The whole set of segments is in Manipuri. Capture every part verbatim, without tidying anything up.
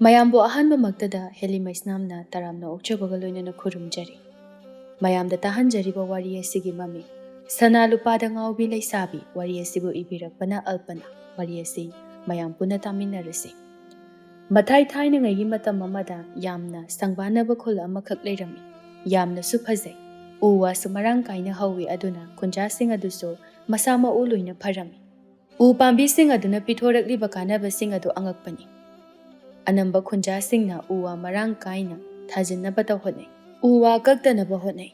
ꯃꯌꯥꯝꯕꯨ ꯑꯍꯥꯟꯕꯃꯛꯇꯗ ꯍꯦꯂꯤꯃꯩꯁꯅꯥꯝꯅ ꯇꯔꯥꯝꯅ ꯑꯣꯛꯆꯕꯒ ꯂꯣꯏꯅꯅ ꯈꯨꯔꯨꯝꯖꯔꯤ꯫ ꯃꯌꯥꯝꯗ ꯇꯥꯍꯟꯖꯔꯤꯕ ꯋꯥꯔꯤ ꯑꯁꯤꯒꯤ ꯃꯃꯤꯡ ꯁꯅꯥ ꯂꯨꯄꯥꯗ ꯉꯥꯎꯕꯤ ꯂꯩꯁꯥꯕꯤ꯫ ꯋꯥꯔꯤ ꯑꯁꯤꯕꯨ ꯏꯕꯤꯔꯛꯄꯅ ꯑꯜꯄꯅꯥ꯫ ꯋꯥꯔꯤ ꯑꯁꯤ ꯃꯌꯥꯝ ꯄꯨꯟꯅ ꯇꯥꯃꯤꯟꯅꯔꯁꯤ꯫ ꯃꯊꯥꯏ ꯊꯥꯏꯅꯉꯩꯒꯤ ꯃꯇꯝ ꯑꯃꯗ ꯌꯥꯝꯅ ꯁꯪꯕꯥꯅꯕ ꯈꯨꯜ ꯑꯃꯈꯛ ꯂꯩꯔꯝꯃꯤ꯫ ꯌꯥꯝꯅꯁꯨ ꯐꯖꯩ꯫ ꯎ ꯋꯥꯁꯨ ꯃꯔꯥꯡ ꯀꯥꯏꯅ ꯍꯧꯋꯤ, ꯑꯗꯨꯅ ꯈꯨꯟꯖꯥꯁꯤꯡ ꯑꯗꯨꯁꯨ ꯃꯁꯥ ꯃꯎ ꯂꯣꯏꯅ ꯐꯔꯝꯃꯤ꯫ ꯎ ꯄꯥꯝꯕꯤꯁꯤꯡ ꯑꯗꯨꯅ ꯄꯤꯊꯣꯔꯛꯂꯤꯕ ꯀꯥꯟꯅꯕꯁꯤꯡ ꯑꯗꯨ ꯑꯉꯛꯄꯅꯤ꯫ ꯑꯅꯝꯕ ꯈꯨꯟꯖꯥꯁꯤꯡꯅ ꯎ ꯋꯥ ꯃꯔꯥꯡ ꯀꯥꯏꯅ ꯊꯥꯖꯤꯟꯅꯕꯇ ꯍꯣꯠꯅꯩ꯫ ꯎ ꯋꯥ ꯀꯛꯇꯅꯕ ꯍꯣꯠꯅꯩ꯫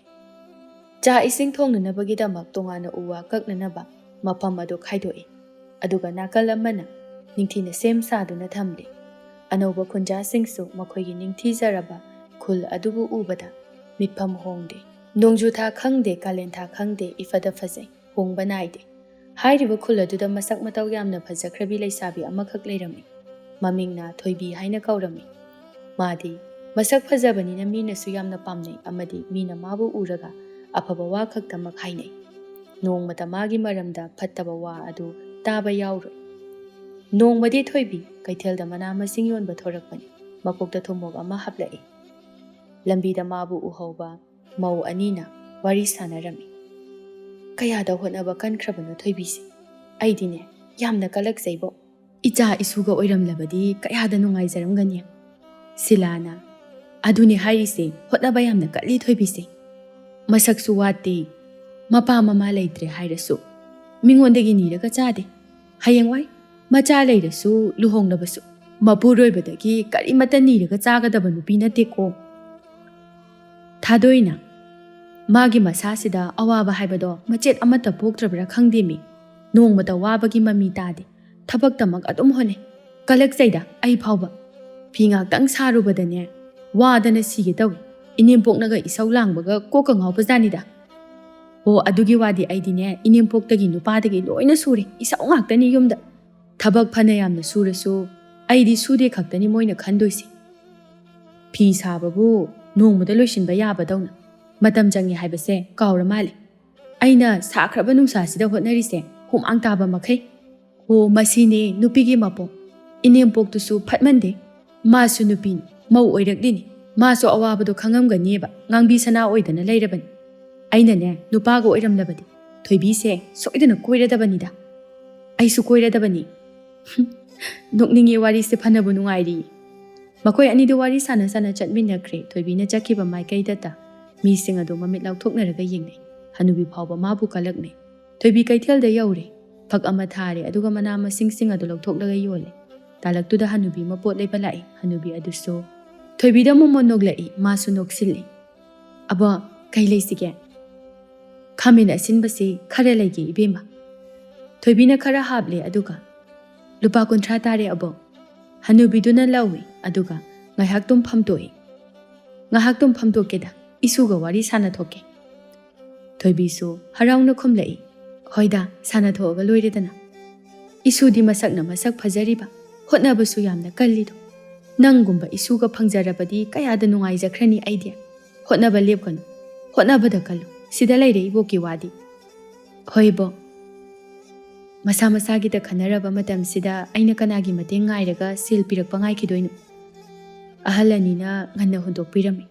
ꯆꯥꯛ ꯏꯁꯤꯡ ꯊꯣꯡꯅꯅꯕꯒꯤꯗꯃꯛ ꯇꯣꯉꯥꯟꯅ ꯎ ꯋꯥ ꯀꯛꯅꯅꯕ ꯃꯐꯝ ꯑꯗꯨ ꯈꯥꯏꯗꯣꯛꯏ, ꯑꯗꯨꯒ ꯅꯥꯀꯜ ꯑꯃꯅ ꯅꯤꯡꯊꯤꯅ ꯁꯦꯝ ꯁꯥꯗꯨꯅ ꯊꯝꯂꯤ꯫ ꯑꯅꯧꯕ ꯈꯨꯟꯖꯥꯁꯤꯡꯁꯨ ꯃꯈꯣꯏꯒꯤ ꯅꯤꯡꯊꯤꯖꯔꯕ ꯈꯨꯜ ꯑꯗꯨꯕꯨ ꯎꯕꯗ ꯃꯤꯠꯐꯝ ꯍꯣꯡꯗꯦ꯫ ꯅꯣꯡꯖꯨ ꯊꯥ ꯈꯪꯗꯦ, ꯀꯥꯂꯦꯟ ꯊꯥ ꯈꯪꯗꯦ, ꯏꯐꯗ ꯐꯖꯩ, ꯍꯣꯡꯕ ꯅꯥꯏꯗꯦ꯫ ꯍꯥꯏꯔꯤꯕ ꯈꯨꯜ ꯑꯗꯨꯗ ꯃꯁꯛ ꯃꯇꯧ ꯌꯥꯝꯅ ꯐꯖꯈ꯭ꯔꯕꯤ ꯂꯩꯁꯥꯕꯤ ꯑꯃꯈꯛ ꯂꯩꯔꯝꯃꯤ꯫ ꯃꯃꯤꯡꯅ ꯊꯣꯏꯕꯤ ꯍꯥꯏꯅ ꯀꯧꯔꯝꯃꯤ꯫ ꯃꯥꯗꯤ ꯃꯁꯛ ꯐꯖꯕꯅꯤꯅ ꯃꯤꯅꯁꯨ ꯌꯥꯝꯅ ꯄꯥꯝꯅꯩ, ꯑꯃꯗꯤ ꯃꯤꯅ ꯃꯥꯕꯨ ꯎꯔꯒ ꯑꯐꯕ ꯋꯥ ꯈꯛꯇꯃꯛ ꯍꯥꯏꯅꯩ꯫ ꯅꯣꯡꯃꯇ ꯃꯥꯒꯤ ꯃꯔꯝꯗ ꯐꯠꯇꯕ ꯋꯥ ꯑꯗꯨ ꯇꯥꯕ ꯌꯥꯎꯔꯣꯏ꯫ ꯅꯣꯡꯃꯗꯤ ꯊꯣꯏꯕꯤ ꯀꯩꯊꯦꯜꯗ ꯃꯅꯥ ꯃꯁꯤꯡ ꯌꯣꯟꯕ ꯊꯣꯔꯛꯄꯅꯤ꯫ ꯃꯀꯣꯛꯇ ꯊꯨꯝꯃꯣꯛ ꯑꯃ ꯍꯥꯞꯂꯛꯏ꯫ ꯂꯝꯕꯤꯗ ꯃꯥꯕꯨ ꯎꯍꯧꯕ ꯃꯧ ꯑꯅꯤꯅ ꯋꯥꯔꯤ ꯁꯥꯟꯅꯔꯝꯃꯤ꯫ "ꯀꯌꯥꯗ ꯍꯣꯠꯅꯕ ꯀꯟꯈ꯭ꯔꯕꯅꯣ ꯊꯣꯏꯕꯤꯁꯦ? ꯑꯩꯗꯤꯅꯦ, ꯌꯥꯝꯅ ꯀꯜꯂꯛꯆꯩꯕꯣ꯫ ꯏꯆꯥ ꯏꯁꯨꯒ ꯑꯣꯏꯔꯝꯂꯕꯗꯤ ꯀꯌꯥꯗ ꯅꯨꯡꯉꯥꯏꯖꯔꯝꯒꯅꯤ?" ꯁꯤꯂꯥꯅ, "ꯑꯗꯨꯅꯦ ꯍꯥꯏꯔꯤꯁꯦ, ꯍꯣꯠꯅꯕ ꯌꯥꯝꯅ ꯀꯜꯂꯤ ꯊꯣꯏꯕꯤꯁꯦ꯫ ꯃꯁꯛꯁꯨ ꯋꯥꯠꯇꯦ, ꯃꯄꯥ ꯃꯃꯥ ꯂꯩꯇ꯭ꯔꯦ ꯍꯥꯏꯔꯁꯨ ꯃꯤꯉꯣꯟꯗꯒꯤ ꯅꯤꯔꯒ ꯆꯥꯗꯦ꯫ ꯍꯌꯦꯡꯋꯥꯏ ꯃꯆꯥ ꯂꯩꯔꯁꯨ, ꯂꯨꯍꯣꯡꯂꯕꯁꯨ ꯃꯄꯨꯔꯣꯏꯕꯗꯒꯤ ꯀꯔꯤꯃꯠꯇ ꯅꯤꯔꯒ ꯆꯥꯒꯗꯕ ꯅꯨꯄꯤ ꯅꯠꯇꯦꯀꯣ꯫ ꯊꯥꯗꯣꯏꯅ, ꯃꯥꯒꯤ ꯃꯁꯥꯁꯤꯗ ꯑꯋꯥꯕ ꯍꯥꯏꯕꯗꯣ ꯃꯆꯦꯠ ꯑꯃꯠꯇ ꯄꯣꯛꯇ꯭ꯔꯕ꯭ꯔꯥ ꯈꯪꯗꯦꯃꯤ꯫ ꯅꯣꯡꯃꯇ ꯋꯥꯕꯒꯤ ꯃꯃꯤ ꯇꯥꯗꯦ꯫ ꯊꯕꯛꯇꯃꯛ ꯑꯗꯨꯝ ꯍꯣꯠꯅꯩ꯫ ꯀꯜꯂꯛꯆꯩꯗ ꯑꯩ ꯐꯥꯎꯕ꯫ ꯐꯤ ꯉꯥꯛꯇꯪ ꯁꯥꯔꯨꯕꯗꯅꯦ, ꯋꯥꯗꯅ ꯁꯤꯒꯦ ꯇꯧꯏ꯫ ꯏꯅꯦꯝꯄꯣꯛꯅꯒ ꯏꯁꯧ ꯂꯥꯡꯕꯒ ꯀꯣꯛꯀ ꯉꯥꯎꯕꯖꯥꯠꯅꯤꯗ꯫ ꯍꯣ, ꯑꯗꯨꯒꯤ ꯋꯥꯗꯤ ꯑꯩꯗꯤꯅꯦ, ꯏꯅꯦꯝꯄꯣꯛꯇꯒꯤ ꯅꯨꯄꯥꯗꯒꯤ ꯂꯣꯏꯅ ꯁꯨꯔꯦ꯫ ꯏꯁꯧ ꯉꯥꯛꯇꯅꯤ ꯌꯨꯝꯗ꯫ ꯊꯕꯛ ꯐꯅ ꯌꯥꯝꯅ ꯁꯨꯔꯁꯨ ꯑꯩꯗꯤ ꯁꯨꯗꯦ ꯈꯛꯇꯅꯤ ꯃꯣꯏꯅ ꯈꯟꯗꯣꯏꯁꯦ꯫ ꯐꯤ ꯁꯥꯕꯕꯨ ꯅꯣꯡꯃꯗ ꯂꯣꯏꯁꯤꯟꯕ ꯌꯥꯕꯗꯧꯅ ꯃꯇꯝ ꯆꯪꯉꯤ ꯍꯥꯏꯕꯁꯦ ꯀꯥꯎꯔ ꯃꯥꯜꯂꯦ꯫ ꯑꯩꯅ ꯁꯥꯈ꯭ꯔꯕ ꯅꯨꯡꯁꯥꯁꯤꯗ ꯍꯣꯠꯅꯔꯤꯁꯦ ꯍꯨꯃꯥꯡ ꯇꯥꯕ ꯃꯈꯩ꯫ ꯍꯣ, ꯃꯁꯤꯅꯦ ꯅꯨꯄꯤꯒꯤ ꯃꯄꯣꯛ꯫ ꯏꯅꯦꯝꯄꯣꯛꯇꯨꯁꯨ ꯐꯠꯃꯟꯗꯦ꯫ ꯃꯥꯁꯨ ꯅꯨꯄꯤꯅꯤ, ꯃꯧ ꯑꯣꯏꯔꯛꯂꯤꯅꯤ꯫ ꯃꯥꯁꯨ ꯑꯋꯥꯕꯗꯣ ꯈꯪꯉꯝꯒꯅꯤꯕ, ꯉꯥꯡꯕꯤ ꯁꯅꯥ ꯑꯣꯏꯗꯅ ꯂꯩꯔꯕꯅꯤ꯫ ꯑꯩꯅꯅꯦ, ꯅꯨꯄꯥꯒ ꯑꯣꯏꯔꯝꯂꯕꯗꯤ ꯊꯣꯏꯕꯤꯁꯦ ꯁꯣꯏꯗꯅ ꯀꯣꯏꯔꯗꯕꯅꯤꯗ꯫ ꯑꯩꯁꯨ ꯀꯣꯏꯔꯗꯕꯅꯤ꯫ ꯅꯣꯛꯅꯤꯡꯉꯤ, ꯋꯥꯔꯤꯁꯦ ꯐꯅꯕꯨ ꯅꯨꯡꯉꯥꯏꯔꯤ꯫ ꯃꯈꯣꯏ ꯑꯅꯤꯗꯨ ꯋꯥꯔꯤ ꯁꯥꯟꯅ ꯁꯥꯟꯅ ꯆꯠꯃꯤꯟꯅꯈ꯭ꯔꯦ꯫ ꯊꯣꯏꯕꯤꯅ ꯆꯠꯈꯤꯕ ꯃꯥꯏꯀꯩꯗꯇ ꯃꯤꯁꯤꯡ ꯑꯗꯨ ꯃꯃꯤꯠ ꯂꯥꯎꯊꯣꯛꯅꯔꯒ ꯌꯦꯡꯅꯩ꯫ ꯍꯅꯨꯕꯤ ꯐꯥꯎꯕ ꯃꯥꯕꯨ ꯀꯜꯂꯛꯅꯩ꯫ ꯊꯣꯏꯕꯤ ꯀꯩꯊꯦꯜꯗ ꯌꯧꯔꯦ꯫ ꯐꯛ ꯑꯃ ꯊꯥꯔꯦ, ꯑꯗꯨꯒ ꯃꯅꯥ ꯃꯁꯤꯡꯁꯤꯡ ꯑꯗꯨ ꯂꯧꯊꯣꯛꯂꯒ ꯌꯣꯜꯂꯦ꯫ ꯇꯥꯂꯛꯇꯨꯗ ꯍꯅꯨꯕꯤ ꯑꯃ ꯄꯣꯠ ꯂꯩꯕ ꯂꯥꯛꯏ꯫ ꯍꯅꯨꯕꯤ ꯑꯗꯨꯁꯨ ꯊꯣꯏꯕꯤꯗ ꯃꯣꯃꯣꯟ ꯅꯣꯛꯂꯛꯏ꯫ ꯃꯥꯁꯨ ꯅꯣꯛꯁꯤꯜꯂꯤ꯫ "ꯑꯕꯣ, ꯀꯩ ꯂꯩꯁꯤꯒꯦ?" "ꯈꯥꯃꯦꯟ ꯑꯁꯤꯟꯕꯁꯤ ꯈꯔ ꯂꯩꯒꯦ, ꯏꯕꯦꯝꯃ꯫" ꯊꯣꯏꯕꯤꯅ ꯈꯔ ꯍꯥꯞꯂꯦ, ꯑꯗꯨꯒ, "ꯂꯨꯄꯥ ꯀꯨꯟꯊ꯭ꯔꯥ ꯇꯥꯔꯦ, ꯑꯕꯣ꯫" ꯍꯅꯨꯕꯤꯗꯨꯅ ꯂꯧꯏ, ꯑꯗꯨꯒ ꯉꯥꯏꯍꯥꯛꯇꯨꯝ ꯐꯝꯗꯣꯛꯏ꯫ "ꯉꯥꯏꯍꯥꯛꯇꯨꯝ ꯐꯝꯗꯣꯛꯀꯦꯗ, ꯏꯁꯨꯒ ꯋꯥꯔꯤ ꯁꯥꯟꯅꯊꯣꯛꯀꯦ꯫" ꯊꯣꯏꯕꯤꯁꯨ ꯍꯔꯥꯎꯅ ꯈꯨꯝꯂꯛꯏ, "ꯍꯣꯏꯗ, ꯁꯥꯟꯅꯊꯣꯛꯑꯒ ꯂꯣꯏꯔꯦꯗꯅ꯫ ꯏꯁꯨꯗꯤ ꯃꯁꯛꯅ ꯃꯁꯛ ꯐꯖꯔꯤꯕ, ꯍꯣꯠꯅꯕꯁꯨ ꯌꯥꯝꯅ ꯀꯜꯂꯤꯗꯣ꯫ ꯅꯪꯒꯨꯝꯕ ꯏꯁꯨꯒ ꯐꯪꯖꯔꯕꯗꯤ ꯀꯌꯥꯗ ꯅꯨꯡꯉꯥꯏꯖꯈ꯭ꯔꯅꯤ ꯑꯩꯗꯤ꯫ ꯍꯣꯠꯅꯕ ꯂꯦꯞꯀꯅꯨ, ꯍꯣꯠꯅꯕꯗ ꯀꯜꯂꯨ꯫ ꯁꯤꯗ ꯂꯩꯔꯦ ꯏꯕꯣꯛꯀꯤ ꯋꯥꯗꯤ꯫" "ꯍꯣꯏ ꯏꯕꯣꯛ, ꯃꯁꯥ ꯃꯁꯥꯒꯤꯗ ꯈꯟꯅꯔꯕ ꯃꯇꯝꯁꯤꯗ ꯑꯩꯅ ꯀꯅꯥꯒꯤ ꯃꯇꯦꯡ ꯉꯥꯏꯔꯒ ꯁꯦꯜ ꯄꯤꯔꯛꯄ ꯉꯥꯏꯈꯤꯗꯣꯏꯅꯣ? ꯑꯍꯜ ꯑꯅꯤꯅ ꯉꯟꯅ ꯍꯨꯟꯗꯣꯛꯄꯤꯔꯝꯃꯤ꯫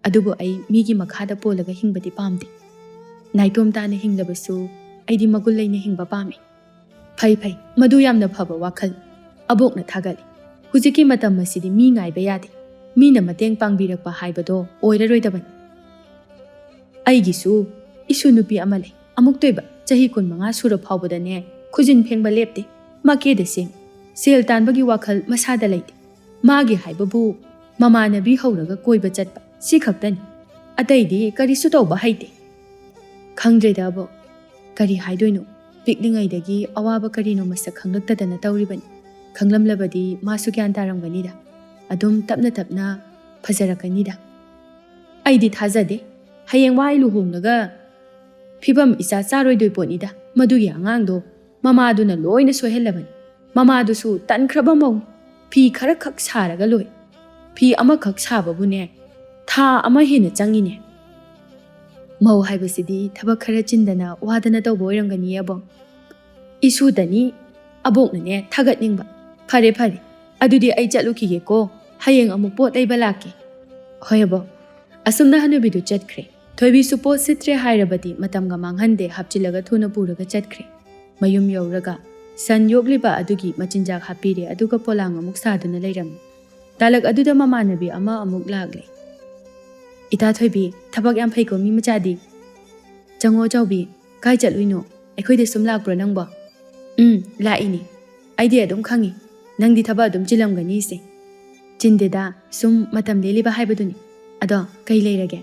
ꯑꯗꯨꯕꯨ ꯑꯩ ꯃꯤꯒꯤ ꯃꯈꯥꯗ ꯄꯣꯜꯂꯒ ꯍꯤꯡꯕꯗꯤ ꯄꯥꯝꯗꯦ꯫ ꯅꯥꯏꯇꯣꯝ ꯇꯥꯅ ꯍꯤꯡꯂꯕꯁꯨ ꯑꯩꯗꯤ ꯃꯒꯨꯟ ꯂꯩꯅ ꯍꯤꯡꯕ ꯄꯥꯝꯃꯤ꯫" "ꯐꯩ, ꯐꯩ, ꯃꯗꯨ ꯌꯥꯝꯅ ꯐꯕ ꯋꯥꯈꯜ꯫ ꯑꯕꯣꯛꯅ ꯊꯥꯒꯠꯂꯤ꯫ ꯍꯧꯖꯤꯛꯀꯤ ꯃꯇꯝ ꯑꯁꯤꯗꯤ ꯃꯤ ꯉꯥꯏꯕ ꯌꯥꯗꯦ꯫ ꯃꯤꯅ ꯃꯇꯦꯡ ꯄꯥꯡꯕꯤꯔꯛꯄ ꯍꯥꯏꯕꯗꯣ ꯑꯣꯏꯔꯔꯣꯏꯗꯕꯅꯤ꯫ ꯑꯩꯒꯤꯁꯨ ꯏꯁꯨ ꯅꯨꯄꯤ ꯑꯃ ꯂꯩ꯫ ꯑꯃꯨꯛꯇꯣꯏꯕ ꯆꯍꯤ ꯀꯨꯟꯃꯉꯥ ꯁꯨꯔ ꯐꯥꯎꯕꯗꯅꯦ ꯈꯨꯖꯤꯟ ꯐꯦꯡꯕ ꯂꯦꯞꯇꯦ꯫ ꯃꯀꯦꯗ ꯁꯦꯝ꯫ ꯁꯦꯜ ꯇꯥꯟꯕꯒꯤ ꯋꯥꯈꯜ ꯃꯁꯥꯗ ꯂꯩꯇꯦ꯫ ꯃꯥꯒꯤ ꯍꯥꯏꯕꯕꯨ ꯃꯃꯥꯟꯅꯕꯤ ꯍꯧꯔꯒ ꯀꯣꯏꯕ ꯆꯠꯄ, ꯁꯤ ꯈꯛꯇꯅꯤ꯫ ꯑꯇꯩꯗꯤ ꯀꯔꯤꯁꯨ ꯇꯧꯕ ꯍꯩꯇꯦ꯫" ꯈꯪꯗ꯭ꯔꯦꯗ ꯑꯕꯣꯛ, ꯀꯔꯤ ꯍꯥꯏꯗꯣꯏꯅꯣ? ꯄꯤꯛꯂꯤꯉꯩꯗꯒꯤ ꯑꯋꯥꯕ ꯀꯔꯤꯅꯣ ꯃꯁꯛ ꯈꯪꯂꯛꯇꯗꯅ ꯇꯧꯔꯤꯕꯅꯤ꯫ ꯈꯪꯂꯝꯂꯕꯗꯤ ꯃꯥꯁꯨ ꯒ꯭ꯌꯥꯟ ꯇꯥꯔꯝꯒꯅꯤꯗ꯫ ꯑꯗꯨꯝ ꯇꯞꯅ ꯇꯞꯅ ꯐꯖꯔꯛꯀꯅꯤꯗ꯫ ꯑꯩꯗꯤ ꯊꯥꯖꯗꯦ꯫ ꯍꯌꯦꯡꯋꯥꯏ ꯂꯨꯍꯣꯡꯂꯒ ꯐꯤꯕꯝ ꯏꯆꯥ ꯆꯥꯔꯣꯏꯗꯣꯏ ꯄꯣꯠꯅꯤꯗ꯫ ꯃꯗꯨꯒꯤ ꯑꯉꯥꯡꯗꯣ ꯃꯃꯥꯗꯨꯅ ꯂꯣꯏꯅ ꯁꯣꯏꯍꯜꯂꯕꯅꯤ꯫ ꯃꯃꯥꯗꯨꯁꯨ ꯇꯟꯈ꯭ꯔꯕ ꯃꯧꯅꯤ꯫ ꯐꯤ ꯈꯔꯈꯛ ꯁꯥꯔꯒ ꯂꯣꯏ꯫ ꯐꯤ ꯑꯃꯈꯛ ꯁꯥꯕꯕꯨꯅꯦ, ꯊꯥ ꯑꯃ ꯍꯦꯟꯅ ꯆꯪꯉꯤꯅꯦ꯫ ꯃꯧ ꯍꯥꯏꯕꯁꯤꯗꯤ ꯊꯕꯛ ꯈꯔ ꯆꯤꯟꯗꯅ ꯋꯥꯗꯅ ꯇꯧꯕ ꯑꯣꯏꯔꯝꯒꯅꯤꯌꯦ ꯑꯕꯣꯛ꯫ ꯏꯁꯨꯗꯅꯤ ꯑꯕꯣꯛꯅꯅꯦ ꯊꯥꯒꯠꯅꯤꯡꯕ꯫ ꯐꯔꯦ, ꯐꯔꯦ, "ꯑꯗꯨꯗꯤ ꯑꯩ ꯆꯠꯂꯨꯈꯤꯒꯦꯀꯣ, ꯍꯌꯦꯡ ꯑꯃꯨꯛ ꯄꯣꯠ ꯂꯩꯕ ꯂꯥꯛꯀꯦ"꯫ "ꯍꯣꯏ ꯑꯕꯣꯛ"꯫ ꯑꯁꯨꯝꯅ ꯍꯅꯨꯕꯤꯗꯨ ꯆꯠꯈ꯭ꯔꯦ꯫ ꯊꯣꯏꯕꯤꯁꯨ ꯄꯣꯠ ꯁꯤꯠꯇ꯭ꯔꯦ ꯍꯥꯏꯔꯕꯗꯤ ꯃꯇꯝꯒ ꯃꯥꯡꯍꯟꯗꯦ, ꯍꯥꯞꯆꯤꯜꯂꯒ ꯊꯨꯅ ꯄꯨꯔꯒ ꯆꯠꯈ꯭ꯔꯦ꯫ ꯃꯌꯨꯝ ꯌꯧꯔꯒ ꯁꯟ ꯌꯣꯛꯂꯤꯕ ꯑꯗꯨꯒꯤ ꯃꯆꯤꯟꯖꯥꯛ ꯍꯥꯞꯄꯤꯔꯦ, ꯑꯗꯨꯒ ꯄꯣꯂꯥꯡ ꯑꯃꯨꯛ ꯁꯥꯗꯨꯅ ꯂꯩꯔꯝꯃꯤ꯫ ꯇꯥꯂꯛ ꯑꯗꯨꯗ ꯃꯃꯥꯟꯅꯕꯤ ꯑꯃ ꯑꯃꯨꯛ ꯂꯥꯛꯂꯦ꯫ "ꯏꯇꯥ ꯊꯣꯏꯕꯤ, ꯊꯕꯛ ꯌꯥꯝ ꯐꯩꯀꯣ ꯃꯤ ꯃꯆꯥꯗꯤ꯫ ꯆꯪꯉꯣ ꯆꯥꯎꯕꯤ, ꯀꯥꯏ ꯆꯠꯂꯨꯏꯅꯣ? ꯑꯩꯈꯣꯏꯗ ꯁꯨꯝ ꯂꯥꯛꯄ꯭ꯔꯣ ꯅꯪꯕꯣ?" "ꯎꯝ, ꯂꯥꯛꯏꯅꯦ꯫ ꯑꯩꯗꯤ ꯑꯗꯨꯝ ꯈꯪꯉꯤ꯫ ꯅꯪꯗꯤ ꯊꯕꯛ ꯑꯗꯨꯝ ꯆꯤꯜꯂꯝꯒꯅꯤꯁꯦ"꯫ "ꯆꯤꯟꯗꯦꯗ, ꯁꯨꯝ ꯃꯇꯝ ꯂꯦꯜꯂꯤꯕ ꯍꯥꯏꯕꯗꯨꯅꯤ꯫ ꯑꯗꯣ ꯀꯩ ꯂꯩꯔꯒꯦ?"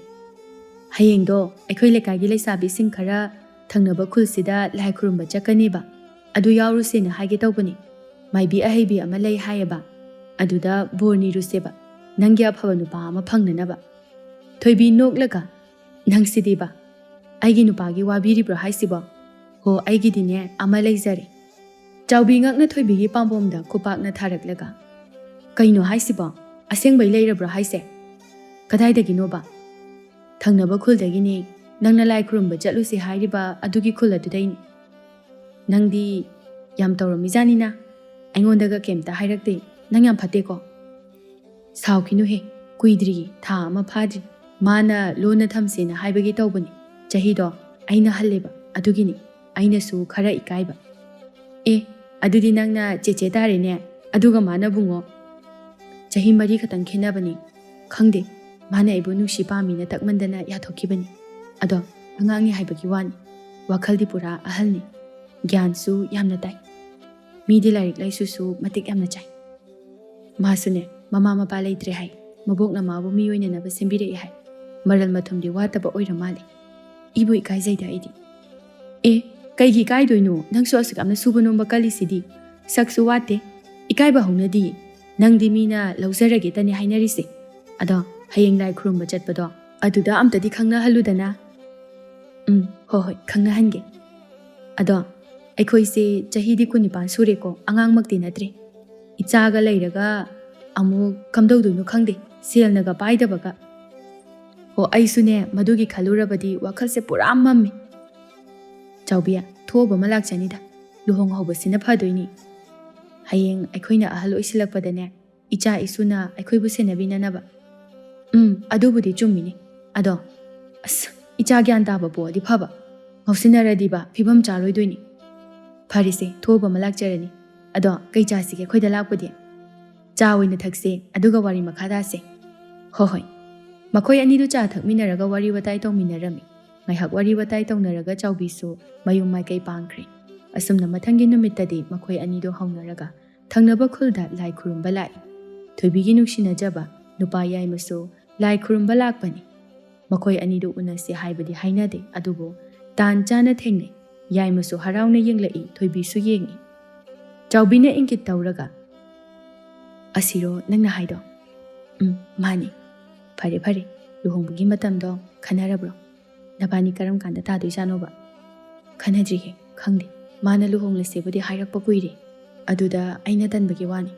"ꯍꯌꯦꯡꯗꯣ ꯑꯩꯈꯣꯏ ꯂꯩꯀꯥꯏꯒꯤ ꯂꯩꯁꯥꯕꯤꯁꯤꯡ ꯈꯔ ꯊꯪꯅꯕ ꯈꯨꯜꯁꯤꯗ ꯂꯥꯏ ꯈꯨꯔꯨꯝꯕ ꯆꯠꯀꯅꯦꯕ꯫ ꯑꯗꯨ ꯌꯥꯎꯔꯨꯁꯦꯅ ꯍꯥꯏꯒꯦ ꯇꯧꯕꯅꯤ꯫ ꯃꯥꯏꯕꯤ ꯑꯍꯩꯕꯤ ꯑꯃ ꯂꯩ ꯍꯥꯏꯌꯦꯕ꯫ ꯑꯗꯨꯗ ꯕꯣꯔ ꯅꯤꯔꯨꯁꯦꯕ, ꯅꯪꯒꯤ ꯑꯐꯕ ꯅꯨꯄꯥ ꯑꯃ ꯐꯪꯅꯅꯕ"꯫ ꯊꯣꯏꯕꯤ ꯅꯣꯛꯂꯒ, "ꯅꯪꯁꯤꯗꯤꯕ, ꯑꯩꯒꯤ ꯅꯨꯄꯥꯒꯤ ꯋꯥꯕꯤꯔꯤꯕ꯭ꯔꯣ ꯍꯥꯏꯁꯤꯕꯣ? ꯍꯣ, ꯑꯩꯒꯤꯗꯤꯅꯦ ꯑꯃ ꯂꯩꯖꯔꯦ"꯫ ꯆꯥꯎꯕꯤ ꯉꯛꯅ ꯊꯣꯏꯕꯤꯒꯤ ꯄꯥꯝꯕꯣꯝꯗ ꯈꯨꯄꯥꯛꯅ ꯊꯥꯔꯛꯂꯒ, "ꯀꯩꯅꯣ ꯍꯥꯏꯁꯤꯕꯣ? ꯑꯁꯦꯡꯕꯩ ꯂꯩꯔꯕ꯭ꯔꯣ ꯍꯥꯏꯁꯦ? ꯀꯗꯥꯏꯗꯒꯤꯅꯣꯕ?" "ꯊꯪꯅꯕ ꯈꯨꯜꯗꯒꯤꯅꯦ, ꯅꯪꯅ ꯂꯥꯏ ꯈꯨꯔꯨꯝꯕ ꯆꯠꯂꯨꯁꯦ ꯍꯥꯏꯔꯤꯕ ꯑꯗꯨꯒꯤ ꯈꯨꯜ ꯑꯗꯨꯗꯩꯅꯦ"꯫ "ꯅꯪꯗꯤ ꯌꯥꯝ ꯇꯧꯔꯝꯃꯤꯖꯥꯠꯅꯤꯅ, ꯑꯩꯉꯣꯟꯗꯒ ꯀꯩꯝꯇ ꯍꯥꯏꯔꯛꯇꯦ꯫ ꯅꯪ ꯌꯥꯝ ꯐꯠꯇꯦꯀꯣ"꯫ "ꯁꯥꯎꯈꯤꯅꯨꯍꯦ, ꯀꯨꯏꯗ꯭ꯔꯤꯌꯦ, ꯊꯥ ꯑꯃ ꯐꯥꯗ꯭ꯔꯤ꯫ ꯃꯥꯅ ꯂꯣꯟꯅ ꯊꯝꯁꯦꯅ ꯍꯥꯏꯕꯒꯤ ꯇꯧꯕꯅꯤ꯫ ꯆꯍꯤꯗꯣ ꯑꯩꯅ ꯍꯜꯂꯦꯕ, ꯑꯗꯨꯒꯤꯅꯤ꯫ ꯑꯩꯅꯁꯨ ꯈꯔ ꯏꯀꯥꯏꯕ"꯫ "ꯑꯦ, ꯑꯗꯨꯗꯤ ꯅꯪꯅ ꯆꯦꯆꯦ ꯇꯥꯔꯦꯅꯦ, ꯑꯗꯨꯒ ꯃꯥꯅ ꯕꯨꯡꯉꯣ"꯫ "ꯆꯍꯤ ꯃꯔꯤ ꯈꯛꯇꯪ ꯈꯦꯠꯅꯕꯅꯤ꯫ ꯈꯪꯗꯦ, ꯃꯥꯅ ꯑꯩꯕꯨ ꯅꯨꯡꯁꯤ ꯄꯥꯝꯃꯤꯅ ꯇꯛꯃꯟꯗꯅ ꯌꯥꯊꯣꯛꯈꯤꯕꯅꯤ꯫ ꯑꯗꯣ ꯑꯉꯥꯡꯅꯤ ꯍꯥꯏꯕꯒꯤ ꯋꯥꯅꯤ, ꯋꯥꯈꯜꯗꯤ ꯄꯨꯔꯥ ꯑꯍꯜꯅꯤ꯫ ꯒ꯭ꯌꯥꯟꯁꯨ ꯌꯥꯝꯅ ꯇꯥꯏ꯫ ꯃꯤꯗꯤ ꯂꯥꯏꯔꯤꯛ ꯂꯥꯏꯁꯨꯁꯨ ꯃꯇꯤꯛ ꯌꯥꯝꯅ ꯆꯥꯏ꯫ ꯃꯥꯁꯨꯅꯦ, ꯃꯃꯥ ꯃꯄꯥ ꯂꯩꯇ꯭ꯔꯦ ꯍꯥꯏ꯫ ꯃꯕꯣꯛꯅ ꯃꯥꯕꯨ ꯃꯤ ꯑꯣꯏꯅꯅꯕ ꯁꯦꯝꯕꯤꯔꯛꯑꯦ ꯍꯥꯏ꯫ ꯃꯔꯜ ꯃꯊꯨꯝꯗꯤ ꯋꯥꯠꯇꯕ ꯑꯣꯏꯔ ꯃꯥꯜꯂꯦ꯫ ꯏꯕꯨ ꯏꯀꯥꯏꯖꯩꯗ ꯑꯩꯗꯤ"꯫ "ꯑꯦ, ꯀꯩꯒꯤ ꯏꯀꯥꯏꯗꯣꯏꯅꯣ? ꯅꯪꯁꯨ ꯑꯁꯨꯛ ꯌꯥꯝꯅ ꯁꯨꯕ ꯅꯣꯝꯕ ꯀꯜꯂꯤꯁꯤꯗꯤ꯫ ꯁꯛꯁꯨ ꯋꯥꯠꯇꯦ꯫ ꯏꯀꯥꯏꯕ ꯍꯧꯅꯗꯤꯌꯦ꯫ ꯅꯪꯗꯤ ꯃꯤꯅ ꯂꯧꯖꯔꯒꯦꯇꯅꯦ ꯍꯥꯏꯅꯔꯤꯁꯦ꯫ ꯑꯗꯣ ꯍꯌꯦꯡ ꯂꯥꯏ ꯈꯨꯔꯨꯝꯕ ꯆꯠꯄꯗꯣ ꯑꯗꯨꯗ ꯑꯝꯇꯗꯤ ꯈꯪꯅꯍꯜꯂꯨꯗꯅ"꯫ "ꯎꯝ, ꯍꯣꯏ ꯍꯣꯏ, ꯈꯪꯅꯍꯟꯒꯦ꯫ ꯑꯗꯣ ꯑꯩꯈꯣꯏꯁꯦ ꯆꯍꯤꯗꯤ ꯀꯨꯟꯅꯤꯄꯥꯟ ꯁꯨꯔꯦꯀꯣ, ꯑꯉꯥꯡꯃꯛꯇꯤ ꯅꯠꯇ꯭ꯔꯦ꯫ ꯏꯆꯥꯒ ꯂꯩꯔꯒ ꯑꯃꯨꯛ ꯀꯝꯗꯧꯗꯣꯏꯅꯣ ꯈꯪꯗꯦ, ꯁꯦꯜꯅꯒ ꯄꯥꯏꯗꯕꯒ"꯫ "ꯑꯣ, ꯑꯩꯁꯨꯅꯦ, ꯃꯗꯨꯒꯤ ꯈꯜꯂꯨꯔꯕꯗꯤ ꯋꯥꯈꯜꯁꯦ ꯄꯨꯔꯥ ꯃꯝꯃꯦ"꯫ "ꯆꯥꯎꯕꯤ, ꯊꯣꯛꯑꯕ ꯑꯃ ꯂꯥꯛꯆꯅꯤꯗ, ꯂꯨꯍꯣꯡꯍꯧꯕꯁꯤꯅ ꯐꯗꯣꯏꯅꯤ"꯫ ꯍꯌꯦꯡ ꯑꯩꯈꯣꯏꯅ ꯑꯍꯜ ꯑꯣꯏꯁꯤꯜꯂꯛꯄꯗꯅꯦ, ꯏꯆꯥ ꯏꯁꯨꯅ ꯑꯩꯈꯣꯏꯕꯨ ꯁꯦꯟꯅꯕꯤꯅꯅꯕ꯫ ꯎꯝ, ꯑꯗꯨꯕꯨꯗꯤ ꯆꯨꯝꯃꯤꯅꯦ꯫ ꯑꯗꯣ, ꯑꯁ, ꯏꯆꯥ ꯒ꯭ꯌꯥꯟ ꯇꯥꯕ ꯄꯣꯛꯑꯗꯤ ꯐꯕ꯫ ꯉꯥꯎꯁꯤꯟꯅꯔꯗꯤꯕ ꯐꯤꯕꯝ ꯆꯥꯔꯣꯏꯗꯣꯏꯅꯤ꯫ ꯐꯔꯦꯁꯦ, ꯊꯣꯛꯑꯕ ꯑꯃ ꯂꯥꯛꯆꯔꯅꯤ꯫ ꯑꯗꯣ, ꯀꯩ ꯆꯥꯁꯤꯒꯦ ꯑꯩꯈꯣꯏꯗ ꯂꯥꯛꯄꯗꯤ? ꯆꯥ ꯑꯣꯏꯅ ꯊꯛꯁꯦ, ꯑꯗꯨꯒ ꯋꯥꯔꯤ ꯃꯈꯥ ꯇꯥꯁꯦ꯫ ꯍꯣꯏ, ꯍꯣꯏ꯫ ꯃꯈꯣꯏ ꯑꯅꯤꯗꯨ ꯆꯥ ꯊꯛꯃꯤꯟꯅꯔꯒ ꯋꯥꯔꯤ ꯋꯥꯇꯥꯏ ꯇꯧꯃꯤꯟꯅꯔꯝꯃꯤ꯫ ꯉꯥꯏꯍꯥꯛ ꯋꯥꯔꯤ ꯋꯥꯇꯥꯏ ꯇꯧꯅꯔꯒ ꯆꯥꯎꯕꯤꯁꯨ ꯃꯌꯨꯝ ꯃꯥꯏꯀꯩ ꯄꯥꯡꯈ꯭ꯔꯦ꯫ ꯑꯁꯨꯝꯅ ꯃꯊꯪꯒꯤ ꯅꯨꯃꯤꯠꯇꯗꯤ ꯃꯈꯣꯏ ꯑꯅꯤꯗꯨ ꯍꯧꯅꯔꯒ ꯊꯪꯅꯕ ꯈꯨꯜꯗ ꯂꯥꯏ ꯈꯨꯔꯨꯝꯕ ꯂꯥꯛꯏ꯫ ꯊꯣꯏꯕꯤꯒꯤ ꯅꯨꯡꯁꯤꯅꯖꯕ ꯅꯨꯄꯥ ꯌꯥꯏꯃꯁꯨ ꯂꯥꯏ ꯈꯨꯔꯨꯝꯕ ꯂꯥꯛꯄꯅꯤ꯫ ꯃꯈꯣꯏ ꯑꯅꯤꯗꯨ ꯎꯅꯁꯤ ꯍꯥꯏꯕꯗꯤ ꯍꯥꯏꯅꯗꯦ, ꯑꯗꯨꯕꯨ ꯇꯥꯟ ꯆꯥꯅ ꯊꯦꯡꯅꯩ꯫ ꯌꯥꯏꯃꯁꯨ ꯍꯔꯥꯎꯅ ꯌꯦꯡꯂꯛꯏ, ꯊꯣꯏꯕꯤꯁꯨ ꯌꯦꯡꯏ꯫ ꯆꯥꯎꯕꯤꯅ ꯏꯪꯒꯤꯠ ꯇꯧꯔꯒ, "ꯑꯁꯤꯔꯣ ꯅꯪꯅ ꯍꯥꯏꯗꯣ?" "ꯎꯝ, ꯃꯥꯅꯤ꯫" "ꯐꯔꯦ, ꯐꯔꯦ꯫ ꯂꯨꯍꯣꯡꯕꯒꯤ ꯃꯇꯝꯗꯣ ꯈꯟꯅꯔꯕ꯭ꯔꯣ? ꯅꯕꯥꯅꯤ ꯀꯔꯝ ꯀꯥꯟꯗ ꯇꯥꯗꯣꯏꯖꯥꯠꯅꯣꯕ?" "ꯈꯟꯅꯗ꯭ꯔꯤꯌꯦ, ꯈꯪꯗꯦ꯫ ꯃꯥꯅ ꯂꯨꯍꯣꯡꯂꯁꯦꯕꯨꯗꯤ ꯍꯥꯏꯔꯛꯄ ꯀꯨꯏꯔꯦ꯫ ꯑꯗꯨꯗ ꯑꯩꯅ ꯇꯟꯕꯒꯤ ꯋꯥꯅꯤ꯫"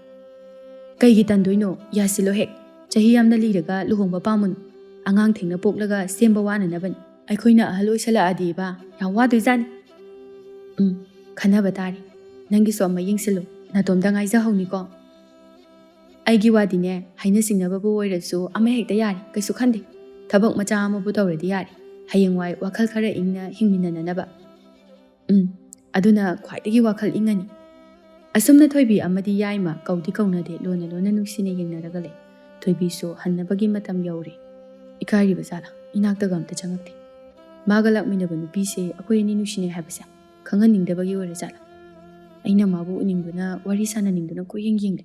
"ꯀꯩꯒꯤ ꯇꯟꯗꯣꯏꯅꯣ? ꯌꯥꯁꯤꯜꯂꯣ ꯍꯦꯛ꯫ ꯆꯍꯤ ꯌꯥꯝꯅ ꯂꯤꯔꯒ ꯂꯨꯍꯣꯡꯕ ꯄꯥꯝꯃꯨꯅꯨ꯫ ꯑꯉꯥꯡ ꯊꯦꯡꯅ ꯄꯣꯛꯂꯒ ꯁꯦꯝꯕ ꯋꯥꯅꯅꯕꯅꯤ꯫ ꯑꯩꯈꯣꯏꯅ ꯑꯍꯜ ꯑꯣꯏꯁꯜꯂꯛꯑꯗꯤꯕ ꯌꯥꯝ ꯋꯥꯗꯣꯏꯖꯥꯠꯅꯤ꯫" "ꯎꯝ, ꯈꯟꯅꯕ ꯇꯥꯔꯦ꯫ ꯅꯪꯒꯤꯁꯨ ꯑꯃ ꯌꯦꯡꯁꯤꯜꯂꯨ꯫ ꯅꯥꯇꯣꯝꯇ ꯉꯥꯏꯖꯍꯧꯅꯤꯀꯣ꯫" "ꯑꯩꯒꯤ ꯋꯥꯗꯤꯅꯦ, ꯍꯥꯏꯅ ꯁꯤꯡꯅꯕꯕꯨ ꯑꯣꯏꯔꯁꯨ ꯑꯃ ꯍꯦꯛꯇ ꯌꯥꯔꯦ, ꯀꯩꯁꯨ ꯈꯟꯗꯦ꯫ ꯊꯕꯛ ꯃꯆꯥ ꯑꯃꯕꯨ ꯇꯧꯔꯗꯤ ꯌꯥꯔꯦ, ꯍꯌꯦꯡꯋꯥꯏ ꯋꯥꯈꯜ ꯈꯔ ꯏꯪꯅ ꯍꯤꯡꯃꯤꯟꯅꯅꯅꯕ꯫" "ꯎꯝ, ꯑꯗꯨꯅ ꯈ꯭ꯋꯥꯏꯗꯒꯤ ꯋꯥꯈꯜ ꯏꯪꯉꯅꯤ꯫" ꯑꯁꯨꯝꯅ ꯊꯣꯏꯕꯤ ꯑꯃꯗꯤ ꯌꯥꯏꯃ ꯀꯧꯗꯤ ꯀꯧꯅꯗꯦ, ꯂꯣꯟꯅ ꯂꯣꯟꯅ ꯅꯨꯡꯁꯤꯅ ꯌꯦꯡꯅꯔꯒ ꯂꯩ꯫ ꯊꯣꯏꯕꯤꯁꯨ ꯍꯟꯅꯕꯒꯤ ꯃꯇꯝ ꯌꯧꯔꯦ꯫ ꯏꯀꯥꯏꯔꯤꯕ ꯖꯥꯠꯂꯥ? ꯏꯅꯥꯛꯇꯒ ꯑꯝꯇ ꯆꯪꯉꯛꯇꯦ꯫ ꯃꯥꯒ ꯂꯥꯛꯃꯤꯟꯅꯕ ꯅꯨꯄꯤꯁꯦ ꯑꯩꯈꯣꯏ ꯑꯅꯤ ꯅꯨꯡꯁꯤꯅꯩ ꯍꯥꯏꯕꯁꯦ ꯈꯪꯍꯟꯅꯤꯡꯗꯕꯒꯤ ꯑꯣꯏꯔ ꯖꯥꯠꯂꯥ? ꯑꯩꯅ ꯃꯥꯕꯨ ꯎꯅꯤꯡꯗꯨꯅ, ꯋꯥꯔꯤ ꯁꯥꯟꯅꯅꯤꯡꯗꯨꯅ ꯀꯣꯏꯌꯦꯡ ꯌꯦꯡꯂꯦ꯫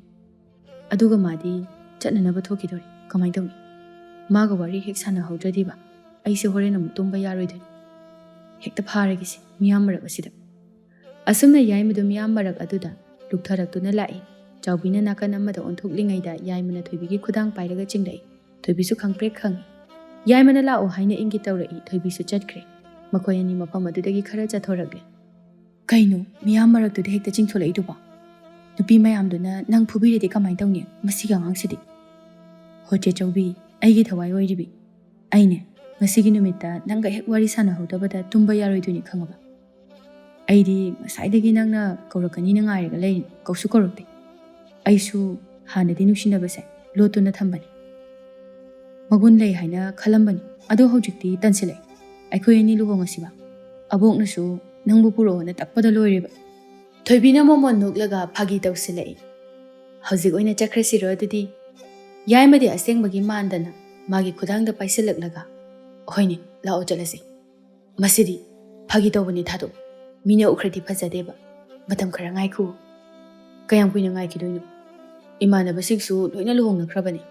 ꯑꯗꯨꯒ ꯃꯥꯗꯤ ꯆꯠꯅꯅꯕ ꯊꯣꯛꯈꯤꯗꯣꯔꯦ꯫ ꯀꯃꯥꯏꯅ ꯇꯧꯅꯤ? ꯃꯥꯒ ꯋꯥꯔꯤ ꯍꯦꯛ ꯁꯥꯟꯅꯍꯧꯗ꯭ꯔꯗꯤꯕ ꯑꯩꯁꯦ ꯍꯣꯔꯦꯟ ꯑꯃꯨꯛ ꯇꯨꯝꯕ ꯌꯥꯔꯣꯏꯗꯣꯏꯅꯤ꯫ ꯍꯦꯛꯇ ꯐꯥꯔꯒꯦꯁꯦ ꯃꯤꯌꯥꯝ ꯃꯔꯛ ꯑꯁꯤꯗ꯫ ꯑꯁꯨꯝꯅ ꯌꯥꯏꯃꯗꯨ ꯃꯤꯌꯥꯝ ꯃꯔꯛ ꯑꯗꯨꯗ ꯂꯨꯞꯊꯔꯛꯇꯨꯅ ꯂꯥꯛꯏ꯫ ꯆꯥꯎꯕꯤꯅ ꯅꯥꯀꯟ ꯑꯃꯗ ꯑꯣꯟꯊꯣꯛꯂꯤꯉꯩꯗ ꯌꯥꯏꯃꯅ ꯊꯣꯏꯕꯤꯒꯤ ꯈꯨꯗꯥꯡ ꯄꯥꯏꯔꯒ ꯆꯤꯡꯂꯛꯏ꯫ ꯊꯣꯏꯕꯤꯁꯨ ꯈꯪꯄ꯭ꯔꯦꯛ ꯈꯪꯏ꯫ ꯌꯥꯏꯃꯅ ꯂꯥꯛꯑꯣ ꯍꯥꯏꯅ ꯏꯪꯒꯤꯠ ꯇꯧꯔꯛꯏ꯫ ꯊꯣꯏꯕꯤꯁꯨ ꯆꯠꯈ꯭ꯔꯦ꯫ ꯃꯈꯣꯏ ꯑꯅꯤ ꯃꯐꯝ ꯑꯗꯨꯗꯒꯤ ꯈꯔ ꯆꯠꯊꯣꯔꯛꯂꯦ꯫ "ꯀꯩꯅꯣ ꯃꯤꯌꯥꯝ ꯃꯔꯛꯇꯨꯗ ꯍꯦꯛꯇ ꯆꯤꯡꯊꯣꯂꯛꯏꯗꯨꯕꯣ? ꯅꯨꯄꯤ ꯃꯌꯥꯝꯗꯨꯅ ꯅꯪ ꯐꯨꯕꯤꯔꯗꯤ ꯀꯃꯥꯏꯅ ꯇꯧꯅꯤ? ꯃꯁꯤꯒꯤ ꯑꯉꯥꯡꯁꯤꯗꯤ!" "ꯍꯣ ꯆꯦ ꯆꯧꯕꯤ, ꯑꯩꯒꯤ ꯊꯋꯥꯏ ꯑꯣꯏꯔꯤꯕꯤ꯫ ꯑꯩꯅꯦ, ꯉꯁꯤꯒꯤ ꯅꯨꯃꯤꯠꯇ ꯅꯪꯒ ꯍꯦꯛ ꯋꯥꯔꯤ ꯁꯥꯟꯅꯍꯧꯗꯕꯗ ꯇꯨꯝꯕ ꯌꯥꯔꯣꯏꯗꯣꯏꯅꯤ, ꯈꯪꯉꯕ?" ꯑꯩꯗꯤ ꯉꯁꯥꯏꯗꯒꯤ ꯅꯪꯅ ꯀꯧꯔꯛꯀꯅꯤꯅ ꯉꯥꯏꯔꯒ ꯂꯩꯔꯤꯅꯤ, ꯀꯧꯁꯨ ꯀꯧꯔꯛꯇꯦ꯫ ꯑꯩꯁꯨ ꯍꯥꯟꯅꯗꯤ ꯅꯨꯡꯁꯤꯅꯕꯁꯦ ꯂꯣꯠꯇꯨꯅ ꯊꯝꯕꯅꯤ, ꯃꯒꯨꯟ ꯂꯩ ꯍꯥꯏꯅ ꯈꯜꯂꯝꯕꯅꯤ꯫ ꯑꯗꯣ ꯍꯧꯖꯤꯛꯇꯤ ꯇꯟꯁꯤꯜꯂꯛꯑꯦ꯫ ꯑꯩꯈꯣꯏ ꯑꯅꯤ ꯂꯨꯍꯣꯡꯉꯁꯤꯕ? ꯑꯕꯣꯛꯅꯁꯨ ꯅꯪꯕꯨ ꯄꯨꯔꯛꯑꯣꯅ ꯇꯛꯄꯗ ꯂꯣꯏꯔꯦꯕ꯫ ꯊꯣꯏꯕꯤꯅ ꯃꯣꯃꯣꯟ ꯅꯣꯛꯂꯒ ꯐꯥꯒꯤ ꯇꯧꯁꯤꯜꯂꯛꯏ꯫ "ꯍꯧꯖꯤꯛ ꯑꯣꯏꯅ ꯆꯠꯈ꯭ꯔꯁꯤꯔꯣ ꯑꯗꯨꯗꯤ?" ꯌꯥꯏꯃꯗꯤ ꯑꯁꯦꯡꯕꯒꯤ ꯃꯥꯟꯗꯅ ꯃꯥꯒꯤ ꯈꯨꯗꯥꯡꯗ ꯄꯥꯏꯁꯤꯜꯂꯛꯂꯒ, "ꯍꯣꯏꯅꯦ, ꯂꯥꯛꯑꯣ ꯆꯠꯂꯁꯤ꯫ ꯃꯁꯤꯗꯤ ꯐꯥꯒꯤ ꯇꯧꯕꯅꯤ, ꯊꯥꯗꯣꯛ꯫ ꯃꯤꯅ ꯎꯈ꯭ꯔꯗꯤ ꯐꯖꯗꯦꯕ꯫ ꯃꯇꯝ ꯈꯔ ꯉꯥꯏꯈꯣ꯫" "ꯀꯌꯥꯝ ꯀꯨꯏꯅ ꯉꯥꯏꯈꯤꯗꯣꯏꯅꯣ? ꯏꯃꯥꯟꯅꯕꯁꯤꯡꯁꯨ ꯂꯣꯏꯅ ꯂꯨꯍꯣꯡꯅꯈ꯭ꯔꯕꯅꯤ꯫"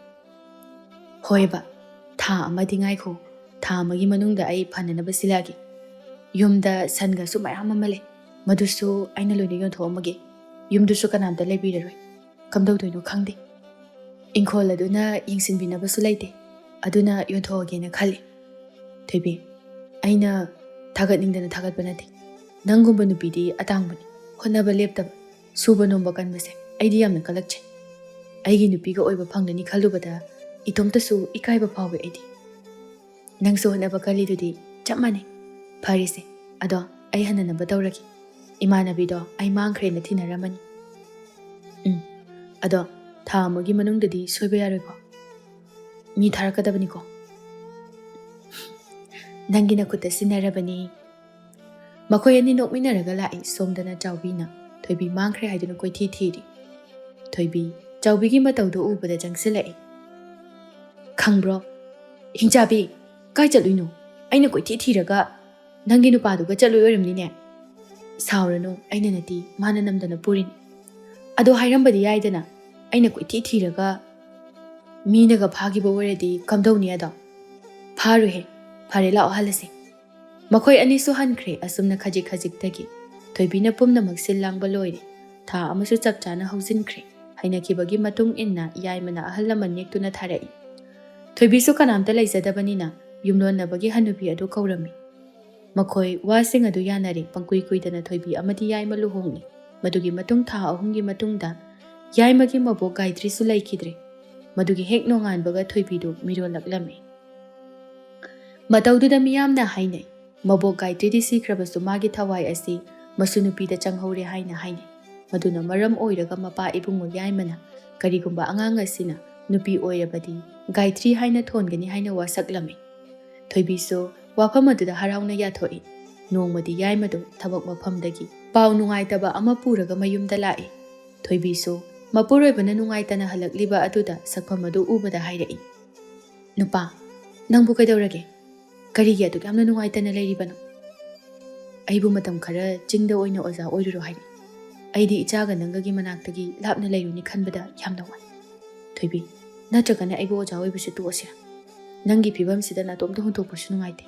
"ꯍꯣꯏꯕ, ꯊꯥ ꯑꯃꯗꯤ ꯉꯥꯏꯈꯣ꯫ ꯊꯥ ꯑꯃꯒꯤ ꯃꯅꯨꯡꯗ ꯑꯩ ꯐꯅꯅꯕ ꯁꯤꯜꯂꯛꯑꯒꯦ꯫ ꯌꯨꯝꯗ ꯁꯟꯒꯁꯨ ꯃꯌꯥꯝ ꯑꯃ ꯂꯩ, ꯃꯗꯨꯁꯨ ꯑꯩꯅ ꯂꯣꯏꯅ ꯌꯣꯟꯊꯣꯛꯑꯝꯃꯒꯦ꯫ ꯌꯨꯝꯗꯨꯁꯨ ꯀꯅꯥꯝꯇ ꯂꯩꯕꯤꯔꯔꯣꯏ꯫ ꯀꯝꯗꯧꯗꯣꯏꯅꯣ ꯈꯪꯗꯦ꯫ ꯏꯪꯈꯣꯜ ꯑꯗꯨꯅ ꯌꯦꯡꯁꯤꯟꯕꯤꯅꯕꯁꯨ ꯂꯩꯇꯦ, ꯑꯗꯨꯅ ꯌꯣꯟꯊꯣꯛꯑꯒꯦꯅ ꯈꯜꯂꯤ꯫" "ꯊꯣꯏꯕꯤ, ꯑꯩꯅ ꯊꯥꯒꯠꯅꯤꯡꯗꯅ ꯊꯥꯒꯠꯄ ꯅꯠꯇꯦ꯫ ꯅꯪꯒꯨꯝꯕ ꯅꯨꯄꯤꯗꯤ ꯑꯇꯥꯡꯕꯅꯤ, ꯍꯣꯠꯅꯕ ꯂꯦꯞꯇꯕ, ꯁꯨꯕ ꯅꯣꯝꯕ ꯀꯟꯕꯁꯦ ꯑꯩꯗꯤ ꯌꯥꯝꯅ ꯀꯜꯂꯛꯆꯩ꯫ ꯑꯩꯒꯤ ꯅꯨꯄꯤꯒ ꯑꯣꯏꯕ ꯐꯪꯂꯅꯤ ꯈꯜꯂꯨꯕꯗ ꯏꯇꯣꯝꯇꯁꯨ ꯏꯀꯥꯏꯕ ꯐꯥꯎꯋꯦ ꯑꯩꯗꯤ꯫ ꯅꯪꯁꯨ ꯍꯣꯠꯅꯕ ꯀꯜꯂꯤꯗꯨꯗꯤ ꯆꯞ ꯃꯥꯟꯅꯩ꯫ ꯐꯔꯦꯁꯦ, ꯑꯗꯣ ꯑꯩ ꯍꯟꯅꯅꯕ ꯇꯧꯔꯒꯦ꯫ ꯏꯃꯥꯟꯅꯕꯤꯗꯣ ꯑꯩ ꯃꯥꯡꯈ꯭ꯔꯦꯅ ꯊꯤꯅꯔꯝꯃꯅꯤ꯫" "ꯎꯝ, ꯑꯗꯣ ꯊꯥ ꯑꯃꯒꯤ ꯃꯅꯨꯡꯗꯗꯤ ꯁꯣꯏꯕ ꯌꯥꯔꯣꯏꯀꯣ? ꯃꯤ ꯊꯥꯔꯛꯀꯗꯕꯅꯤꯀꯣ?" "ꯅꯪꯒꯤ ꯅꯈꯨꯠꯇ ꯁꯤꯟꯅꯔꯕꯅꯤ꯫" ꯃꯈꯣꯏ ꯑꯅꯤ ꯅꯣꯛꯃꯤꯟꯅꯔꯒ ꯂꯥꯛꯏ꯫ ꯁꯣꯝꯗꯅ ꯆꯥꯎꯕꯤꯅ ꯊꯣꯏꯕꯤ ꯃꯥꯡꯈ꯭ꯔꯦ ꯍꯥꯏꯗꯨꯅ ꯀꯣꯏꯊꯤ ꯊꯤꯔꯤ꯫ ꯊꯣꯏꯕꯤ ꯆꯥꯎꯕꯤꯒꯤ ꯃꯇꯧꯗꯨ ꯎꯕꯗ ꯆꯪꯁꯤꯜꯂꯛꯏ꯫ "ꯈꯪꯕ꯭ꯔꯣ? ꯍꯤꯡꯆꯥꯕꯤ, ꯀꯥꯏ ꯆꯠꯂꯨꯏꯅꯣ? ꯑꯩꯅ ꯀꯣꯏꯊꯤ ꯊꯤꯔꯒ ꯅꯪꯒꯤ ꯅꯨꯄꯥꯗꯨꯒ ꯆꯠꯂꯨꯏ ꯑꯣꯏꯔꯝꯅꯤꯅꯦ?" "ꯁꯥꯎꯔꯅꯨ, ꯑꯩꯅ ꯅꯠꯇꯦ, ꯃꯥꯅ ꯅꯝꯗꯅ ꯄꯨꯔꯤꯅꯤ꯫ ꯑꯗꯣ ꯍꯥꯏꯔꯝꯕꯗꯤ ꯌꯥꯏꯗꯅ, ꯑꯩꯅ ꯀꯣꯏꯊꯤ ꯊꯤꯔꯒ ꯃꯤꯅꯒ ꯐꯥꯈꯤꯕ ꯑꯣꯏꯔꯗꯤ ꯀꯝꯗꯧꯅꯤ ꯑꯗꯣ? ꯐꯥꯔꯨꯍꯦ, ꯐꯔꯦ ꯂꯥꯛꯑꯣ ꯍꯜꯂꯁꯤ꯫" ꯃꯈꯣꯏ ꯑꯅꯤꯁꯨ ꯍꯟꯈ꯭ꯔꯦ꯫ ꯑꯁꯨꯝꯅ ꯈꯖꯤꯛ ꯈꯖꯤꯛꯇꯒꯤ ꯊꯣꯏꯕꯤꯅ ꯄꯨꯝꯅꯃꯛ ꯁꯤꯜ ꯂꯥꯡꯕ ꯂꯣꯏꯔꯦ꯫ ꯊꯥ ꯑꯃꯁꯨ ꯆꯞ ꯆꯥꯅ ꯍꯧꯖꯤꯟꯈ꯭ꯔꯦ꯫ ꯍꯩꯅꯈꯤꯕꯒꯤ ꯃꯇꯨꯡ ꯏꯟꯅ ꯌꯥꯏꯃꯅ ꯑꯍꯜ ꯂꯃꯟ ꯅꯦꯛꯇꯨꯅ ꯊꯥꯔꯛꯏ꯫ ꯊꯣꯏꯕꯤꯁꯨ ꯀꯅꯥꯝꯇ ꯂꯩꯖꯗꯕꯅꯤꯅ ꯌꯨꯝꯂꯣꯟꯅꯕꯒꯤ ꯍꯅꯨꯕꯤ ꯑꯗꯨ ꯀꯧꯔꯝꯃꯤ꯫ ꯃꯈꯣꯏ ꯋꯥꯁꯤꯡ ꯑꯗꯨ ꯌꯥꯅꯔꯦ꯫ ꯄꯪꯀꯨꯏ ꯀꯨꯏꯗꯅ ꯊꯣꯏꯕꯤ ꯑꯃꯗꯤ ꯌꯥꯏꯃ ꯂꯨꯍꯣꯡꯂꯦ꯫ ꯃꯗꯨꯒꯤ ꯃꯇꯨꯡ ꯊꯥ ꯑꯍꯨꯝꯒꯤ ꯃꯇꯨꯡꯗ ꯌꯥꯏꯃꯒꯤ ꯃꯕꯣꯛ ꯒꯥꯌꯇ꯭ꯔꯤꯁꯨ ꯂꯩꯈꯤꯗ꯭ꯔꯦ꯫ ꯃꯗꯨꯒꯤ ꯍꯦꯛ ꯅꯣꯡꯉꯥꯟꯕꯒ ꯊꯣꯏꯕꯤꯗꯨ ꯃꯤꯔꯣꯜꯂꯛꯂꯝꯃꯤ꯫ ꯃꯇꯧꯗꯨꯗ ꯃꯤꯌꯥꯝꯅ ꯍꯥꯏꯅꯩ, "ꯃꯕꯣꯛ ꯒꯥꯌꯇ꯭ꯔꯤꯗꯤ ꯁꯤꯈ꯭ꯔꯕꯁꯨ ꯃꯥꯒꯤ ꯊꯋꯥꯏ ꯑꯁꯤ ꯃꯁꯨ ꯅꯨꯄꯤꯗ ꯆꯪꯍꯧꯔꯦ ꯍꯥꯏꯅ ꯍꯥꯏꯅꯩ꯫ ꯃꯗꯨꯅ ꯃꯔꯝ ꯑꯣꯏꯔꯒ ꯃꯄꯥ ꯏꯕꯨꯡꯉꯣ ꯌꯥꯏꯃꯅ ꯀꯔꯤꯒꯨꯝꯕ ꯑꯉꯥꯡ ꯑꯁꯤꯅ ꯅꯨꯄꯤ ꯑꯣꯏꯔꯕꯗꯤ ꯒꯥꯏꯇ꯭ꯔꯤ ꯍꯥꯏꯅ ꯊꯣꯟꯒꯅꯤ ꯍꯥꯏꯅ ꯋꯥꯁꯛꯂꯝꯃꯤ꯫ ꯊꯣꯏꯕꯤꯁꯨ ꯋꯥꯐꯝ ꯑꯗꯨꯗ ꯍꯔꯥꯎꯅ ꯌꯥꯊꯣꯛꯏ꯫ ꯅꯣꯡꯃꯗꯤ ꯌꯥꯏꯃꯗꯨ ꯊꯕꯛ ꯃꯐꯝꯗꯒꯤ ꯄꯥꯎ ꯅꯨꯡꯉꯥꯏꯇꯕ ꯑꯃ ꯄꯨꯔꯒ ꯃꯌꯨꯝꯗ ꯂꯥꯛꯏ꯫ ꯊꯣꯏꯕꯤꯁꯨ ꯃꯄꯨꯔꯣꯏꯕꯅ ꯅꯨꯡꯉꯥꯏꯇꯅ ꯍꯜꯂꯛꯂꯤꯕ ꯑꯗꯨꯗ ꯁꯛꯐꯝ ꯑꯗꯨ ꯎꯕꯗ ꯍꯥꯏꯔꯛꯏ, "ꯅꯨꯄꯥ, ꯅꯪꯕꯨ ꯀꯩꯗꯧꯔꯒꯦ? ꯀꯔꯤꯒꯤ ꯑꯗꯨꯛ ꯌꯥꯝꯅ ꯅꯨꯡꯉꯥꯏꯇꯅ ꯂꯩꯔꯤꯕꯅꯣ?" "ꯑꯩꯕꯨ ꯃꯇꯝ ꯈꯔ ꯆꯤꯡꯗ ꯑꯣꯏꯅ ꯑꯣꯖꯥ ꯑꯣꯏꯔꯨꯔꯣ ꯍꯥꯏꯔꯛꯏ꯫ ꯑꯩꯗꯤ ꯏꯆꯥꯒ ꯅꯪꯒꯒꯤ ꯃꯅꯥꯛꯇꯒꯤ ꯂꯥꯞꯅ ꯂꯩꯔꯨꯅꯤ ꯈꯟꯕꯗ ꯌꯥꯝꯅ ꯋꯥꯏ꯫ ꯊꯣꯏꯕꯤ, ꯅꯠꯇ꯭ꯔꯒꯅ ꯑꯩꯕꯨ ꯑꯣꯖꯥ ꯑꯣꯏꯕꯁꯤ ꯇꯣꯛꯑꯁꯤꯔꯥ? ꯅꯪꯒꯤ ꯐꯤꯕꯝꯁꯤꯗ ꯅꯥꯇꯣꯝꯇ ꯍꯨꯟꯗꯣꯛꯄꯁꯨ ꯅꯨꯡꯉꯥꯏꯇꯦ꯫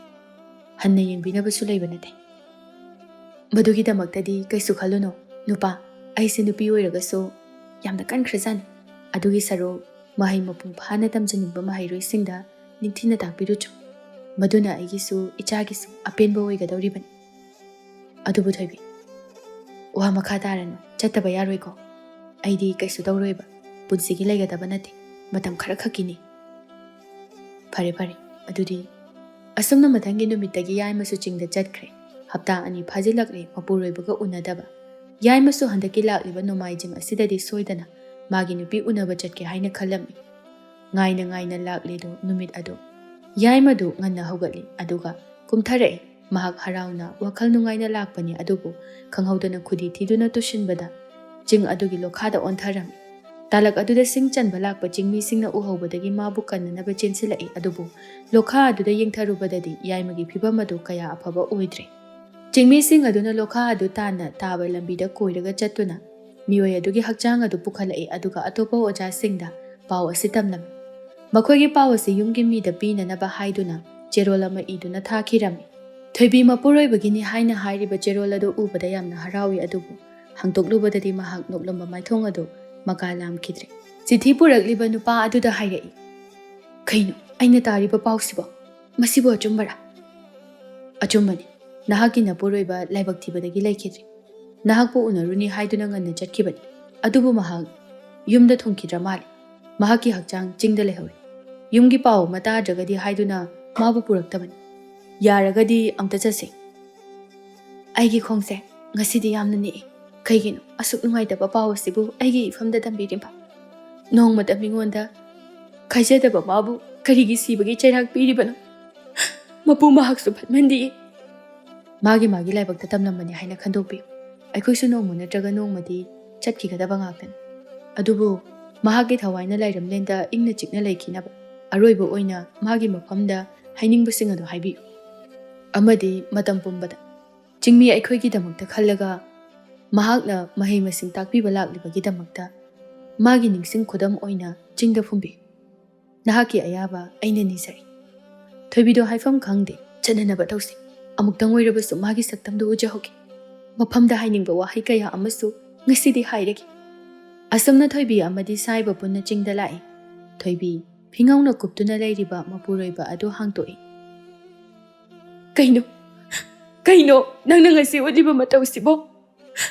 ꯍꯟꯅ ꯌꯦꯡꯕꯤꯅꯕꯁꯨ ꯂꯩꯕ ꯅꯠꯇꯦ꯫ ꯃꯗꯨꯒꯤꯗꯃꯛꯇꯗꯤ ꯀꯩꯁꯨ ꯈꯜꯂꯨꯅꯨ, ꯅꯨꯄꯥ꯫ ꯑꯩꯁꯦ ꯅꯨꯄꯤ ꯑꯣꯏꯔꯒꯁꯨ ꯌꯥꯝꯅ ꯀꯟꯈ꯭ꯔꯖꯥꯠꯅꯤ꯫ ꯑꯗꯨꯒꯤ ꯁꯔꯨꯛ ꯃꯍꯩ ꯃꯄꯨꯡ ꯐꯥꯅ ꯇꯝꯖꯅꯤꯡꯕ ꯃꯍꯩꯔꯣꯏꯁꯤꯡꯗ ꯅꯤꯡꯊꯤꯅ ꯇꯥꯛꯄꯤꯔꯨꯆꯣ꯫ ꯃꯗꯨꯅ ꯑꯩꯒꯤꯁꯨ ꯏꯆꯥꯒꯤꯁꯨ ꯑꯄꯦꯟꯕ ꯑꯣꯏꯒꯗꯧꯔꯤꯕꯅꯤ꯫ ꯑꯗꯨꯕꯨ ꯊꯣꯏꯕꯤ, ꯋꯥ ꯃꯈꯥ ꯇꯥꯔꯅꯨ, ꯆꯠꯇꯕ ꯌꯥꯔꯣꯏꯀꯣ꯫ ꯑꯩꯗꯤ ꯀꯩꯁꯨ ꯇꯧꯔꯣꯏꯕ, ꯄꯨꯟꯁꯤꯒꯤ ꯂꯩꯒꯗꯕ ꯅꯠꯇꯦ, ꯃꯇꯝ ꯈꯔ ꯈꯛꯀꯤꯅꯤ꯫ ꯐꯔꯦ ꯐꯔꯦ, ꯑꯗꯨꯗꯤ꯫ ꯑꯁꯨꯝꯅ ꯃꯊꯪꯒꯤ ꯅꯨꯃꯤꯠꯇꯒꯤ ꯌꯥꯏꯃꯁꯨ ꯆꯤꯡꯗ ꯆꯠꯈ꯭ꯔꯦ꯫ ꯍꯞꯇꯥ ꯑꯅꯤ ꯐꯥꯖꯤꯜꯂꯛꯂꯦ ꯃꯄꯨꯔꯣꯏꯕꯒ ꯎꯅꯗꯕ꯫ ꯌꯥꯏꯃꯁꯨ ꯍꯟꯗꯛꯀꯤ ꯂꯥꯛꯂꯤꯕ ꯅꯣꯡꯃꯥꯏꯖꯤꯡ ꯑꯁꯤꯗꯗꯤ ꯁꯣꯏꯗꯅ ꯃꯥꯒꯤ ꯅꯨꯄꯤ ꯎꯅꯕ ꯆꯠꯀꯦ ꯍꯥꯏꯅ ꯈꯜꯂꯝꯃꯤ꯫ ꯉꯥꯏꯅ ꯉꯥꯏꯅ ꯂꯥꯛꯂꯦꯗꯣ ꯅꯨꯃꯤꯠ ꯑꯗꯨ꯫ ꯌꯥꯏꯃꯗꯨ ꯉꯟꯅ ꯍꯧꯒꯠꯂꯤ, ꯑꯗꯨꯒ ꯀꯨꯝꯊꯔꯛꯏ꯫ ꯃꯍꯥꯛ ꯍꯔꯥꯎꯅ ꯋꯥꯈꯜ ꯅꯨꯡꯉꯥꯏꯅ ꯂꯥꯛꯄꯅꯤ, ꯑꯗꯨꯕꯨ ꯈꯪꯍꯧꯗꯅ ꯈꯨꯗꯤ ꯊꯤꯗꯨꯅ ꯇꯨꯁꯤꯟꯕꯗ ꯆꯤꯡ ꯑꯗꯨꯒꯤ ꯂꯣꯈꯥꯗ ꯑꯣꯟꯊꯔꯝꯃꯤ꯫ ꯇꯥꯂꯛ ꯑꯗꯨꯗ ꯁꯤꯡ ꯆꯟꯕ ꯂꯥꯛꯄ ꯆꯤꯡꯃꯤꯁꯤꯡꯅ ꯎꯍꯧꯕꯗꯒꯤ ꯃꯥꯕꯨ ꯀꯟꯅꯅꯕ ꯆꯦꯟꯁꯤꯜꯂꯛꯏ, ꯑꯗꯨꯕꯨ ꯂꯣꯈꯥ ꯑꯗꯨꯗ ꯌꯦꯡꯊꯔꯨꯕꯗꯗꯤ ꯌꯥꯏꯃꯒꯤ ꯐꯤꯕꯝ ꯑꯗꯨ ꯀꯌꯥ ꯑꯐꯕ ꯑꯣꯏꯗ꯭ꯔꯦ꯫ ꯆꯤꯡꯃꯤꯁꯤꯡ ꯑꯗꯨꯅ ꯂꯣꯈꯥ ꯑꯗꯨ ꯇꯥꯟꯅ ꯇꯥꯕ ꯂꯝꯕꯤꯗ ꯀꯣꯏꯔꯒ ꯆꯠꯇꯨꯅ ꯃꯤꯑꯣꯏ ꯑꯗꯨꯒꯤ ꯍꯛꯆꯥꯡ ꯑꯗꯨ ꯄꯨꯈꯠꯂꯛꯏ, ꯑꯗꯨꯒ ꯑꯇꯣꯞꯄ ꯑꯣꯖꯥꯁꯤꯡꯗ ꯄꯥꯎ ꯑꯁꯤ ꯇꯝꯂꯝꯃꯤ꯫ ꯃꯈꯣꯏꯒꯤ ꯄꯥꯎ ꯑꯁꯤ ꯌꯨꯝꯒꯤ ꯃꯤꯗ ꯄꯤꯅꯅꯕ ꯍꯥꯏꯗꯨꯅ ꯆꯦꯔꯣꯜ ꯑꯃ ꯏꯗꯨꯅ ꯊꯥꯈꯤꯔꯝꯃꯤ꯫ ꯊꯣꯏꯕꯤ ꯃꯄꯨꯔꯣꯏꯕꯒꯤꯅꯤ ꯍꯥꯏꯅ ꯍꯥꯏꯔꯤꯕ ꯆꯦꯔꯣꯜ ꯑꯗꯨ ꯎꯕꯗ ꯌꯥꯝꯅ ꯍꯔꯥꯎꯏ, ꯑꯗꯨꯕꯨ ꯍꯥꯡꯗꯣꯛꯂꯨꯕꯗꯗꯤ ꯃꯍꯥꯛ ꯅꯣꯛꯂꯝꯕ ꯃꯥꯏꯊꯣꯡ ꯑꯗꯨ ꯃꯀꯥ ꯂꯥꯝꯈꯤꯗ꯭ꯔꯦ꯫ ꯆꯤꯊꯤ ꯄꯨꯔꯛꯂꯤꯕ ꯅꯨꯄꯥ ꯑꯗꯨꯗ ꯍꯥꯏꯔꯛꯏ, "ꯀꯩꯅꯣ ꯑꯩꯅ ꯇꯥꯔꯤꯕ ꯄꯥꯎꯁꯤꯕꯣ? ꯃꯁꯤꯕꯨ ꯑꯆꯨꯝꯕꯔꯥ?" "ꯑꯆꯨꯝꯕꯅꯤ꯫ ꯅꯍꯥꯛꯀꯤ ꯅꯄꯨꯔꯣꯏꯕ ꯂꯥꯏꯕꯛ ꯊꯤꯕꯗꯒꯤ ꯂꯩꯈꯤꯗ꯭ꯔꯦ꯫ ꯅꯍꯥꯛꯄꯨ ꯎꯅꯔꯨꯅꯤ ꯍꯥꯏꯗꯨꯅ ꯉꯟꯅ ꯆꯠꯈꯤꯕꯅꯤ, ꯑꯗꯨꯕꯨ ꯃꯍꯥꯛ ꯌꯨꯝꯗ ꯊꯨꯡꯈꯤꯗ꯭ꯔ ꯃꯥꯜꯂꯦ꯫ ꯃꯍꯥꯛꯀꯤ ꯍꯛꯆꯥꯡ ꯆꯤꯡꯗ ꯂꯩꯍꯧꯔꯦ꯫ ꯌꯨꯝꯒꯤ ꯄꯥꯎ ꯑꯃ ꯇꯥꯗ꯭ꯔꯒꯗꯤ ꯍꯥꯏꯗꯨꯅ ꯃꯥꯕꯨ ꯄꯨꯔꯛꯇꯕꯅꯤ꯫ ꯌꯥꯔꯒꯗꯤ ꯑꯝꯇ ꯆꯠꯁꯤ꯫" "ꯑꯩꯒꯤ ꯈꯣꯡꯁꯦ ꯉꯁꯤꯗꯤ ꯌꯥꯝꯅ ꯅꯤꯛꯏ꯫ ꯀꯩꯒꯤꯅꯣ ꯑꯁꯨꯛ ꯅꯨꯡꯉꯥꯏꯇꯕ ꯄꯥꯎ ꯑꯁꯤꯕꯨ ꯑꯩꯒꯤ ꯏꯐꯝꯗ ꯇꯝꯕꯤꯔꯤꯕ? ꯅꯣꯡꯃꯇ ꯃꯤꯉꯣꯟꯗ ꯈꯥꯏꯖꯗꯕ ꯃꯥꯕꯨ ꯀꯔꯤꯒꯤ ꯁꯤꯕꯒꯤ ꯆꯩꯔꯥꯛ ꯄꯤꯔꯤꯕꯅꯣ? ꯃꯄꯨ ꯃꯍꯥꯛꯁꯨ ꯐꯠꯃꯟꯗꯦ꯫ ꯃꯥꯒꯤ ꯃꯥꯒꯤ ꯂꯥꯏꯕꯛꯇ ꯇꯝꯂꯝꯕꯅꯤ ꯍꯥꯏꯅ ꯈꯟꯗꯣꯛꯄꯤꯌꯨ꯫ ꯑꯩꯈꯣꯏꯁꯨ ꯅꯣꯡꯃ ꯅꯠꯇ꯭ꯔꯒ ꯅꯣꯡꯃꯗꯤ ꯆꯠꯈꯤꯒꯗꯕ ꯉꯥꯛꯇꯅꯤ꯫ ꯑꯗꯨꯕꯨ ꯃꯍꯥꯛꯀꯤ ꯊꯋꯥꯏꯅ ꯂꯥꯏꯔꯝꯂꯦꯟꯗ ꯏꯪꯅ ꯆꯤꯛꯅ ꯂꯩꯈꯤꯅꯕ ꯑꯔꯣꯏꯕ ꯑꯣꯏꯅ ꯃꯥꯒꯤ ꯃꯐꯝꯗ ꯍꯥꯏꯅꯤꯡꯕꯁꯤꯡ ꯑꯗꯨ ꯍꯥꯏꯕꯤꯌꯨ꯫ ꯑꯃꯗꯤ ꯃꯇꯝ ꯄꯨꯝꯕꯗ ꯆꯤꯡꯃꯤ ꯑꯩꯈꯣꯏꯒꯤꯗꯃꯛꯇ ꯈꯜꯂꯒ ꯃꯍꯥꯛꯅ ꯃꯍꯩ ꯃꯁꯤꯡ ꯇꯥꯛꯄꯤꯕ ꯂꯥꯛꯂꯤꯕꯒꯤꯗꯃꯛꯇ ꯃꯥꯒꯤ ꯅꯤꯡꯁꯤꯡ ꯈꯨꯗꯝ ꯑꯣꯏꯅ ꯆꯤꯡꯗ ꯐꯨꯝꯕꯤꯌꯨ꯫ ꯅꯍꯥꯛꯀꯤ ꯑꯌꯥꯕ ꯑꯩꯅ ꯅꯤꯖꯔꯤ꯫ ꯊꯣꯏꯕꯤꯗꯣ ꯍꯥꯏꯐꯝ ꯈꯪꯗꯦ꯫ ꯆꯠꯅꯅꯕ ꯇꯧꯁꯤ꯫ ꯑꯃꯨꯛꯇꯪ ꯑꯣꯏꯔꯕꯁꯨ ꯃꯥꯒꯤ ꯁꯛꯇꯝꯗꯨ ꯎꯖꯍꯧꯒꯦ꯫ ꯃꯐꯝꯗ ꯍꯥꯏꯅꯤꯡꯕ ꯋꯥꯍꯩ ꯀꯌꯥ ꯑꯃꯁꯨ ꯉꯁꯤꯗꯤ ꯍꯥꯏꯔꯒꯦ꯫ ꯑꯁꯨꯝꯅ ꯊꯣꯏꯕꯤ ꯑꯃꯗꯤ ꯁꯥꯏꯕ ꯄꯨꯟꯅ ꯆꯤꯡꯗ ꯂꯥꯛꯏ꯫ ꯊꯣꯏꯕꯤ ꯐꯤꯉꯧꯅ ꯀꯨꯞꯇꯨꯅ ꯂꯩꯔꯤꯕ ꯃꯄꯨꯔꯣꯏꯕ ꯑꯗꯨ ꯍꯥꯡꯇꯣꯛꯏ꯫ "ꯀꯩꯅꯣ? ꯀꯩꯅꯣ ꯅꯪꯅ ꯉꯁꯤ ꯎꯠꯂꯤꯕ ꯃꯇꯧꯁꯤꯕꯣ?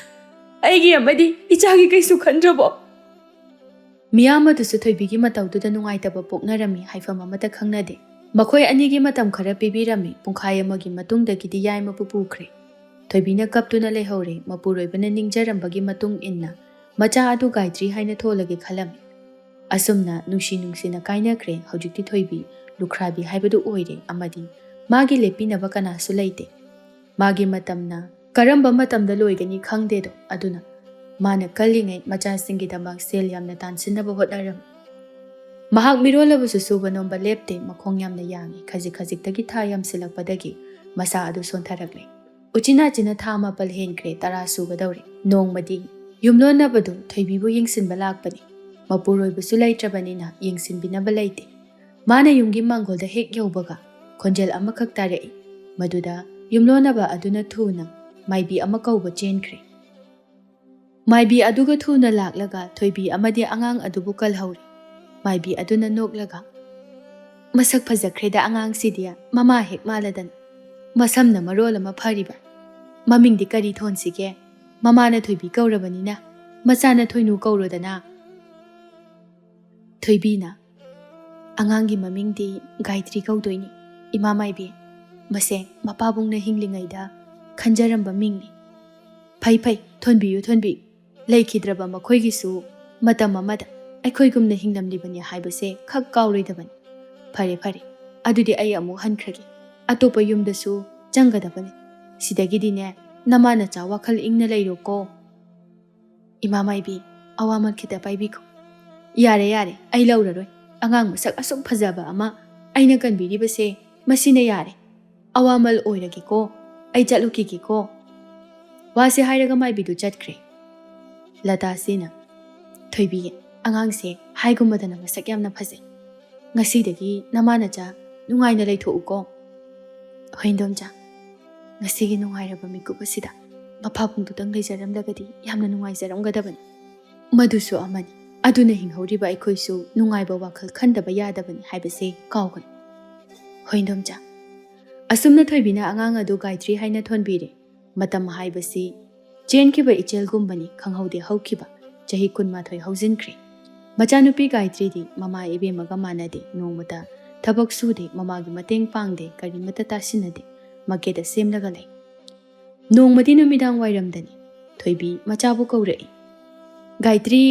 ꯑꯩꯒꯤ ꯑꯃꯗꯤ ꯏꯆꯥꯒꯤ ꯀꯩꯁꯨ ꯈꯟꯗ꯭ꯔꯕꯣ?" ꯃꯤꯌꯥꯝ ꯑꯗꯨꯁꯨ ꯊꯣꯏꯕꯤꯒꯤ ꯃꯇꯧꯗꯨꯗ ꯅꯨꯡꯉꯥꯏꯇꯕ ꯄꯣꯛꯅꯔꯝꯃꯤ ꯍꯥꯏꯐꯝ ꯑꯃꯠꯇ ꯈꯪꯅꯗꯦ꯫ ꯃꯈꯣꯏ ꯑꯅꯤꯒꯤ ꯃꯇꯝ ꯈꯔ ꯄꯤꯕꯤꯔꯝꯃꯤ꯫ ꯄꯨꯡꯈꯥꯏ ꯑꯃꯒꯤ ꯃꯇꯨꯡꯗꯒꯤꯗꯤ ꯌꯥꯏꯃꯕꯨ ꯄꯨꯈ꯭ꯔꯦ꯫ ꯊꯣꯏꯕꯤꯅ ꯀꯞꯇꯨꯅ ꯂꯩꯍꯧꯔꯦ꯫ ꯃꯄꯨꯔꯣꯏꯕꯅ ꯅꯤꯡꯖꯔꯝꯕꯒꯤ ꯃꯇꯨꯡ ꯏꯟꯅ ꯃꯆꯥ ꯑꯗꯨ ꯒꯥꯌꯇ꯭ꯔꯤ ꯍꯥꯏꯅ ꯊꯣꯜꯂꯒꯦ ꯈꯜꯂꯝꯃꯤ꯫ ꯑꯁꯨꯝꯅ ꯅꯨꯡꯁꯤ ꯅꯨꯡꯁꯤꯅ ꯀꯥꯏꯅꯈ꯭ꯔꯦ꯫ ꯍꯧꯖꯤꯛꯇꯤ ꯊꯣꯏꯕꯤ ꯂꯨꯈ꯭ꯔꯥꯕꯤ ꯍꯥꯏꯕꯗꯨ ꯑꯣꯏꯔꯦ ꯑꯃꯗꯤ ꯃꯥꯒꯤ ꯂꯦꯞꯄꯤꯅꯕ ꯀꯅꯥꯁꯨ ꯂꯩꯇꯦ꯫ ꯃꯥꯒꯤ ꯃꯇꯝꯅ ꯀꯔꯝꯕ ꯃꯇꯝꯗ ꯂꯣꯏꯒꯅꯤ ꯈꯪꯗꯦꯗꯣ꯫ ꯑꯗꯨꯅ ꯃꯥꯅ ꯀꯜꯂꯤꯉꯩ ꯃꯆꯥꯁꯤꯡꯒꯤꯗꯃꯛ ꯁꯦꯜ ꯌꯥꯝꯅ ꯇꯥꯟꯁꯤꯟꯅꯕ ꯍꯣꯠꯅꯔꯝꯃꯤ꯫ ꯃꯍꯥꯛ ꯃꯤꯔꯣꯜꯂꯕꯁꯨ ꯁꯨꯕ ꯅꯣꯝꯕ ꯂꯦꯞꯇꯦ꯫ ꯃꯈꯣꯡ ꯌꯥꯝꯅ ꯌꯥꯡꯏ꯫ ꯈꯖꯤꯛ ꯈꯖꯤꯛꯇꯒꯤ ꯊꯥ ꯌꯥꯝꯁꯤꯜꯂꯛꯄꯗꯒꯤ ꯃꯁꯥ ꯑꯗꯨ ꯁꯣꯟꯊꯔꯛꯂꯦ꯫ ꯎꯆꯤꯟ ꯅꯥꯆꯤꯟꯅ ꯊꯥ ꯃꯥꯄꯜ ꯍꯦꯟꯈ꯭ꯔꯦ, ꯇꯔꯥ ꯁꯨꯒꯗꯧꯔꯦ꯫ ꯅꯣꯡꯃꯗꯤ ꯌꯨꯝꯂꯣꯟꯅꯕꯗꯨ ꯊꯣꯏꯕꯤꯕꯨ ꯌꯦꯡꯁꯤꯟꯕ ꯂꯥꯛꯄꯅꯤ꯫ ꯃꯄꯨꯔꯣꯏꯕꯁꯨ ꯂꯩꯇ꯭ꯔꯕꯅꯤꯅ ꯌꯦꯡꯁꯤꯟꯕꯤꯅꯕ ꯂꯩꯇꯦ꯫ ꯃꯥꯅ ꯌꯨꯝꯒꯤ ꯃꯥꯡꯒꯣꯜꯗ ꯍꯦꯛ ꯌꯧꯕꯒ ꯈꯣꯟꯖꯦꯜ ꯑꯃꯈꯛ ꯇꯥꯔꯛꯏ꯫ ꯃꯗꯨꯗ ꯌꯨꯝꯂꯣꯟꯅꯕ ꯑꯗꯨꯅ ꯊꯨꯅ ꯃꯥꯏꯕꯤ ꯑꯃ ꯀꯧꯕ ꯆꯦꯟꯈ꯭ꯔꯦ꯫ ꯃꯥꯏꯕꯤ ꯑꯗꯨꯒ ꯊꯨꯅ ꯂꯥꯛꯂꯒ ꯊꯣꯏꯕꯤ ꯑꯃꯗꯤ ꯑꯉꯥꯡ ꯑꯗꯨꯕꯨ ꯀꯜꯍꯧꯔꯤ꯫ ꯃꯥꯏꯕꯤ ꯑꯗꯨꯅ ꯅꯣꯛꯂꯒ, "ꯃꯁꯛ ꯐꯖꯈ꯭ꯔꯦꯗ ꯑꯉꯥꯡꯁꯤꯗꯤ, ꯃꯃꯥ ꯍꯦꯛ ꯃꯥꯜꯂꯗꯅ꯫ ꯃꯁꯝꯅ ꯃꯔꯣꯜ ꯑꯃ ꯐꯔꯤꯕ꯫ ꯃꯃꯤꯡꯗꯤ ꯀꯔꯤ ꯊꯣꯟꯁꯤꯒꯦ? ꯃꯃꯥꯅ ꯊꯣꯏꯕꯤ ꯀꯧꯔꯕꯅꯤꯅ ꯃꯆꯥꯅ ꯊꯣꯏꯅꯨ ꯀꯧꯔꯣꯗꯅ꯫" ꯊꯣꯏꯕꯤꯅ, "ꯑꯉꯥꯡꯒꯤ ꯃꯃꯤꯡꯗꯤ ꯒꯥꯌꯇ꯭ꯔꯤ ꯀꯧꯗꯣꯏꯅꯤ, ꯏꯃꯥ ꯃꯥꯏꯕꯤ꯫ ꯃꯁꯦ ꯃꯄꯥꯕꯨꯡꯅ ꯍꯤꯡꯂꯤꯉꯩꯗ ꯈꯟꯖꯔꯝꯕ ꯃꯤꯡꯅꯤ꯫ "ꯐꯩ ꯐꯩ, ꯊꯣꯟꯕꯤꯌꯨ ꯊꯣꯟꯕꯤꯌꯨ꯫ ꯂꯩꯈꯤꯗ꯭ꯔꯕ ꯃꯈꯣꯏꯒꯤꯁꯨ ꯃꯇꯝ ꯑꯃꯗ ꯑꯩꯈꯣꯏꯒꯨꯝꯅ ꯍꯤꯡꯂꯝꯂꯤꯕꯅꯤ ꯍꯥꯏꯕꯁꯦ ꯈꯛ ꯀꯥꯎꯔꯣꯏꯗꯕꯅꯤ꯫ ꯐꯔꯦ ꯐꯔꯦ, ꯑꯗꯨꯗꯤ ꯑꯩ ꯑꯃꯨꯛ ꯍꯟꯈ꯭ꯔꯒꯦ꯫ ꯑꯇꯣꯞꯄ ꯌꯨꯝꯗꯁꯨ ꯆꯪꯒꯗꯕꯅꯤ꯫ ꯁꯤꯗꯒꯤꯗꯤꯅꯦ, ꯅꯃꯥ ꯅꯆꯥ ꯋꯥꯈꯜ ꯏꯪꯅ ꯂꯩꯔꯣꯀꯣ꯫" "ꯏꯃꯥ ꯃꯥꯏꯕꯤ, ꯑꯋꯥꯃꯜ ꯈꯤꯇ ꯄꯥꯏꯕꯤꯈꯣ꯫" "ꯌꯥꯔꯦ ꯌꯥꯔꯦ, ꯑꯩ ꯂꯧꯔꯔꯣꯏ꯫ ꯑꯉꯥꯡ ꯃꯁꯛ ꯑꯁꯨꯛ ꯐꯖꯕ ꯑꯃ ꯑꯩꯅ ꯀꯟꯕꯤꯔꯤꯕꯁꯦ ꯃꯁꯤꯅ ꯌꯥꯔꯦ꯫ ꯑꯋꯥꯃꯜ ꯑꯣꯏꯔꯒꯦꯀꯣ꯫ ꯑꯩ ꯆꯠꯂꯨꯈꯤꯒꯦꯀꯣ꯫" ꯋꯥꯁꯦ ꯍꯥꯏꯔꯒ ꯃꯥꯏꯕꯤꯗꯨ ꯆꯠꯈ꯭ꯔꯦ꯫ ꯂꯇꯥꯁꯤꯅ, "ꯊꯣꯏꯕꯤ, ꯑꯉꯥꯡꯁꯦ ꯍꯥꯏꯒꯨꯝꯕꯗꯅ ꯃꯁꯛ ꯌꯥꯝꯅ ꯐꯖꯩ꯫ ꯉꯁꯤꯗꯒꯤ ꯅꯃꯥ ꯅꯆꯥ ꯅꯨꯡꯉꯥꯏꯅ ꯂꯩꯊꯣꯛꯎꯀꯣ꯫" "ꯍꯣꯏ ꯏꯟꯗꯣꯝꯆꯥ, ꯉꯁꯤꯒꯤ ꯅꯨꯡꯉꯥꯏꯔꯕ ꯃꯤꯀꯨꯞ ꯑꯁꯤꯗ ꯃꯐꯥ ꯄꯨꯡꯗꯨꯇꯪ ꯂꯩꯖꯔꯝꯂꯒꯗꯤ ꯌꯥꯝꯅ ꯅꯨꯡꯉꯥꯏꯖꯔꯝꯒꯗꯕꯅꯤ꯫ ꯃꯗꯨꯁꯨ ꯑꯃꯅꯤ, ꯑꯗꯨꯅ ꯍꯤꯡꯍꯧꯔꯤꯕ ꯑꯩꯈꯣꯏꯁꯨ ꯅꯨꯡꯉꯥꯏꯕ ꯋꯥꯈꯜ ꯈꯟꯗꯕ ꯌꯥꯗꯕꯅꯤ ꯍꯥꯏꯕꯁꯦ ꯀꯥꯎꯒꯅꯨ꯫" "ꯍꯣꯏ ꯏꯟꯗꯣꯝꯆꯥ꯫" ꯑꯁꯨꯝꯅ ꯊꯣꯏꯕꯤꯅ ꯑꯉꯥꯡ ꯑꯗꯨ ꯒꯥꯌꯇ꯭ꯔꯤ ꯍꯥꯏꯅ ꯊꯣꯟꯕꯤꯔꯦ꯫ ꯃꯇꯝ ꯍꯥꯏꯕꯁꯤ ꯆꯦꯟꯈꯤꯕ ꯏꯆꯦꯜꯒꯨꯝꯕꯅꯤ, ꯈꯪꯍꯧꯗꯦ ꯍꯧꯈꯤꯕ꯫ ꯆꯍꯤ ꯀꯨꯟꯃꯥꯊꯣꯏ ꯍꯧꯖꯤꯟꯈ꯭ꯔꯦ꯫ ꯃꯆꯥꯅꯨꯄꯤ ꯒꯥꯌꯇ꯭ꯔꯤꯗꯤ ꯃꯃꯥ ꯏꯕꯦꯝꯃꯒ ꯃꯥꯟꯅꯗꯦ, ꯅꯣꯡꯃꯇ ꯊꯕꯛ ꯁꯨꯗꯦ, ꯃꯃꯥꯒꯤ ꯃꯇꯦꯡ ꯄꯥꯡꯗꯦ, ꯀꯔꯤꯃꯠꯇ ꯇꯥꯁꯤꯟꯅꯗꯦ, ꯃꯀꯦꯗ ꯁꯦꯝꯂꯒ ꯂꯩ꯫ ꯅꯣꯡꯃꯗꯤ ꯅꯨꯃꯤꯗꯥꯡ ꯋꯥꯏꯔꯝꯗꯅꯤ, ꯊꯣꯏꯕꯤ ꯃꯆꯥꯕꯨ ꯀꯧꯔꯛꯏ꯫ "ꯒꯥꯌꯇ꯭ꯔꯤ!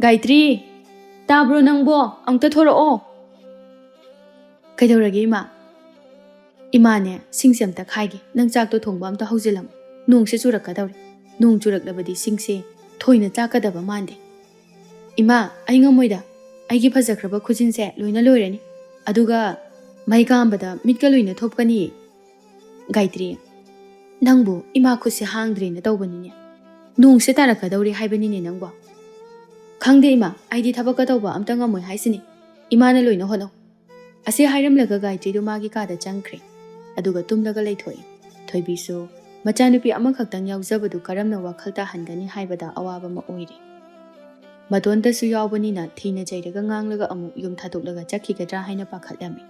ꯒꯥꯌꯇ꯭ꯔꯤ! ꯇꯥꯕ꯭ꯔꯣ ꯅꯪꯕꯣ? ꯑꯃꯨꯛꯇ ꯊꯣꯔꯛꯑꯣ!" "ꯀꯩꯗꯧꯔꯒꯦ ꯏꯃꯥ?" "ꯏꯃꯥꯅꯦ, ꯁꯤꯡꯁꯦ ꯑꯝꯇ ꯈꯥꯏꯒꯦ, ꯅꯪ ꯆꯥꯛꯇꯣ ꯊꯣꯡꯕ ꯑꯝꯇ ꯍꯧꯖꯤꯜꯂꯝꯃꯨ꯫ ꯅꯣꯡꯁꯦ ꯆꯨꯔꯛꯀꯗꯧꯔꯦ꯫ ꯅꯣꯡ ꯆꯨꯔꯛꯂꯕꯗꯤ ꯁꯤꯡꯁꯦ ꯊꯣꯏꯅ ꯆꯥꯛꯀꯗꯕ ꯃꯥꯟꯗꯦ꯫" "ꯏꯃꯥ, ꯑꯩ ꯉꯝꯃꯣꯏꯗ꯫ ꯑꯩꯒꯤ ꯐꯖꯈ꯭ꯔꯕ ꯈꯨꯖꯤꯟꯁꯦ ꯂꯣꯏꯅ ꯂꯣꯏꯔꯅꯤ꯫ ꯑꯗꯨꯒ ꯃꯩ ꯀꯥꯝꯕꯗ ꯃꯤꯠꯀ ꯂꯣꯏꯅ ꯊꯣꯛꯀꯅꯤ꯫" "ꯒꯥꯌꯇ꯭ꯔꯤ, ꯅꯪꯕꯨ ꯏꯃꯥ ꯈꯨꯠꯁꯦ ꯍꯥꯡꯗ꯭ꯔꯦꯅ ꯇꯧꯕꯅꯤꯅꯦ꯫ ꯅꯣꯡꯁꯦ ꯇꯥꯔꯛꯀꯗꯧꯔꯦ ꯍꯥꯏꯕꯅꯤꯅꯦ ꯅꯪꯕꯣ꯫" "ꯈꯪꯗꯦ ꯏꯃꯥ, ꯑꯩꯗꯤ ꯊꯕꯛꯀ ꯇꯧꯕ ꯑꯝꯇ ꯉꯝꯃꯣꯏ ꯍꯥꯏꯁꯤꯅꯤ꯫ ꯏꯃꯥꯅ ꯂꯣꯏꯅ ꯍꯣꯠꯅꯧ꯫" ꯑꯁꯤ ꯍꯥꯏꯔꯝꯂꯒ ꯒꯥꯌꯇ꯭ꯔꯤꯗꯨ ꯃꯥꯒꯤ ꯀꯥꯗ ꯆꯪꯈ꯭ꯔꯦ꯫ ꯑꯗꯨꯒ ꯇꯨꯝꯂꯒ ꯂꯩꯊꯣꯛꯏ꯫ ꯊꯣꯏꯕꯤꯁꯨ ꯃꯆꯥꯅꯨꯄꯤ ꯑꯃꯈꯛꯇꯪ ꯌꯥꯎꯖꯕꯗꯨ ꯀꯔꯝꯅ ꯋꯥꯈꯜ ꯇꯥꯍꯟꯒꯅꯤ ꯍꯥꯏꯕꯗ ꯑꯋꯥꯕ ꯑꯃ ꯑꯣꯏꯔꯦ꯫ ꯃꯇꯣꯟꯇꯁꯨ ꯌꯥꯎꯕꯅꯤꯅ ꯊꯤꯅ ꯆꯩꯔꯒ ꯉꯥꯡꯂꯒ ꯑꯃꯨꯛ ꯌꯨꯝ ꯊꯥꯗꯣꯛꯂꯒ ꯆꯠꯈꯤꯒꯗ꯭ꯔꯥ ꯍꯥꯏꯅ ꯄꯥꯈꯠꯂꯝꯃꯤ꯫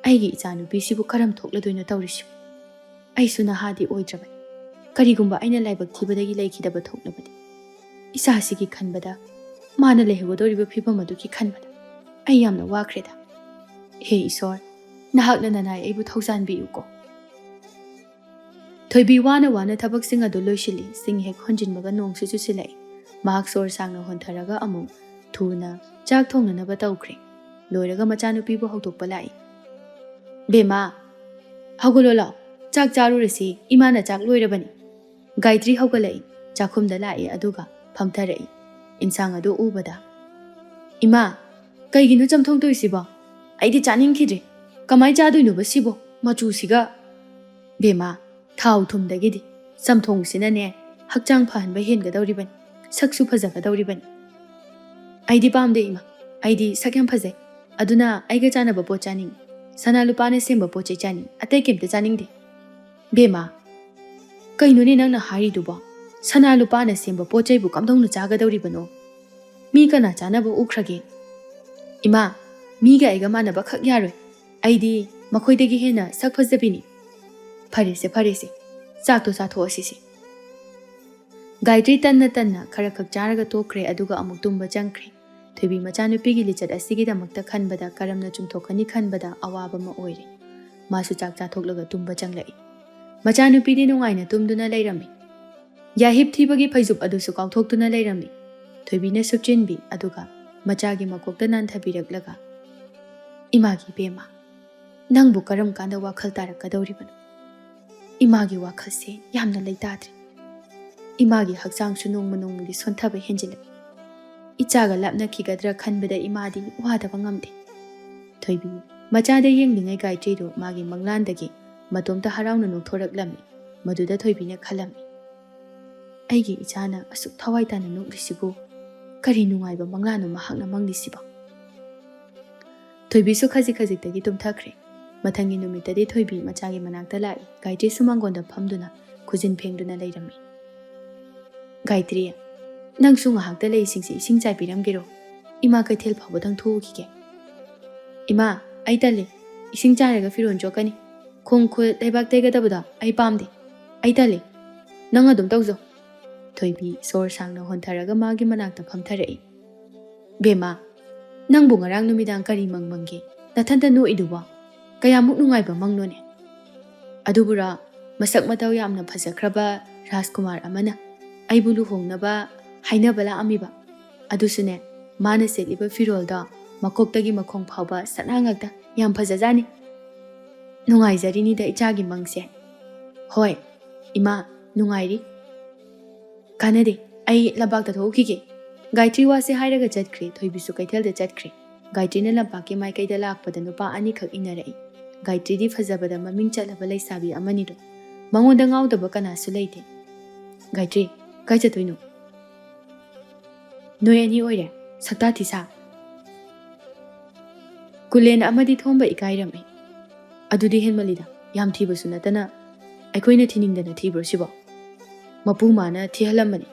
"ꯑꯩꯒꯤ ꯏꯆꯥꯅꯨꯄꯤꯁꯤꯕꯨ ꯀꯔꯝ ꯊꯣꯛꯂꯗꯣꯏꯅꯣ ꯇꯧꯔꯤꯁꯤꯕꯨ? ꯑꯩꯁꯨ ꯅꯍꯥꯗꯤ ꯑꯣꯏꯗ꯭ꯔꯕꯅꯤ꯫ ꯀꯔꯤꯒꯨꯝꯕ ꯑꯩꯅ ꯂꯥꯏꯕꯛ ꯊꯤꯕꯗꯒꯤ ꯂꯩꯈꯤꯗꯕ ꯊꯣꯛꯂꯕꯗꯤ, ꯏꯆꯥꯁꯤꯒꯤ ꯈꯟꯕꯗ ꯃꯥꯅ ꯂꯩꯍꯧꯒꯗꯧꯔꯤꯕ ꯐꯤꯕꯝ ꯑꯗꯨꯒꯤ ꯈꯟꯕꯗ ꯑꯩ ꯌꯥꯝꯅ ꯋꯥꯈ꯭ꯔꯦꯗ꯫ ꯍꯦ ꯏꯁꯣꯔ, ꯅꯍꯥꯛꯅ ꯅꯅꯥꯏ ꯑꯩꯕꯨ ꯊꯧꯖꯥꯟꯕꯤꯌꯨꯀꯣ꯫" ꯊꯣꯏꯕꯤ ꯋꯥꯅ ꯋꯥꯅ ꯊꯕꯛꯁꯤꯡ ꯑꯗꯨ ꯂꯣꯏꯁꯤꯜꯂꯤ꯫ ꯁꯤꯡ ꯍꯦꯛ ꯍꯣꯟꯖꯤꯟꯕꯒ ꯅꯣꯡꯁꯨ ꯆꯨꯁꯤꯜꯂꯛꯏ꯫ ꯃꯍꯥꯛ ꯁꯣꯔ ꯁꯥꯡꯅ ꯍꯣꯟꯊꯔꯒ ꯑꯃꯨꯛ ꯊꯨꯅ ꯆꯥꯛ ꯊꯣꯡꯅꯅꯕ ꯇꯧꯈ꯭ꯔꯦ꯫ ꯂꯣꯏꯔꯒ ꯃꯆꯥꯅꯨꯄꯤꯕꯨ ꯍꯧꯗꯣꯛꯄ ꯂꯥꯛꯏ꯫ "ꯕꯦꯝꯃ, ꯍꯧꯒꯠꯂꯣ ꯂꯥꯎ, ꯆꯥꯛ ꯆꯥꯔꯨꯔꯁꯤ, ꯏꯃꯥꯅ ꯆꯥꯛ ꯂꯣꯏꯔꯕꯅꯤ꯫" ꯒꯥꯌꯇ꯭ꯔꯤ ꯍꯧꯒꯠꯂꯛꯏ, ꯆꯥꯛꯈꯨꯝꯗ ꯂꯥꯛꯏ, ꯑꯗꯨꯒ ꯐꯝꯊꯔꯛꯏ꯫ ꯏꯟꯁꯥꯡ ꯑꯗꯨ ꯎꯕꯗ, "ꯏꯃꯥ, ꯀꯩꯒꯤꯅꯣ ꯆꯝꯊꯣꯡ ꯇꯧꯏꯁꯤꯕꯣ? ꯑꯩꯗꯤ ꯆꯥꯅꯤꯡꯈꯤꯗ꯭ꯔꯦ꯫ ꯀꯃꯥꯏ ꯆꯥꯗꯣꯏꯅꯣꯕ ꯁꯤꯕꯣ? ꯃꯆꯨꯁꯤꯒ!" "ꯕꯦꯝꯃ, ꯊꯥꯎ ꯊꯨꯝꯗꯒꯤꯗꯤ ꯆꯝꯊꯣꯡꯁꯤꯅꯅꯦ ꯍꯛꯆꯥꯡ ꯐꯍꯟꯕ ꯍꯦꯟꯒꯗꯧꯔꯤꯕꯅꯤ, ꯁꯛꯁꯨ ꯐꯖꯒꯗꯧꯔꯤꯕꯅꯤ꯫" "ꯑꯩꯗꯤ ꯄꯥꯝꯗꯦ ꯏꯃꯥ, ꯑꯩꯗꯤ ꯁꯛ ꯌꯥꯝ ꯐꯖꯩ, ꯑꯗꯨꯅ ꯑꯩꯒ ꯆꯥꯟꯅꯕ ꯄꯣꯠ ꯆꯥꯅꯤꯡꯉꯤ꯫ ꯁꯅꯥ ꯂꯨꯄꯥꯅ ꯁꯦꯝꯕ ꯄꯣꯠ ꯆꯩ ꯆꯥꯅꯤꯡꯉꯤ, ꯑꯇꯩ ꯀꯩꯝꯇ ꯆꯥꯅꯤꯡꯗꯦ꯫" "ꯕꯦꯝꯃ, ꯀꯩꯅꯣꯅꯦ ꯅꯪꯅ ꯍꯥꯏꯔꯤꯗꯨꯕꯣ? ꯁꯅꯥ ꯂꯨꯄꯥꯅ ꯁꯦꯝꯕ ꯄꯣꯠ ꯆꯩꯕꯨ ꯀꯝꯗꯧꯅ ꯆꯥꯒꯗꯧꯔꯤꯕꯅꯣ? ꯃꯤ ꯀꯅꯥ ꯆꯥꯅꯕ ꯎꯈ꯭ꯔꯒꯦ?" "ꯏꯃꯥ, ꯃꯤꯒ ꯑꯩꯒ ꯃꯥꯟꯅꯕ ꯈꯛ ꯌꯥꯔꯣꯏ꯫ ꯑꯩꯗꯤ ꯃꯈꯣꯏꯗꯒꯤ ꯍꯦꯟꯅ ꯁꯛ ꯐꯖꯕꯤꯅꯤ꯫" "ꯐꯔꯦꯁꯦ, ꯐꯔꯦꯁꯦ, ꯆꯥꯛꯇꯣ ꯆꯥꯊꯣꯛꯑꯁꯤꯁꯦ꯫" ꯒꯥꯌꯇ꯭ꯔꯤ ꯇꯟꯅ ꯇꯟꯅ ꯈꯔ ꯈꯛ ꯆꯥꯔꯒ ꯇꯣꯛꯈ꯭ꯔꯦ, ꯑꯗꯨꯒ ꯑꯃꯨꯛ ꯇꯨꯝꯕ ꯆꯪꯈ꯭ꯔꯦ꯫ ꯊꯣꯏꯕꯤ ꯃꯆꯥꯅꯨꯄꯤꯒꯤ ꯂꯤꯆꯠ ꯑꯁꯤꯒꯤꯗꯃꯛꯇ ꯈꯟꯕꯗ ꯀꯔꯝꯅ ꯆꯨꯝꯊꯣꯛꯀꯅꯤ ꯈꯟꯕꯗ ꯑꯋꯥꯕ ꯑꯃ ꯑꯣꯏꯔꯦ꯫ ꯃꯥꯁꯨ ꯆꯥꯛ ꯆꯥꯊꯣꯛꯂꯒ ꯇꯨꯝꯕ ꯆꯪꯂꯛꯏ꯫ ꯃꯆꯥꯅꯨꯄꯤꯗꯤ ꯅꯨꯡꯉꯥꯏꯅ ꯇꯨꯝꯗꯨꯅ ꯂꯩꯔꯝꯃꯤ꯫ ꯌꯥꯍꯤꯞ ꯊꯤꯕꯒꯤ ꯐꯩꯖꯨꯞ ꯑꯗꯨꯁꯨ ꯀꯥꯎꯊꯣꯛꯇꯨꯅ ꯂꯩꯔꯝꯃꯤ꯫ ꯊꯣꯏꯕꯤꯅ ꯁꯨꯞꯆꯤꯟꯕꯤ, ꯑꯗꯨꯒ ꯃꯆꯥꯒꯤ ꯃꯀꯣꯛꯇ ꯅꯥꯟꯊꯕꯤꯔꯛꯂꯒ, "ꯏꯃꯥꯒꯤ ꯏꯕꯦꯝꯃ, ꯅꯪꯕꯨ ꯀꯔꯝ ꯀꯥꯟꯗ ꯋꯥꯈꯜ ꯇꯥꯔꯛꯀꯗꯧꯔꯤꯕꯅꯣ? ꯏꯃꯥꯒꯤ ꯋꯥꯈꯜꯁꯦ ꯌꯥꯝꯅ ꯂꯩꯇꯥꯗ꯭ꯔꯦ꯫ ꯏꯃꯥꯒꯤ ꯍꯛꯆꯥꯡꯁꯨ ꯅꯣꯡꯃ ꯅꯣꯡꯃꯒꯤ ꯁꯣꯟꯊꯕ ꯍꯦꯟꯖꯤꯜꯂꯛꯏ꯫ ꯏꯆꯥꯒ ꯂꯥꯞꯅꯈꯤꯒꯗ꯭ꯔꯥ ꯈꯟꯕꯗ ꯏꯃꯥꯗꯤ ꯋꯥꯗꯕ ꯉꯝꯗꯦ꯫" ꯊꯣꯏꯕꯤ ꯃꯆꯥꯗ ꯌꯦꯡꯂꯤꯉꯩ ꯒꯥꯌꯇ꯭ꯔꯤꯗꯨ ꯃꯥꯒꯤ ꯃꯪꯂꯥꯟꯗꯒꯤ ꯃꯇꯣꯝꯇ ꯍꯔꯥꯎꯅ ꯅꯣꯛꯊꯣꯔꯛꯂꯝꯃꯤ꯫ ꯃꯗꯨꯗ ꯊꯣꯏꯕꯤꯅ ꯈꯜꯂꯝꯃꯤ, "ꯑꯩꯒꯤ ꯏꯆꯥꯅ ꯑꯁꯨꯛ ꯊꯋꯥꯏ ꯇꯥꯅ ꯅꯣꯛꯂꯤꯁꯤꯕꯨ ꯀꯔꯤ ꯅꯨꯡꯉꯥꯏꯕ ꯃꯪꯂꯥꯟꯅꯣ ꯃꯍꯥꯛꯅ ꯃꯪꯂꯤꯁꯤꯕꯣ?" ꯊꯣꯏꯕꯤꯁꯨ ꯈꯖꯤꯛ ꯈꯖꯤꯛꯇꯒꯤ ꯇꯨꯝꯊꯈ꯭ꯔꯦ꯫ ꯃꯊꯪꯒꯤ ꯅꯨꯃꯤꯠꯇꯗꯤ ꯊꯣꯏꯕꯤ ꯃꯆꯥꯒꯤ ꯃꯅꯥꯛꯇ ꯂꯥꯛꯏ꯫ ꯒꯥꯌꯇ꯭ꯔꯤꯁꯨ ꯃꯥꯡꯒꯣꯟꯗ ꯐꯝꯗꯨꯅ ꯈꯨꯖꯤꯟ ꯐꯦꯡꯗꯨꯅ ꯂꯩꯔꯝꯃꯤ꯫ "ꯒꯥꯌꯇ꯭ꯔꯤ, ꯅꯪꯁꯨ ꯉꯥꯏꯍꯥꯛꯇ ꯂꯩꯁꯤꯡꯁꯦ ꯏꯁꯤꯡ ꯆꯥꯏꯕꯤꯔꯝꯒꯦꯔꯣ? ꯏꯃꯥ ꯀꯩꯊꯦꯜ ꯐꯥꯎꯕꯗꯪ ꯊꯣꯛꯎꯈꯤꯒꯦ꯫" "ꯏꯃꯥ, ꯑꯩ ꯇꯜꯂꯤ꯫ ꯏꯁꯤꯡ ꯆꯥꯏꯔꯒ ꯐꯤꯔꯣꯜ ꯆꯣꯠꯀꯅꯤ꯫ ꯈꯣꯡ ꯈꯨꯠ ꯂꯩꯕꯥꯛ ꯇꯩꯒꯗꯕꯗꯣ ꯑꯩ ꯄꯥꯝꯗꯦ꯫ ꯑꯩ ꯇꯜꯂꯤ꯫ ꯅꯪ ꯑꯗꯨꯝ ꯇꯧꯖꯧ꯫" ꯊꯣꯏꯕꯤ ꯁꯣꯔ ꯁꯥꯡꯅ ꯍꯣꯟꯊꯔꯒ ꯃꯥꯒꯤ ꯃꯅꯥꯛꯇ ꯐꯝꯊꯔꯛꯏ꯫ "ꯕꯦꯝꯃ, ꯅꯪꯕꯨ ꯉꯔꯥꯡ ꯅꯨꯃꯤꯗꯥꯡ ꯀꯔꯤ ꯃꯪ ꯃꯪꯒꯦ? ꯅꯊꯟꯇ ꯅꯣꯛꯏꯗꯨꯕꯣ? ꯀꯌꯥꯃꯨꯛ ꯅꯨꯡꯉꯥꯏꯕ ꯃꯪꯅꯣꯅꯦ?" "ꯑꯗꯨꯕꯨꯔꯥ, ꯃꯁꯛ ꯃꯇꯧ ꯌꯥꯝꯅ ꯐꯖꯈ꯭ꯔꯕ ꯔꯥꯖꯀꯨꯃꯥꯔ ꯑꯃꯅ ꯑꯩꯕꯨ ꯂꯨꯍꯣꯡꯅꯕ ꯍꯥꯏꯅꯕ ꯂꯥꯛꯑꯝꯃꯤꯕ꯫ ꯑꯗꯨꯁꯨꯅꯦ, ꯃꯥꯅ ꯁꯦꯠꯂꯤꯕ ꯐꯤꯔꯣꯜꯗꯣ ꯃꯀꯣꯛꯇꯒꯤ ꯃꯈꯣꯡ ꯐꯥꯎꯕ ꯁꯅꯥ ꯉꯥꯛꯇ꯫ ꯌꯥꯝ ꯐꯖꯖꯥꯠꯅꯤ꯫ ꯅꯨꯡꯉꯥꯏꯖꯔꯤꯅꯤꯗ ꯏꯆꯥꯒꯤ ꯃꯪꯁꯦ꯫ ꯍꯣꯏ, ꯏꯃꯥ, ꯅꯨꯡꯉꯥꯏꯔꯤ꯫ ꯀꯥꯟꯅꯗꯦ, ꯑꯩ ꯂꯝꯄꯥꯛꯇ ꯊꯣꯛꯎꯈꯤꯒꯦ꯫ ꯒꯥꯌꯇ꯭ꯔꯤ ꯋꯥꯁꯦ ꯍꯥꯏꯔꯒ ꯆꯠꯈ꯭ꯔꯦ, ꯊꯣꯏꯕꯤꯁꯨ ꯀꯩꯊꯦꯜꯗ ꯆꯠꯈ꯭ꯔꯦ꯫ ꯒꯥꯌꯇ꯭ꯔꯤꯅ ꯂꯝꯄꯥꯛꯀꯤ ꯃꯥꯏꯀꯩꯗ ꯂꯥꯛꯄꯗ ꯅꯨꯄꯥ ꯑꯅꯤꯈꯛ ꯏꯟꯅꯔꯛꯏ꯫ ꯒꯥꯌꯇ꯭ꯔꯤꯗꯤ ꯐꯖꯕꯗ ꯃꯃꯤꯡ ꯆꯠꯂꯕ ꯂꯩꯁꯥꯕꯤ ꯑꯃꯅꯤꯗꯣ꯫ ꯃꯉꯣꯟꯗ ꯉꯥꯎꯗꯕ ꯀꯅꯥꯁꯨ ꯂꯩꯇꯦ꯫ "ꯒꯥꯌꯇ꯭ꯔꯤ, ꯀꯥꯏ ꯆꯠꯇꯣꯏꯅꯣ? ꯅꯣꯏ ꯑꯅꯤ ꯑꯣꯏꯔꯦ, ꯁꯛꯇꯥ ꯊꯤꯁꯥ꯫ ꯀꯨꯂꯦꯟ ꯑꯃꯗꯤ ꯊꯣꯝꯕ ꯏꯀꯥꯏꯔꯝꯃꯤ꯫ ꯑꯗꯨꯗꯤ ꯍꯦꯟꯃꯜꯂꯤꯗ, ꯌꯥꯝ ꯊꯤꯕꯁꯨ ꯅꯠꯇꯅ꯫ ꯑꯩꯈꯣꯏꯅ ꯊꯤꯅꯤꯡꯗꯅ ꯊꯤꯕ꯭ꯔꯣ ꯁꯤꯕꯣ? ꯃꯄꯨ ꯃꯥꯅ ꯊꯤꯍꯜꯂꯝꯕꯅꯤ꯫"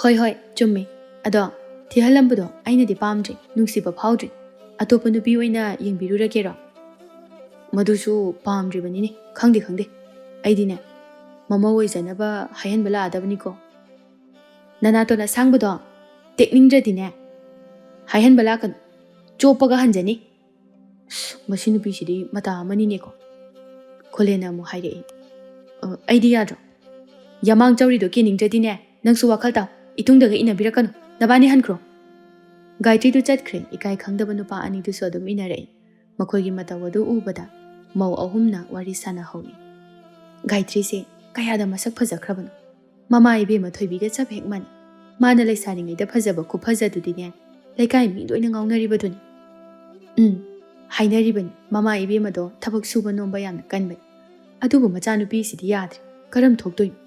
"ꯍꯣꯏ, ꯍꯣꯏ, ꯆꯨꯝꯃꯤ꯫ ꯑꯗꯣ ꯊꯤꯍꯜꯂꯝꯕꯗꯣ ꯑꯩꯅꯗꯤ ꯄꯥꯝꯗ꯭ꯔꯤ, ꯅꯨꯡꯁꯤꯕ ꯐꯥꯎꯗ꯭ꯔꯤ꯫ ꯑꯇꯣꯞꯄ ꯅꯨꯄꯤ ꯑꯣꯏꯅ ꯌꯦꯡꯕꯤꯔꯨꯔꯒꯦꯔꯣ?" "ꯃꯗꯨꯁꯨ ꯄꯥꯝꯗ꯭ꯔꯤꯕꯅꯤꯅꯦ꯫ ꯈꯪꯗꯦ, ꯈꯪꯗꯦ꯫ ꯑꯩꯗꯤꯅꯦ, ꯃꯃꯧ ꯑꯣꯏꯖꯅꯕ ꯍꯥꯏꯍꯟꯕ ꯂꯥꯛꯑꯗꯕꯅꯤꯀꯣ꯫" "ꯅꯅꯥꯇꯣꯟ ꯑꯁꯥꯡꯕꯗꯣ ꯇꯦꯛꯅꯤꯡꯗ꯭ꯔꯗꯤꯅꯦ, ꯍꯥꯏꯍꯟꯕ ꯂꯥꯛꯀꯅꯨ꯫ ꯆꯣꯞꯄꯒ ꯍꯟꯖꯅꯤ꯫" "ꯑꯁ, ꯃꯁꯤ ꯅꯨꯄꯤꯁꯤꯗꯤ ꯃꯇꯥ ꯑꯃꯅꯤꯅꯦꯀꯣ꯫" ꯈꯨꯂꯦꯟꯅ ꯑꯃꯨꯛ ꯍꯥꯏꯔꯛꯏ꯫ "ꯑ, ꯑꯩꯗꯤ ꯌꯥꯗ꯭ꯔꯣ? ꯌꯥꯃꯥꯡ ꯆꯧꯔꯤꯗꯣ ꯀꯦꯅꯤꯡꯗ꯭ꯔꯗꯤꯅꯦ, ꯅꯪꯁꯨ ꯋꯥꯈꯜ ꯇꯥꯎ꯫ ꯏꯇꯨꯡꯗꯒ ꯏꯟꯅꯕꯤꯔꯛꯀꯅꯨ꯫ ꯅꯕꯥꯅꯤ ꯍꯟꯈ꯭ꯔꯣ꯫" ꯒꯥꯌꯇ꯭ꯔꯤꯗꯨ ꯆꯠꯈ꯭ꯔꯦ꯫ ꯏꯀꯥꯏ ꯈꯪꯗꯕ ꯅꯨꯄꯥ ꯑꯅꯤꯗꯨꯁꯨ ꯑꯗꯨꯝ ꯏꯟꯅꯔꯛꯏ꯫ ꯃꯈꯣꯏꯒꯤ ꯃꯇꯧ ꯑꯗꯨ ꯎꯕꯗ ꯃꯧ ꯑꯍꯨꯝꯅ ꯋꯥꯔꯤ ꯁꯥꯟꯅꯍꯧꯏ꯫ "ꯒꯥꯌꯇ꯭ꯔꯤꯁꯦ ꯀꯌꯥꯗ ꯃꯁꯛ ꯐꯖꯈ꯭ꯔꯕꯅꯣ꯫ ꯃꯃꯥ ꯏꯕꯦꯝꯃ ꯊꯣꯏꯕꯤꯒ ꯆꯞ ꯍꯦꯛ ꯃꯥꯟꯅꯩ꯫ ꯃꯥꯅ ꯂꯩꯁꯥꯔꯤꯉꯩꯗ ꯐꯖꯕ ꯈꯨꯐꯖꯗꯨꯗꯤꯅꯦ, ꯂꯩꯀꯥꯏ ꯃꯤ ꯂꯣꯏꯅ ꯉꯥꯎꯅꯔꯤꯕꯗꯨꯅꯤ꯫" "ꯎꯝ, ꯍꯥꯏꯅꯔꯤꯕꯅꯤ꯫ ꯃꯃꯥ ꯏꯕꯦꯝꯃꯗꯣ ꯊꯕꯛ ꯁꯨꯕ ꯅꯣꯝꯕ ꯌꯥꯝꯅ ꯀꯟꯕꯅꯤ꯫ ꯑꯗꯨꯕꯨ ꯃꯆꯥꯅꯨꯄꯤꯁꯤꯗꯤ ꯌꯥꯗ꯭ꯔꯦ꯫ ꯀꯔꯝ ꯊꯣꯛꯇꯣꯏꯅꯣ?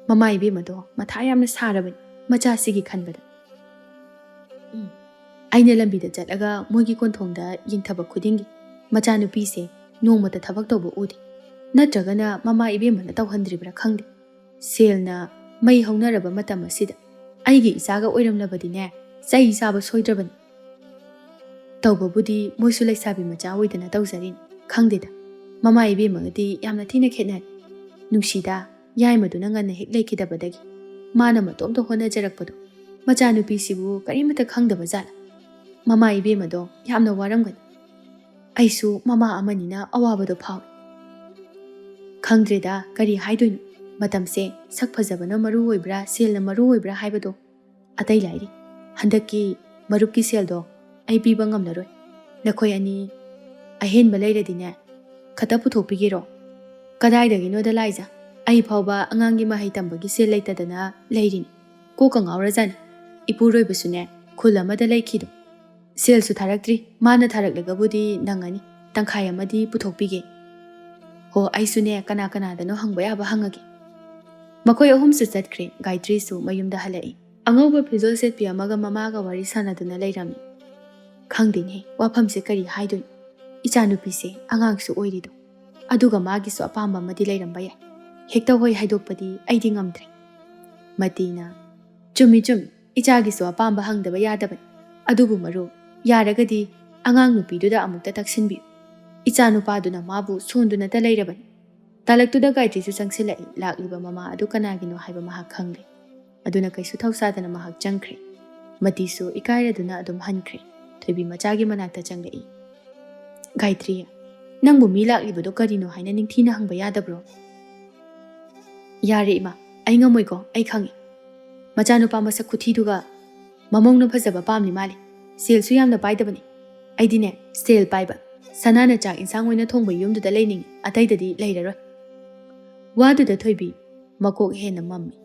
ꯃꯃꯥ ꯏꯕꯦꯝꯃꯗꯣ ꯃꯊꯥ ꯌꯥꯝꯅ ꯁꯥꯔꯕꯅꯤ ꯃꯆꯥꯁꯤꯒꯤ ꯈꯟꯕꯗ꯫" ꯎꯝ꯫ ꯑꯩꯅ ꯂꯝꯕꯤꯗ ꯆꯠꯂꯒ ꯃꯣꯏꯒꯤ ꯀꯣꯟꯊꯣꯡꯗ ꯌꯦꯡꯊꯕ ꯈꯨꯗꯤꯡꯒꯤ ꯃꯆꯥꯅꯨꯄꯤꯁꯦ ꯅꯣꯡꯃꯇ ꯊꯕꯛ ꯇꯧꯕ ꯎꯗꯦ꯫ ꯅꯠꯇ꯭ꯔꯒꯅ ꯃꯃꯥ ꯏꯕꯦꯝꯃꯅ ꯇꯧꯍꯟꯗ꯭ꯔꯤꯕ꯭ꯔꯥ ꯈꯪꯗꯦ꯫ ꯁꯦꯜꯅ ꯃꯩ ꯍꯧꯅꯔꯕ ꯃꯇꯝ ꯑꯁꯤꯗ ꯑꯩꯒꯤ ꯏꯆꯥꯒ ꯑꯣꯏꯔꯝꯂꯕꯗꯤꯅꯦ, ꯆꯩ ꯆꯥꯕ ꯁꯣꯏꯗ꯭ꯔꯕꯅꯤ꯫ ꯇꯧꯕꯕꯨꯗꯤ ꯃꯣꯏꯁꯨ ꯂꯩꯁꯥꯕꯤ ꯃꯆꯥ ꯑꯣꯏꯗꯅ ꯇꯧꯖꯔꯤꯅꯤ꯫ ꯈꯪꯗꯦꯗ, ꯃꯃꯥ ꯏꯕꯦꯝꯃꯒꯗꯤ ꯌꯥꯝꯅ ꯊꯤꯅ ꯈꯦꯠꯅꯔꯦ꯫ ꯅꯨꯡꯁꯤꯗ, ꯌꯥꯏꯃꯗꯨꯅ ꯉꯟꯅ ꯍꯦꯛ ꯂꯩꯈꯤꯗꯕꯗꯒꯤ ꯃꯥꯅ ꯃꯇꯣꯝꯇ ꯍꯣꯠꯅꯖꯔꯛꯄꯗꯣ꯫ ꯃꯆꯥꯅꯨꯄꯤꯁꯤꯕꯨ ꯀꯔꯤꯃꯠꯇ ꯈꯪꯗꯕ ꯖꯥꯠꯂ? ꯃꯃꯥ ꯏꯕꯦꯝꯃꯗꯣ ꯌꯥꯝꯅ ꯋꯥꯔꯝꯒꯅꯤ꯫ ꯑꯩꯁꯨ ꯃꯃꯥ ꯑꯃꯅꯤꯅ ꯑꯋꯥꯕꯗꯣ ꯐꯥꯎꯏ꯫ ꯈꯪꯗ꯭ꯔꯦꯗ, ꯀꯔꯤ ꯍꯥꯏꯗꯣꯏꯅꯣ꯫ ꯃꯇꯝꯁꯦ ꯁꯛ ꯐꯖꯕꯅ ꯃꯔꯨ ꯑꯣꯏꯕ꯭ꯔꯥ, ꯁꯦꯜꯅ ꯃꯔꯨ ꯑꯣꯏꯕ꯭ꯔꯥ ꯍꯥꯏꯕꯗꯣ ꯑꯇꯩ ꯂꯥꯏꯔꯤ꯫ ꯍꯟꯗꯛꯀꯤ ꯃꯔꯨꯞꯀꯤ ꯁꯦꯜꯗꯣ ꯑꯩ ꯄꯤꯕ ꯉꯝꯂꯔꯣꯏ꯫ ꯅꯈꯣꯏ ꯑꯅꯤ ꯑꯍꯦꯟꯕ ꯂꯩꯔꯗꯤꯅꯦ, ꯈꯇ ꯄꯨꯊꯣꯛꯄꯤꯒꯦꯔꯣ? ꯀꯗꯥꯏꯗꯒꯤꯅꯣꯗ ꯂꯥꯏꯖ, ꯑꯩ ꯐꯥꯎꯕ ꯑꯉꯥꯡꯒꯤ ꯃꯍꯩ ꯇꯝꯕꯒꯤ ꯁꯦꯜ ꯂꯩꯇꯗꯅ ꯂꯩꯔꯤꯅꯤ꯫ ꯀꯣꯛꯀ ꯉꯥꯎꯔꯖꯥꯠꯅꯤ꯫ ꯏꯄꯨꯔꯣꯏꯕꯁꯨꯅꯦ, ꯈꯨꯜ ꯑꯃꯗ ꯂꯩꯈꯤꯗꯣ꯫ ꯁꯦꯜꯁꯨ ꯊꯥꯔꯛꯇ꯭ꯔꯤ꯫ ꯃꯥꯅ ꯊꯥꯔꯛꯂꯒꯕꯨꯗꯤ ꯅꯪꯉꯅꯤ꯫ ꯇꯪꯈꯥꯏ ꯑꯃꯗꯤ ꯄꯨꯊꯣꯛꯄꯤꯒꯦ꯫ ꯍꯣ, ꯑꯩꯁꯨꯅꯦ, ꯀꯅꯥ ꯀꯅꯥꯗꯅꯣ ꯍꯪꯕ ꯌꯥꯕ ꯍꯪꯉꯒꯦ꯫ ꯃꯈꯣꯏ ꯑꯍꯨꯝꯁꯨ ꯆꯠꯈ꯭ꯔꯦ꯫ ꯒꯥꯌꯇ꯭ꯔꯤꯁꯨ ꯃꯌꯨꯝꯗ ꯍꯜꯂꯛꯏ꯫ ꯑꯉꯧꯕ ꯐꯤꯖꯣꯜ ꯁꯦꯠꯄꯤ ꯑꯃꯒ ꯃꯃꯥꯒ ꯋꯥꯔꯤ ꯁꯥꯟꯅꯗꯨꯅ ꯂꯩꯔꯝꯃꯤ꯫ ꯈꯪꯗꯦꯅꯦ, ꯋꯥꯐꯝꯁꯦ ꯀꯔꯤ ꯍꯥꯏꯗꯣꯏꯅꯣ꯫ ꯏꯆꯥꯅꯨꯄꯤꯁꯦ ꯑꯉꯥꯡꯁꯨ ꯑꯣꯏꯔꯤꯗꯣ꯫ ꯑꯗꯨꯒ ꯃꯥꯒꯤꯁꯨ ꯑꯄꯥꯝꯕ ꯑꯃꯗꯤ ꯂꯩꯔꯝꯕ ꯌꯥꯏ꯫ ꯍꯦꯛꯇ ꯍꯣꯏ ꯍꯥꯏꯗꯣꯛꯄꯗꯤ ꯑꯩꯗꯤ ꯉꯝꯗ꯭ꯔꯦ꯫ ꯃꯇꯤꯅ, ꯆꯨꯝꯃꯤ, ꯆꯨꯝꯃꯤ꯫ ꯏꯆꯥꯒꯤꯁꯨ ꯑꯄꯥꯝꯕ ꯍꯪꯗꯕ ꯌꯥꯗꯕꯅꯤ꯫ ꯑꯗꯨꯕꯨ ꯃꯔꯨꯞ, ꯌꯥꯔꯒꯗꯤ ꯑꯉꯥꯡ ꯅꯨꯄꯤꯗꯨꯗ ꯑꯃꯨꯛꯇ ꯇꯛꯁꯤꯟꯕꯤꯌꯨ꯫ ꯏꯆꯥ ꯅꯨꯄꯥꯗꯨꯅ ꯃꯥꯕꯨ ꯁꯣꯟꯗꯨꯅꯇ ꯂꯩꯔꯕꯅꯤ꯫ ꯇꯥꯂꯛꯇꯨꯗ ꯒꯥꯌꯇ꯭ꯔꯤꯁꯨ ꯆꯪꯁꯤꯜꯂꯛꯏ꯫ ꯂꯥꯛꯂꯤꯕ ꯃꯃꯥ ꯑꯗꯨ ꯀꯅꯥꯒꯤꯅꯣ ꯍꯥꯏꯕ ꯃꯍꯥꯛ ꯈꯪꯂꯦ꯫ ꯑꯗꯨꯅ ꯀꯩꯁꯨ ꯊꯧꯁꯥꯗꯅ ꯃꯍꯥꯛ ꯆꯪꯈ꯭ꯔꯦ꯫ ꯃꯇꯤꯁꯨ ꯏꯀꯥꯏꯔꯗꯨꯅ ꯑꯗꯨꯝ ꯍꯟꯈ꯭ꯔꯦ꯫ ꯊꯣꯏꯕꯤ ꯃꯆꯥꯒꯤ ꯃꯅꯥꯛꯇ ꯆꯪꯂꯛꯏ꯫ "ꯒꯥꯌꯇ꯭ꯔꯤ, ꯅꯪꯕꯨ ꯃꯤ ꯂꯥꯛꯂꯤꯕꯗꯣ ꯀꯔꯤꯅꯣ ꯍꯥꯏꯅ ꯅꯤꯡꯊꯤꯅ ꯍꯪꯕ ꯌꯥꯗꯕ꯭ꯔꯣ?" "ꯌꯥꯔꯦ ꯏꯃꯥ, ꯑꯩ ꯉꯝꯃꯣꯏꯀꯣ, ꯑꯩ ꯈꯪꯉꯤ꯫ ꯃꯆꯥꯅꯨꯄꯥ ꯃꯁꯛ ꯈꯨꯊꯤꯗꯨꯒ ꯃꯃꯧꯅ ꯐꯖꯕ ꯄꯥꯝꯂꯤ ꯃꯥꯜꯂꯤ꯫ ꯁꯦꯜꯁꯨ ꯌꯥꯝꯅ ꯄꯥꯏꯗꯕꯅꯤ꯫ ꯑꯩꯗꯤꯅꯦ, ꯁꯦꯜ ꯄꯥꯏꯕ, ꯁꯅꯥꯅ ꯆꯥꯛ ꯏꯟꯁꯥꯡ ꯑꯣꯏꯅ ꯊꯣꯡꯕ ꯌꯨꯝꯗꯨꯗ ꯂꯩꯅꯤꯡꯉꯤ, ꯑꯇꯩꯗꯗꯤ ꯂꯩꯔꯔꯣꯏ꯫" ꯋꯥꯗꯨꯗ ꯊꯣꯏꯕꯤ ꯃꯀꯣꯛ ꯍꯦꯟꯅ ꯃꯝꯃꯤ꯫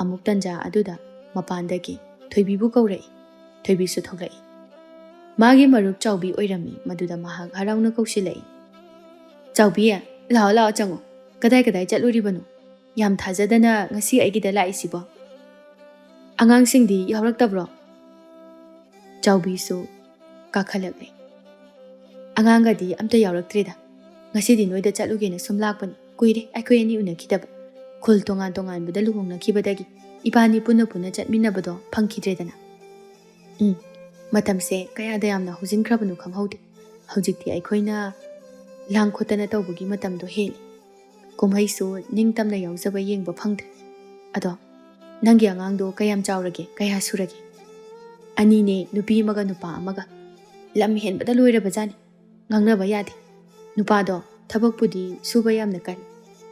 ꯑꯃꯨꯛ ꯇꯟꯖꯥ ꯑꯗꯨꯗ ꯃꯄꯥꯟꯗꯒꯤ ꯊꯣꯏꯕꯤꯕꯨ ꯀꯧꯔꯛꯏ꯫ ꯊꯣꯏꯕꯤꯁꯨ ꯊꯣꯛꯂꯛꯏ꯫ ꯃꯥꯒꯤ ꯃꯔꯨꯞ ꯆꯥꯎꯕꯤ ꯑꯣꯏꯔꯝꯃꯤ꯫ ꯃꯗꯨꯗ ꯃꯍꯥꯛ ꯍꯔꯥꯎꯅ ꯀꯧꯁꯤꯜꯂꯛꯏ꯫ "ꯆꯥꯎꯕꯤ, ꯂꯥꯛꯑꯣ, ꯂꯥꯛꯑꯣ, ꯆꯪꯉꯣ꯫ ꯀꯗꯥꯏ ꯀꯗꯥꯏ ꯆꯠꯂꯨꯔꯤꯕꯅꯣ? ꯌꯥꯝ ꯊꯥꯖꯗꯅ ꯉꯁꯤ ꯑꯩꯒꯤꯗ ꯂꯥꯛꯏꯁꯤꯕꯣ?" "ꯑꯉꯥꯡꯁꯤꯡꯗꯤ ꯌꯥꯎꯔꯛꯇꯕ꯭ꯔꯣ?" ꯆꯥꯎꯕꯤꯁꯨ ꯀꯥꯈꯠꯂꯛꯂꯦ꯫ "ꯑꯉꯥꯡꯒꯗꯤ ꯑꯝꯇ ꯌꯥꯎꯔꯛꯇ꯭ꯔꯦꯗ꯫ ꯉꯁꯤꯗꯤ ꯅꯣꯏꯗ ꯆꯠꯂꯨꯒꯦꯅ ꯁꯨꯝ ꯂꯥꯛꯄꯅꯤ꯫ ꯀꯨꯏꯔꯦ ꯑꯩꯈꯣꯏ ꯑꯅꯤ ꯎꯅꯈꯤꯗꯕ꯫ ꯈꯨꯜ ꯇꯣꯉꯥꯟ ꯇꯣꯉꯥꯟꯕꯗ ꯂꯨꯍꯣꯡꯅꯈꯤꯕꯗꯒꯤ ꯏꯕꯥꯅꯤ ꯄꯨꯟꯅ ꯄꯨꯟꯅ ꯆꯠꯃꯤꯟꯅꯕꯗꯣ ꯐꯪꯈꯤꯗ꯭ꯔꯦꯗꯅ꯫" ꯎꯝ, ꯃꯇꯝꯁꯦ ꯀꯌꯥꯗ ꯌꯥꯝꯅ ꯍꯧꯖꯤꯟꯈ꯭ꯔꯕꯅꯣ ꯈꯪꯍꯧꯗꯦ꯫ ꯍꯧꯖꯤꯛꯇꯤ ꯑꯩꯈꯣꯏꯅ ꯂꯥꯡ ꯈꯣꯠꯇꯅ ꯇꯧꯕꯒꯤ ꯃꯇꯝꯗꯣ ꯍꯦꯜꯂꯦ꯫ ꯀꯨꯝꯍꯩꯁꯨ ꯅꯤꯡꯇꯝꯅ ꯌꯥꯎꯖꯕ ꯌꯦꯡꯕ ꯐꯪꯗ꯭ꯔꯦ꯫ ꯑꯗꯣ ꯅꯪꯒꯤ ꯑꯉꯥꯡꯗꯣ ꯀꯌꯥꯝ ꯆꯥꯎꯔꯒꯦ? ꯀꯌꯥ ꯁꯨꯔꯒꯦ? "ꯑꯅꯤꯅꯦ, ꯅꯨꯄꯤ ꯑꯃꯒ ꯅꯨꯄꯥ ꯑꯃꯒ꯫ ꯂꯝ ꯍꯦꯟꯕꯗ ꯂꯣꯏꯔꯕꯖꯥꯠꯅꯤ꯫ ꯉꯥꯡꯅꯕ ꯌꯥꯗꯦ꯫ ꯅꯨꯄꯥꯗꯣ ꯊꯕꯛꯄꯨꯗꯤ ꯁꯨꯕ ꯌꯥꯝꯅ ꯀꯜꯂꯤ꯫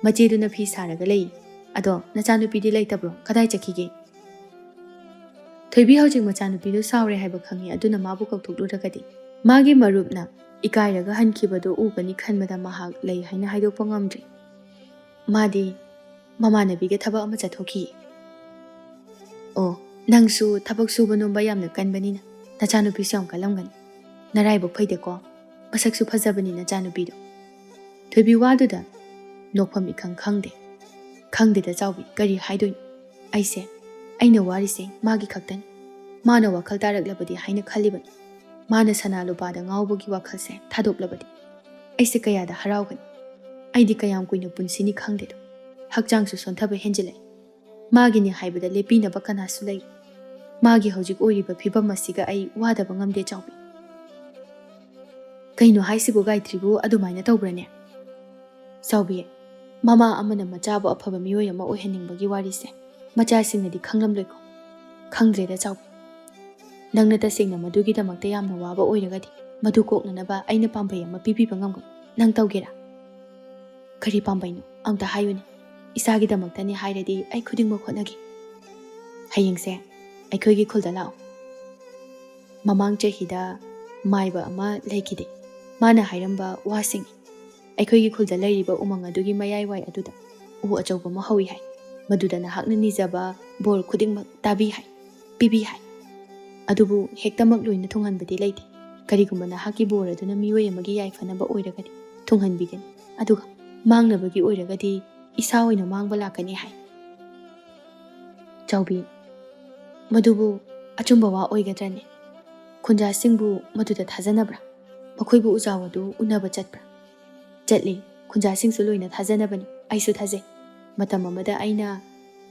ꯃꯆꯦꯗꯨꯅ ꯐꯤ ꯁꯥꯔꯒ ꯂꯩ꯫ ꯑꯗꯣ ꯅꯆꯥꯅꯨꯄꯤꯗꯤ ꯂꯩꯇꯕ꯭ꯔꯣ? ꯀꯗꯥꯏ ꯆꯠꯈꯤꯒꯦ? ꯊꯣꯏꯕꯤ ꯍꯧꯖꯤꯛ ꯃꯆꯥꯅꯨꯄꯤꯗꯨ ꯁꯥꯎꯔꯦ ꯍꯥꯏꯕ ꯈꯪꯉꯤ, ꯑꯗꯨꯅ ꯃꯥꯕꯨ ꯀꯧꯊꯣꯛꯂꯨꯔꯒꯗꯤ꯫ ꯃꯥꯒꯤ ꯃꯔꯨꯞꯅ ꯏꯀꯥꯏꯔꯒ ꯍꯟꯈꯤꯕꯗꯨ ꯎꯒꯅꯤ ꯈꯟꯕꯗ ꯃꯍꯥꯛ ꯂꯩ ꯍꯥꯏꯅ ꯍꯥꯏꯗꯣꯛꯄ ꯉꯝꯗ꯭ꯔꯦ꯫ ꯃꯥꯗꯤ ꯃꯃꯥꯟꯅꯕꯤꯒ ꯊꯕꯛ ꯑꯃ ꯆꯠꯊꯣꯛꯈꯤ꯫ ꯑꯣ, ꯅꯪꯁꯨ ꯊꯕꯛ ꯁꯨꯕ ꯅꯣꯝꯕ ꯌꯥꯝꯅ ꯀꯟꯕꯅꯤꯅ ꯅꯆꯥꯅꯨꯄꯤꯁꯨ ꯌꯥꯝ ꯀꯜꯂꯝꯒꯅꯤ꯫ ꯅꯔꯥꯏꯕꯛ ꯐꯩꯗꯀꯣ, ꯃꯁꯛꯁꯨ ꯐꯖꯕꯅꯤ ꯅꯆꯥꯅꯨꯄꯤꯗꯣ꯫ ꯊꯣꯏꯕꯤ ꯋꯥꯗꯨꯗ ꯅꯣꯛꯐꯝ ꯏꯈꯪ ꯈꯪꯗꯦ꯫ ꯈꯪꯗꯦꯗ ꯆꯥꯎꯕꯤ, ꯀꯔꯤ ꯍꯥꯏꯗꯣꯏꯅꯣ? ꯑꯩꯁꯦ, ꯑꯩꯅ ꯋꯥꯔꯤꯁꯦ ꯃꯥꯒꯤ ꯈꯛꯇꯅꯤ꯫ ꯃꯥꯅ ꯋꯥꯈꯜ ꯇꯥꯔꯛꯂꯕꯗꯤ ꯍꯥꯏꯅ ꯈꯜꯂꯤꯕꯅꯤ꯫ ꯃꯥꯅ ꯁꯅꯥ ꯂꯨꯄꯥꯗ ꯉꯥꯎꯕꯒꯤ ꯋꯥꯈꯜꯁꯦ ꯊꯥꯗꯣꯛꯂꯕꯗꯤ ꯑꯩꯁꯦ ꯀꯌꯥꯗ ꯍꯔꯥꯎꯒꯅꯤ꯫ ꯑꯩꯗꯤ ꯀꯌꯥꯝ ꯀꯨꯏꯅ ꯄꯨꯟꯁꯤꯅꯤ ꯈꯪꯗꯦꯗꯣ꯫ ꯍꯛꯆꯥꯡꯁꯨ ꯁꯣꯟꯊꯕ ꯍꯦꯟꯖꯤꯜꯂꯛꯏ꯫ ꯃꯥꯒꯤꯅꯤ ꯍꯥꯏꯕꯗ ꯂꯦꯞꯄꯤꯅꯕ ꯀꯅꯥꯁꯨ ꯂꯩ꯫ ꯃꯥꯒꯤ ꯍꯧꯖꯤꯛ ꯑꯣꯏꯔꯤꯕ ꯐꯤꯕꯝ ꯑꯁꯤꯒ ꯑꯩ ꯋꯥꯗꯕ ꯉꯝꯗꯦ ꯆꯥꯎꯕꯤ꯫ ꯀꯩꯅꯣ ꯍꯥꯏꯁꯤꯕꯨ, ꯒꯥꯌꯇ꯭ꯔꯤꯕꯨ ꯑꯗꯨꯃꯥꯏꯅ ꯇꯧꯕ꯭ꯔꯅꯦ? ꯆꯥꯎꯕꯤ, ꯃꯃꯥ ꯑꯃꯅ ꯃꯆꯥꯕꯨ ꯑꯐꯕ ꯃꯤꯑꯣꯏ ꯑꯃ ꯑꯣꯏꯍꯟꯅꯤꯡꯕꯒꯤ ꯋꯥꯔꯤꯁꯦ ꯃꯆꯥꯁꯤꯡꯅꯗꯤ ꯈꯪꯂꯝꯂꯣꯏꯀꯣ꯫ ꯈꯪꯗ꯭ꯔꯦꯗ ꯆꯥꯎꯕꯤ꯫ ꯅꯪꯅ ꯇꯁꯦꯡꯅ ꯃꯗꯨꯒꯤꯗꯃꯛꯇ ꯌꯥꯝꯅ ꯋꯥꯕ ꯑꯣꯏꯔꯒꯗꯤ, ꯃꯗꯨ ꯀꯣꯛꯅꯅꯕ ꯑꯩꯅ ꯄꯥꯝꯕꯩ ꯑꯃ ꯄꯤꯕꯤꯕ ꯉꯝꯒꯅꯤ꯫ ꯅꯪ ꯇꯧꯒꯦꯔꯥ? ꯀꯔꯤ ꯄꯥꯝꯕꯩꯅꯣ? ꯑꯝꯇ ꯍꯥꯏꯌꯨꯅꯦ꯫ ꯏꯆꯥꯒꯤꯗꯃꯛꯇꯅꯤ ꯍꯥꯏꯔꯗꯤ ꯑꯩ ꯈꯨꯗꯤꯡꯃꯛ ꯍꯣꯠꯅꯒꯦ꯫ ꯍꯌꯦꯡꯁꯦ ꯑꯩꯈꯣꯏꯒꯤ ꯈꯨꯜꯗ ꯂꯥꯛꯑꯣ꯫ ꯃꯃꯥꯡ ꯆꯍꯤꯗ ꯃꯥꯏꯕ ꯑꯃ ꯂꯩꯈꯤꯗꯦ꯫ ꯃꯥꯅ ꯍꯥꯏꯔꯝꯕ ꯋꯥꯁꯤꯡ, ꯑꯩꯈꯣꯏꯒꯤ ꯈꯨꯜꯗ ꯂꯩꯔꯤꯕ ꯎꯃꯪ ꯑꯗꯨꯒꯤ ꯃꯌꯥꯏꯋꯥꯏ ꯑꯗꯨꯗ ꯎ ꯑꯆꯧꯕ ꯑꯃ ꯍꯧꯏ ꯍꯥꯏ꯫ ꯃꯗꯨꯗ ꯅꯍꯥꯛꯅ ꯅꯤꯖꯕ ꯕꯣꯔ ꯈꯨꯗꯤꯡꯃꯛ ꯇꯥꯕꯤ ꯍꯥꯏ, ꯄꯤꯕꯤ ꯍꯥꯏ꯫ ꯑꯗꯨꯕꯨ ꯍꯦꯛꯇꯃꯛ ꯂꯣꯏꯅ ꯊꯨꯡꯍꯟꯕꯗꯤ ꯂꯩꯇꯦ꯫ ꯀꯔꯤꯒꯨꯝꯕ ꯅꯍꯥꯛꯀꯤ ꯕꯣꯔ ꯑꯗꯨꯅ ꯃꯤꯑꯣꯏ ꯑꯃꯒꯤ ꯌꯥꯏꯐꯅꯕ ꯑꯣꯏꯔꯒꯗꯤ ꯊꯨꯡꯍꯟꯕꯤꯒꯅꯤ, ꯑꯗꯨꯒ ꯃꯥꯡꯅꯕꯒꯤ ꯑꯣꯏꯔꯒꯗꯤ ꯏꯁꯥ ꯑꯣꯏꯅ ꯃꯥꯡꯕ ꯂꯥꯛꯀꯅꯤ ꯍꯥꯏ꯫ ꯆꯥꯎꯕꯤ, ꯃꯗꯨꯕꯨ ꯑꯆꯨꯝꯕ ꯋꯥ ꯑꯣꯏꯒꯗ꯭ꯔꯅꯦ? ꯈꯨꯟꯖꯥꯁꯤꯡꯕꯨ ꯃꯗꯨꯗ ꯊꯥꯖꯅꯕ꯭ꯔꯥ? ꯃꯈꯣꯏꯕꯨ ꯎꯖꯥꯎ ꯑꯗꯨ ꯎꯅꯕ ꯆꯠꯄ꯭ꯔꯥ? ꯆꯠꯂꯤ꯫ ꯈꯨꯟꯖꯥꯁꯤꯡꯁꯨ ꯂꯣꯏꯅ ꯊꯥꯖꯅꯕꯅꯤ꯫ ꯑꯩꯁꯨ ꯊꯥꯖꯩ꯫ ꯃꯇꯝ ꯑꯃꯗ ꯑꯩꯅ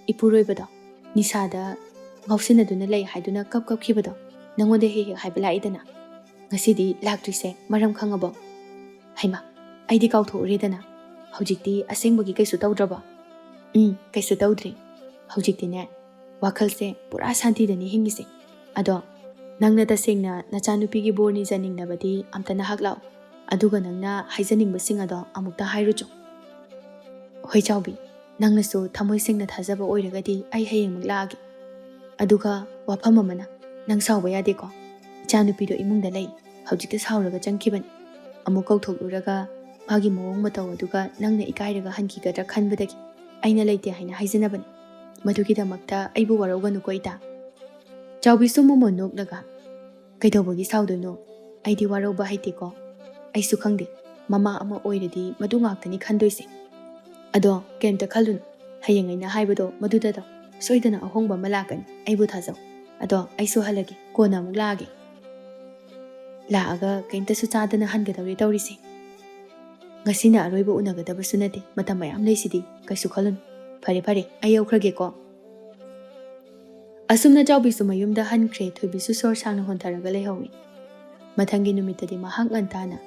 ꯏꯄꯨꯔꯣꯏꯕꯗꯣ ꯅꯤꯁꯥꯗ ꯉꯥꯎꯁꯤꯟꯅꯗꯨꯅ ꯂꯩ ꯍꯥꯏꯗꯨꯅ ꯀꯞ ꯀꯞꯈꯤꯕꯗꯣ ꯅꯪꯉꯣꯟꯗ ꯍꯦꯛ ꯍꯦꯛ ꯍꯥꯏꯕ ꯂꯥꯛꯏꯗꯅ, ꯉꯁꯤꯗꯤ ꯂꯥꯛꯇ꯭ꯔꯤꯁꯦ ꯃꯔꯝ ꯈꯪꯉꯕꯣ? ꯍꯩꯃꯥ, ꯑꯩꯗꯤ ꯀꯥꯎꯊꯣꯛꯎꯔꯦꯗꯅ꯫ ꯍꯧꯖꯤꯛꯇꯤ ꯑꯁꯦꯡꯕꯒꯤ ꯀꯩꯁꯨ ꯇꯧꯗ꯭ꯔꯕꯣ? ꯎꯝ, ꯀꯩꯁꯨ ꯇꯧꯗ꯭ꯔꯦ꯫ ꯍꯧꯖꯤꯛꯇꯤꯅꯦ, ꯋꯥꯈꯜꯁꯦ ꯄꯨꯔꯥ ꯁꯥꯟꯇꯤꯗꯅꯤ ꯍꯤꯡꯉꯤꯁꯦ꯫ ꯑꯗꯣ ꯅꯪꯅ ꯇꯁꯦꯡꯅ ꯅꯆꯥꯅꯨꯄꯤꯒꯤ ꯕꯣꯔ ꯅꯤꯖꯅꯤꯡꯂꯕꯗꯤ ꯑꯝꯇ ꯅꯍꯥꯛ ꯂꯥꯛꯑꯣ꯫ ꯑꯗꯨꯒ ꯅꯪꯅ ꯍꯥꯏꯖꯅꯤꯡꯕꯁꯤꯡ ꯑꯗꯣ ꯑꯃꯨꯛꯇ ꯍꯥꯏꯔꯨꯆꯣ꯫ ꯍꯣꯏ ꯆꯥꯎꯕꯤ, ꯅꯪꯅꯁꯨ ꯊꯃꯣꯏ ꯁꯦꯡꯅ ꯊꯥꯖꯕ ꯑꯣꯏꯔꯒꯗꯤ ꯑꯩ ꯍꯌꯦꯡꯃꯛ ꯂꯥꯛꯑꯒꯦ꯫ ꯑꯗꯨꯒ ꯋꯥꯐꯝ ꯑꯃꯅ, ꯅꯪ ꯁꯥꯎꯕ ꯌꯥꯗꯦꯀꯣ꯫ ꯏꯆꯥꯅꯨꯄꯤꯗꯣ ꯏꯃꯨꯡꯗ ꯂꯩ, ꯍꯧꯖꯤꯛꯇ ꯁꯥꯎꯔꯒ ꯆꯪꯈꯤꯕꯅꯤ꯫ ꯑꯃꯨꯛ ꯀꯧꯊꯣꯛꯂꯨꯔꯒ ꯃꯥꯒꯤ ꯃꯑꯣꯡ ꯃꯇꯧ ꯑꯗꯨꯒ ꯅꯪꯅ ꯏꯀꯥꯏꯔꯒ ꯍꯟꯈꯤꯒꯗ꯭ꯔꯥ ꯈꯟꯕꯗꯒꯤ ꯑꯩꯅ ꯂꯩꯇꯦ ꯍꯥꯏꯅ ꯍꯥꯏꯖꯅꯕꯅꯤ꯫ ꯃꯗꯨꯒꯤꯗꯃꯛꯇ ꯑꯩꯕꯨ ꯋꯥꯔꯧꯒꯅꯨꯀꯣ ꯏꯇꯥ꯫ ꯆꯥꯎꯕꯤꯁꯨ ꯃꯣꯃꯣꯟ ꯅꯣꯛꯂꯒ, ꯀꯩꯗꯧꯕꯒꯤ ꯁꯥꯎꯗꯣꯏꯅꯣ? ꯑꯩꯗꯤ ꯋꯥꯔꯧꯕ ꯍꯩꯇꯦꯀꯣ꯫ ꯑꯩꯁꯨ ꯈꯪꯗꯦ, ꯃꯃꯥ ꯑꯃ ꯑꯣꯏꯔꯗꯤ ꯃꯗꯨ ꯉꯥꯛꯇꯅꯤ ꯈꯟꯗꯣꯏꯁꯦ꯫ ꯑꯗꯣ ꯀꯩꯝꯇ ꯈꯜꯂꯨꯅꯨ, ꯍꯌꯦꯡ ꯑꯩꯅ ꯍꯥꯏꯕꯗꯣ ꯃꯗꯨꯗ ꯇꯧ꯫ ꯁꯣꯏꯗꯅ ꯑꯍꯣꯡꯕ ꯑꯃ ꯂꯥꯛꯀꯅꯤ, ꯑꯩꯕꯨ ꯊꯥꯖꯧ꯫ ꯑꯗꯣ ꯑꯩꯁꯨ ꯍꯜꯂꯒꯦ, ꯀꯣꯟꯅ ꯑꯃꯨꯛ ꯂꯥꯛꯑꯒꯦ꯫ ꯂꯥꯛꯑꯒ ꯀꯩꯝꯇꯁꯨ ꯆꯥꯗꯅ ꯍꯟꯒꯗꯧꯔꯦ ꯇꯧꯔꯤꯁꯦ꯫ ꯉꯁꯤꯅ ꯑꯔꯣꯏꯕ ꯎꯅꯒꯗꯕꯁꯨ ꯅꯠꯇꯦ, ꯃꯇꯝ ꯃꯌꯥꯝ ꯂꯩꯁꯤꯗꯤ, ꯀꯩꯁꯨ ꯈꯜꯂꯨꯅꯨ꯫ ꯐꯔꯦ ꯐꯔꯦ, ꯑꯩ ꯌꯧꯈ꯭ꯔꯒꯦꯀꯣ꯫ ꯑꯁꯨꯝꯅ ꯆꯥꯎꯕꯤꯁꯨ ꯃꯌꯨꯝꯗ ꯍꯟꯈ꯭ꯔꯦ, ꯊꯣꯏꯕꯤꯁꯨ ꯁꯣꯔ ꯁꯥꯡꯅ ꯍꯣꯟꯊꯔꯒ ꯂꯩꯍꯧꯏ꯫ ꯃꯊꯪꯒꯤ ꯅꯨꯃꯤꯠꯇꯗꯤ ꯃꯍꯥꯛ ꯉꯟꯇꯥꯅ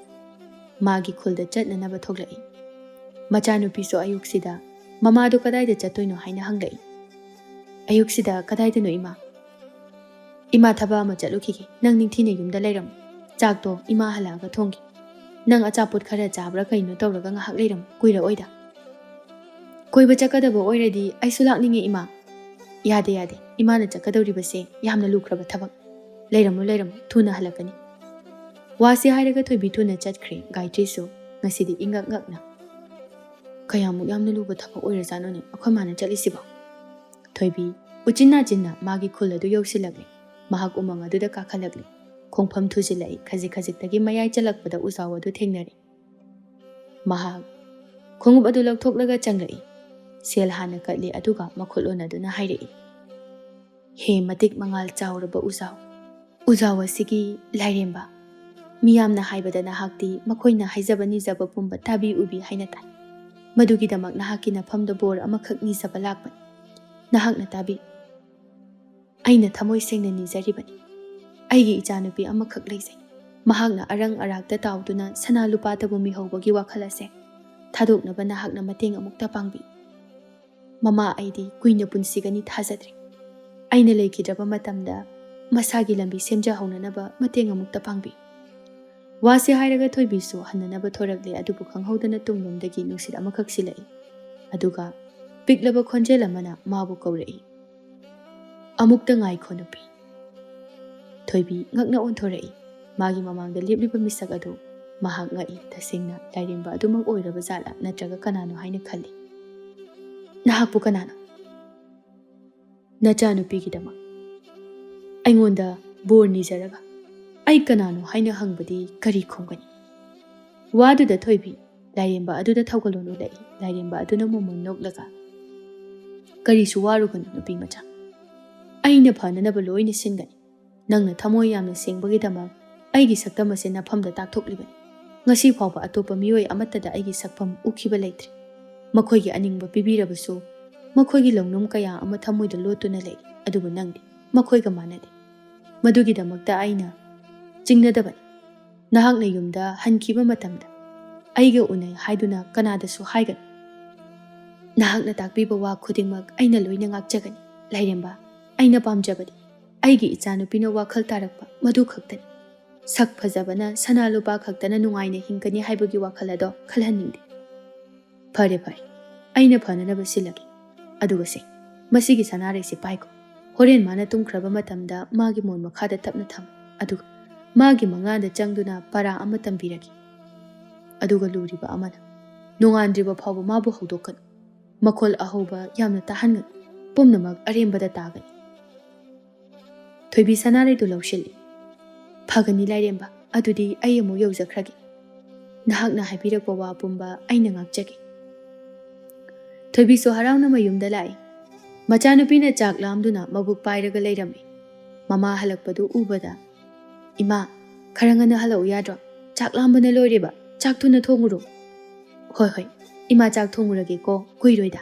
ꯃꯥꯒꯤ ꯈꯨꯜꯗ ꯆꯠꯅꯅꯕ ꯊꯣꯛꯂꯛꯏ꯫ ꯃꯆꯥꯅꯨꯄꯤꯁꯨ ꯑꯌꯨꯛꯁꯤꯗ ꯃꯃꯥꯗꯣ ꯀꯗꯥꯏꯗ ꯆꯠꯇꯣꯏꯅꯣ ꯍꯥꯏꯅ ꯍꯪꯂꯛꯏ꯫ "ꯑꯌꯨꯛꯁꯤꯗ ꯀꯗꯥꯏꯗꯅꯣ ꯏꯃꯥ?" "ꯏꯃꯥ ꯊꯕꯛ ꯑꯃ ꯆꯠꯂꯨꯈꯤꯒꯦ, ꯅꯪ ꯅꯤꯡꯊꯤꯅ ꯌꯨꯝꯗ ꯂꯩꯔꯝꯃꯨ꯫ ꯆꯥꯛꯇꯣ ꯏꯃꯥ ꯍꯜꯂꯛꯑꯒ ꯊꯣꯡꯒꯦ꯫ ꯅꯪ ꯑꯆꯥꯄꯣꯠ ꯈꯔ ꯆꯥꯕ꯭ꯔꯥ ꯀꯩꯅꯣ ꯇꯧꯔꯒ ꯉꯥꯏꯍꯥꯛ ꯂꯩꯔꯝꯃꯨ, ꯀꯨꯏꯔꯛꯑꯣꯏꯗ꯫" "ꯀꯣꯏꯕ ꯆꯠꯀꯗꯕ ꯑꯣꯏꯔꯗꯤ ꯑꯩꯁꯨ ꯂꯥꯛꯅꯤꯡꯉꯦ ꯏꯃꯥ꯫" "ꯌꯥꯗꯦ ꯌꯥꯗꯦ, ꯏꯃꯥꯅ ꯆꯠꯀꯗꯧꯔꯤꯕꯁꯦ ꯌꯥꯝꯅ ꯂꯨꯈ꯭ꯔꯕ ꯊꯕꯛ꯫ ꯂꯩꯔꯝꯃꯨ ꯂꯩꯔꯝꯃꯨ, ꯊꯨꯅ ꯍꯜꯂꯛꯀꯅꯤ꯫" ꯋꯥꯁꯤ ꯍꯥꯏꯔꯒ ꯊꯣꯏꯕꯤ ꯊꯨꯅ ꯆꯠꯈ꯭ꯔꯦ꯫ ꯒꯥꯌꯇ꯭ꯔꯤꯁꯨ ꯉꯁꯤꯗꯤ ꯏꯉꯛ ꯉꯛꯅ, "ꯀꯌꯥꯃꯨꯛ ꯌꯥꯝꯅ ꯂꯨꯕ ꯊꯕꯛ ꯑꯣꯏꯔꯖꯥꯠꯅꯣꯅꯦ ꯑꯩꯈꯣꯏ ꯃꯥꯅ ꯆꯠꯂꯤꯁꯤꯕꯣ?" ꯊꯣꯏꯕꯤ ꯎꯆꯤꯟ ꯅꯥꯆꯤꯟꯅ ꯃꯥꯒꯤ ꯈꯨꯜ ꯑꯗꯨ ꯌꯧꯁꯤꯜꯂꯛꯂꯦ꯫ ꯃꯍꯥꯛ ꯎꯃꯪ ꯑꯗꯨꯗ ꯀꯥꯈꯠꯂꯛꯂꯦ꯫ ꯈꯣꯡꯐꯝ ꯊꯨꯖꯤꯜꯂꯛꯏ꯫ ꯈꯖꯤꯛ ꯈꯖꯤꯛꯇꯒꯤ ꯃꯌꯥꯏ ꯆꯜꯂꯛꯄꯗ ꯎꯖꯥꯎ ꯑꯗꯨ ꯊꯦꯡꯅꯔꯦ꯫ ꯃꯍꯥꯛ ꯈꯣꯡꯎꯞ ꯑꯗꯨ ꯂꯧꯊꯣꯛꯂꯒ ꯆꯪꯂꯛꯏ꯫ ꯁꯦꯜ ꯍꯥꯟꯅ ꯀꯠꯂꯤ, ꯑꯗꯨꯒ ꯃꯈꯨꯠ ꯑꯣꯟꯅꯗꯨꯅ ꯍꯥꯏꯔꯛꯏ, "ꯍꯦ ꯃꯇꯤꯛ ꯃꯉꯥꯜ ꯆꯥꯎꯔꯕ ꯎꯖꯥꯎ, ꯎꯖꯥꯎ ꯑꯁꯤꯒꯤ ꯂꯥꯏꯔꯦꯝꯕ, ꯃꯤꯌꯥꯝꯅ ꯍꯥꯏꯕꯗ ꯅꯍꯥꯛꯇꯤ ꯃꯈꯣꯏꯅ ꯍꯥꯏꯖꯕ ꯅꯤꯖꯕ ꯄꯨꯝꯕ ꯇꯥꯕꯤ ꯎꯕꯤ ꯍꯥꯏꯅ ꯇꯥꯏ꯫ ꯃꯗꯨꯒꯤꯗꯃꯛ ꯅꯍꯥꯛꯀꯤ ꯅꯐꯝꯗ ꯕꯣꯔ ꯑꯃꯈꯛ ꯅꯤꯖꯕ ꯂꯥꯛꯄꯅꯤ꯫ ꯅꯍꯥꯛꯅ ꯇꯥꯕꯤ꯫ ꯑꯩꯅ ꯊꯃꯣꯏ ꯁꯦꯡꯅ ꯅꯤꯖꯔꯤꯕꯅꯤ꯫ ꯑꯩꯒꯤ ꯏꯆꯥꯅꯨꯄꯤ ꯑꯃꯈꯛ ꯂꯩꯖꯩ꯫ ꯃꯍꯥꯛꯅ ꯑꯔꯪ ꯑꯔꯥꯛꯇ ꯇꯥꯎꯗꯨꯅ ꯁꯅꯥ ꯂꯨꯄꯥꯗꯕꯨ ꯃꯤꯍꯧꯕꯒꯤ ꯋꯥꯈꯜ ꯑꯁꯦ ꯊꯥꯗꯣꯛꯅꯕ ꯅꯍꯥꯛꯅ ꯃꯇꯦꯡ ꯑꯃꯨꯛꯇ ꯄꯥꯡꯕꯤ꯫ ꯃꯃꯥ, ꯑꯩꯗꯤ ꯀꯨꯏꯅ ꯄꯨꯟꯁꯤꯒꯅꯤ ꯊꯥꯖꯗ꯭ꯔꯦ꯫ ꯑꯩꯅ ꯂꯩꯈꯤꯗ꯭ꯔꯕ ꯃꯇꯝꯗ ꯃꯁꯥꯒꯤ ꯂꯝꯕꯤ ꯁꯦꯝꯖꯍꯧꯅꯅꯕ ꯃꯇꯦꯡ ꯑꯃꯨꯛꯇ ꯄꯥꯡꯕꯤ꯫" ꯋꯥꯁꯤ ꯍꯥꯏꯔꯒ ꯊꯣꯏꯕꯤꯁꯨ ꯍꯟꯅꯅꯕ ꯊꯣꯔꯛꯂꯦ, ꯑꯗꯨꯕꯨ ꯈꯪꯍꯧꯗꯅ ꯇꯨꯡꯂꯣꯝꯗꯒꯤ ꯅꯨꯡꯁꯤꯠ ꯑꯃꯈꯛ ꯁꯤꯜꯂꯛꯏ꯫ ꯑꯗꯨꯒ ꯄꯤꯛꯂꯕ ꯈꯣꯟꯖꯦꯜ ꯑꯃꯅ ꯃꯥꯕꯨ ꯀꯧꯔꯛꯏ, "ꯑꯃꯨꯛꯇ ꯉꯥꯏꯈꯣ ꯅꯨꯄꯤ꯫" ꯊꯣꯏꯕꯤ ꯉꯛꯅ ꯑꯣꯟꯊꯣꯔꯛꯏ꯫ ꯃꯥꯒꯤ ꯃꯃꯥꯡꯗ ꯂꯦꯞꯂꯤꯕ ꯃꯤꯁꯛ ꯑꯗꯨ ꯃꯍꯥꯛ ꯉꯛꯏ꯫ ꯇꯁꯦꯡꯅ ꯂꯥꯏꯔꯦꯝꯕ ꯑꯗꯨꯃꯛ ꯑꯣꯏꯔꯕ ꯖꯥꯠꯂꯥ, ꯅꯠꯇ꯭ꯔꯒ ꯀꯅꯥꯅꯣ ꯍꯥꯏꯅ ꯈꯜꯂꯤ꯫ "ꯅꯍꯥꯛꯄꯨ ꯀꯅꯥꯅꯣ?" "ꯅꯆꯥꯅꯨꯄꯤꯒꯤꯗꯃꯛ ꯑꯩꯉꯣꯟꯗ ꯕꯣꯔ ꯅꯤꯖꯔꯒ ꯑꯩ ꯀꯅꯥꯅꯣ ꯍꯥꯏꯅ ꯍꯪꯕꯗꯤ ꯀꯔꯤ ꯈꯨꯝꯒꯅꯤ?" ꯋꯥꯗꯨꯗ ꯊꯣꯏꯕꯤ ꯂꯥꯏꯔꯦꯝꯕ ꯑꯗꯨꯗ ꯊꯧꯒꯜꯂꯣꯟ ꯎꯠꯂꯛꯏ꯫ ꯂꯥꯏꯔꯦꯝꯕ ꯑꯗꯨꯅ ꯃꯣꯃꯣꯟ ꯅꯣꯛꯂꯒ, "ꯀꯔꯤꯁꯨ ꯋꯥꯔꯨꯒꯅꯨ ꯅꯨꯄꯤ ꯃꯆꯥ꯫ ꯑꯩꯅ ꯐꯅꯅꯕ ꯂꯣꯏꯅ ꯁꯤꯟꯒꯅꯤ꯫ ꯅꯪꯅ ꯊꯃꯣꯏ ꯌꯥꯝꯅ ꯁꯦꯡꯕꯒꯤꯗꯃꯛ ꯑꯩꯒꯤ ꯁꯛꯇꯝ ꯑꯁꯤ ꯅꯐꯝꯗ ꯇꯥꯛꯊꯣꯛꯂꯤꯕꯅꯤ꯫ ꯉꯁꯤ ꯐꯥꯎꯕ ꯑꯇꯣꯞꯄ ꯃꯤꯑꯣꯏ ꯑꯃꯠꯇꯗ ꯑꯩꯒꯤ ꯁꯛꯐꯝ ꯎꯈꯤꯕ ꯂꯩꯇ꯭ꯔꯤ꯫ ꯃꯈꯣꯏꯒꯤ ꯑꯅꯤꯡꯕ ꯄꯤꯕꯤꯔꯕꯁꯨ, ꯃꯈꯣꯏꯒꯤ ꯂꯧꯅꯨꯝ ꯀꯌꯥ ꯑꯃ ꯊꯃꯣꯏꯗ ꯂꯣꯠꯇꯨꯅ ꯂꯩ, ꯑꯗꯨꯕꯨ ꯅꯪꯗꯤ ꯃꯈꯣꯏꯒ ꯃꯥꯟꯅꯗꯦ꯫ ꯃꯗꯨꯒꯤꯗꯃꯛꯇ ꯑꯩꯅ ꯆꯤꯡꯅꯗꯕꯅꯤ꯫ ꯅꯍꯥꯛꯅ ꯌꯨꯝꯗ ꯍꯟꯈꯤꯕ ꯃꯇꯝꯗ ꯑꯩꯒ ꯎꯅꯩ ꯍꯥꯏꯗꯨꯅ ꯀꯅꯥꯗꯁꯨ ꯍꯥꯏꯒꯅꯨ꯫ ꯅꯍꯥꯛꯅ ꯇꯥꯛꯄꯤꯕ ꯋꯥ ꯈꯨꯗꯤꯡꯃꯛ ꯑꯩꯅ ꯂꯣꯏꯅ ꯉꯥꯛꯆꯒꯅꯤ꯫ ꯂꯥꯏꯔꯦꯝꯕ, ꯑꯩꯅ ꯄꯥꯝꯖꯕꯗꯤ ꯑꯩꯒꯤ ꯏꯆꯥꯅꯨꯄꯤꯅ ꯋꯥꯈꯜ ꯇꯥꯔꯛꯄ ꯃꯗꯨ ꯈꯛꯇꯅꯤ꯫ ꯁꯛ ꯐꯖꯕꯅ ꯁꯅꯥ ꯂꯨꯄꯥ ꯈꯛꯇꯅ ꯅꯨꯡꯉꯥꯏꯅ ꯍꯤꯡꯒꯅꯤ ꯍꯥꯏꯕꯒꯤ ꯋꯥꯈꯜ ꯑꯗꯣ ꯈꯜꯍꯟꯅꯤꯡꯗꯦ꯫" "ꯐꯔꯦ, ꯐꯔꯦ, ꯑꯩꯅ ꯐꯅꯅꯕ ꯁꯤꯜꯂꯒꯦ꯫ ꯑꯗꯨꯒ ꯁꯦ, ꯃꯁꯤꯒꯤ ꯁꯅꯥꯔꯩꯁꯤ ꯄꯥꯏꯈꯣ꯫ ꯍꯣꯔꯦꯟ ꯃꯥꯅ ꯇꯨꯝꯈ꯭ꯔꯕ ꯃꯇꯝꯗ ꯃꯥꯒꯤ ꯃꯣꯟ ꯃꯈꯥꯗ ꯇꯞꯅ ꯊꯝꯃꯨ, ꯑꯗꯨꯒ ꯃꯥꯒꯤ ꯃꯪꯂꯥꯟꯗ ꯆꯪꯗꯨꯅ ꯄꯔꯥ ꯑꯃ ꯇꯝꯕꯤꯔꯒꯦ꯫ ꯑꯗꯨꯒ ꯂꯨꯔꯤꯕ ꯑꯃꯅ, ꯅꯣꯡꯉꯥꯟꯗ꯭ꯔꯤꯕ ꯐꯥꯎꯕ ꯃꯥꯕꯨ ꯍꯧꯗꯣꯛꯀꯅꯨ꯫ ꯃꯈꯣꯜ ꯑꯍꯧꯕ ꯌꯥꯝꯅ ꯇꯥꯍꯟꯒꯅꯨ꯫ ꯄꯨꯝꯅꯃꯛ ꯑꯔꯦꯝꯕꯗ ꯇꯥꯒꯅꯤ꯫" ꯊꯣꯏꯕꯤ ꯁꯅꯥꯔꯩꯗꯨ ꯂꯧꯁꯤꯜꯂꯤ꯫ "ꯐꯒꯅꯤ ꯂꯥꯏꯔꯦꯝꯕ, ꯑꯗꯨꯗꯤ ꯑꯩ ꯑꯃꯨꯛ ꯌꯧꯖꯈ꯭ꯔꯒꯦ꯫ ꯅꯍꯥꯛꯅ ꯍꯥꯏꯕꯤꯔꯛꯄ ꯋꯥ ꯄꯨꯝꯕ ꯑꯩꯅ ꯉꯥꯛꯆꯒꯦ꯫" ꯊꯣꯏꯕꯤꯁꯨ ꯍꯔꯥꯎꯅ ꯃꯌꯨꯝꯗ ꯂꯥꯛꯏ꯫ ꯃꯆꯥꯅꯨꯄꯤꯅ ꯆꯥꯛ ꯂꯥꯝꯗꯨꯅ ꯃꯕꯨꯛ ꯄꯥꯏꯔꯒ ꯂꯩꯔꯝꯃꯤ꯫ ꯃꯃꯥ ꯍꯜꯂꯛꯄꯗꯨ ꯎꯕꯗ, "ꯏꯃꯥ, ꯈꯔ ꯉꯟꯅ ꯍꯜꯂꯛꯎ ꯌꯥꯗ꯭ꯔꯣ? ꯆꯥꯛ ꯂꯥꯝꯕꯅ ꯂꯣꯏꯔꯦꯕ꯫ ꯆꯥꯛ ꯊꯨꯅ ꯊꯣꯡꯉꯨꯔꯣ꯫" "ꯍꯣꯏ, ꯍꯣꯏ, ꯏꯃꯥ ꯆꯥꯛ ꯊꯣꯡꯉꯨꯔꯒꯦꯀꯣ, ꯀꯨꯏꯔꯣꯏꯗ꯫"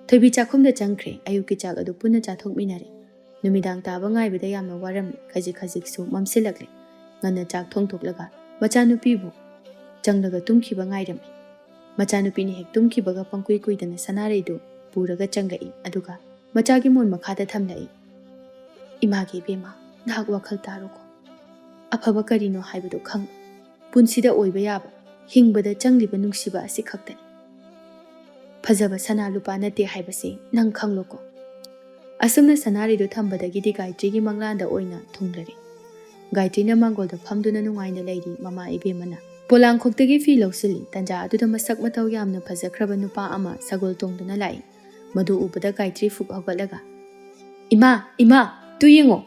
ꯊꯣꯏꯕꯤ ꯆꯥꯛꯈꯨꯝꯗ ꯆꯪꯈ꯭ꯔꯦ꯫ ꯑꯌꯨꯛꯀꯤ ꯆꯥꯛ ꯑꯗꯨ ꯄꯨꯟꯅ ꯆꯥꯊꯣꯛꯃꯤꯟꯅꯔꯦ꯫ ꯅꯨꯃꯤꯗꯥꯡ ꯇꯥꯕ ꯉꯥꯏꯕꯗ ꯌꯥꯝꯅ ꯋꯥꯔꯝꯃꯤ꯫ ꯈꯖꯤꯛ ꯈꯖꯤꯛꯁꯨ ꯃꯝꯁꯤꯜꯂꯛꯂꯦ꯫ ꯉꯟꯅ ꯆꯥꯛ ꯊꯣꯡꯊꯣꯛꯂꯒ ꯃꯆꯥꯅꯨꯄꯤꯕꯨ ꯆꯪꯂꯒ ꯇꯨꯝꯈꯤꯕ ꯉꯥꯏꯔꯝꯃꯤ꯫ ꯃꯆꯥꯅꯨꯄꯤꯅ ꯍꯦꯛ ꯇꯨꯝꯈꯤꯕꯒ ꯄꯪꯀꯨꯏ ꯀꯨꯏꯗꯅ ꯁꯅꯥꯔꯩꯗꯨ ꯄꯨꯔꯒ ꯆꯪꯂꯛꯏ, ꯑꯗꯨꯒ ꯃꯆꯥꯒꯤ ꯃꯣꯟ ꯃꯈꯥꯗ ꯊꯝꯂꯛꯏ꯫ "ꯏꯃꯥꯒꯤ ꯏꯕꯦꯝꯃ, ꯅꯍꯥꯛ ꯋꯥꯈꯜ ꯇꯥꯔꯣꯀꯣ꯫ ꯑꯐꯕ ꯀꯔꯤꯅꯣ ꯍꯥꯏꯕꯗꯨ ꯈꯪ꯫ ꯄꯨꯟꯁꯤꯗ ꯑꯣꯏꯕ ꯌꯥꯕ, ꯍꯤꯡꯕꯗ ꯆꯪꯂꯤꯕ ꯅꯨꯡꯁꯤꯕ ꯑꯁꯤ ꯈꯛꯇꯅꯤ꯫ ꯐꯖꯕ ꯁꯅꯥ ꯂꯨꯄꯥ ꯅꯠꯇꯦ ꯍꯥꯏꯕꯁꯤ ꯅꯪ ꯈꯪꯂꯣꯀꯣ꯫ ꯑꯁꯨꯝꯅ ꯁꯅꯥꯔꯩꯗꯨ ꯊꯝꯕꯗꯒꯤꯗꯤ ꯒꯥꯌꯇ꯭ꯔꯤꯒꯤ ꯃꯪꯂꯥꯟꯗ ꯑꯣꯏꯅ ꯊꯨꯡꯂꯔꯦ꯫ ꯒꯥꯌꯇ꯭ꯔꯤꯅ ꯃꯥꯡꯒꯣꯜꯗ ꯐꯝꯗꯨꯅ ꯅꯨꯡꯉꯥꯏꯅ ꯂꯩꯔꯤ꯫ ꯃꯃꯥ ꯏꯕꯦꯝꯃꯅ ꯄꯣꯂꯥꯡꯈꯣꯛꯇꯒꯤ ꯐꯤ ꯂꯧꯁꯤꯜꯂꯤ꯫ ꯇꯟꯖꯥ ꯑꯗꯨꯗ ꯃꯁꯛ ꯃꯇꯧ ꯌꯥꯝꯅ ꯐꯖꯈ꯭ꯔꯕ ꯅꯨꯄꯥ ꯑꯃ ꯁꯒꯣꯜ ꯇꯣꯡꯗꯨꯅ ꯂꯥꯛꯏ꯫ ꯃꯗꯨ ꯎꯕꯗ ꯒꯥꯌꯇ꯭ꯔꯤ ꯐꯨꯛ ꯍꯧꯒꯠꯂꯒ, "ꯏꯃꯥ, ꯏꯃꯥ, ꯇꯨ ꯌꯦꯡꯉꯣ,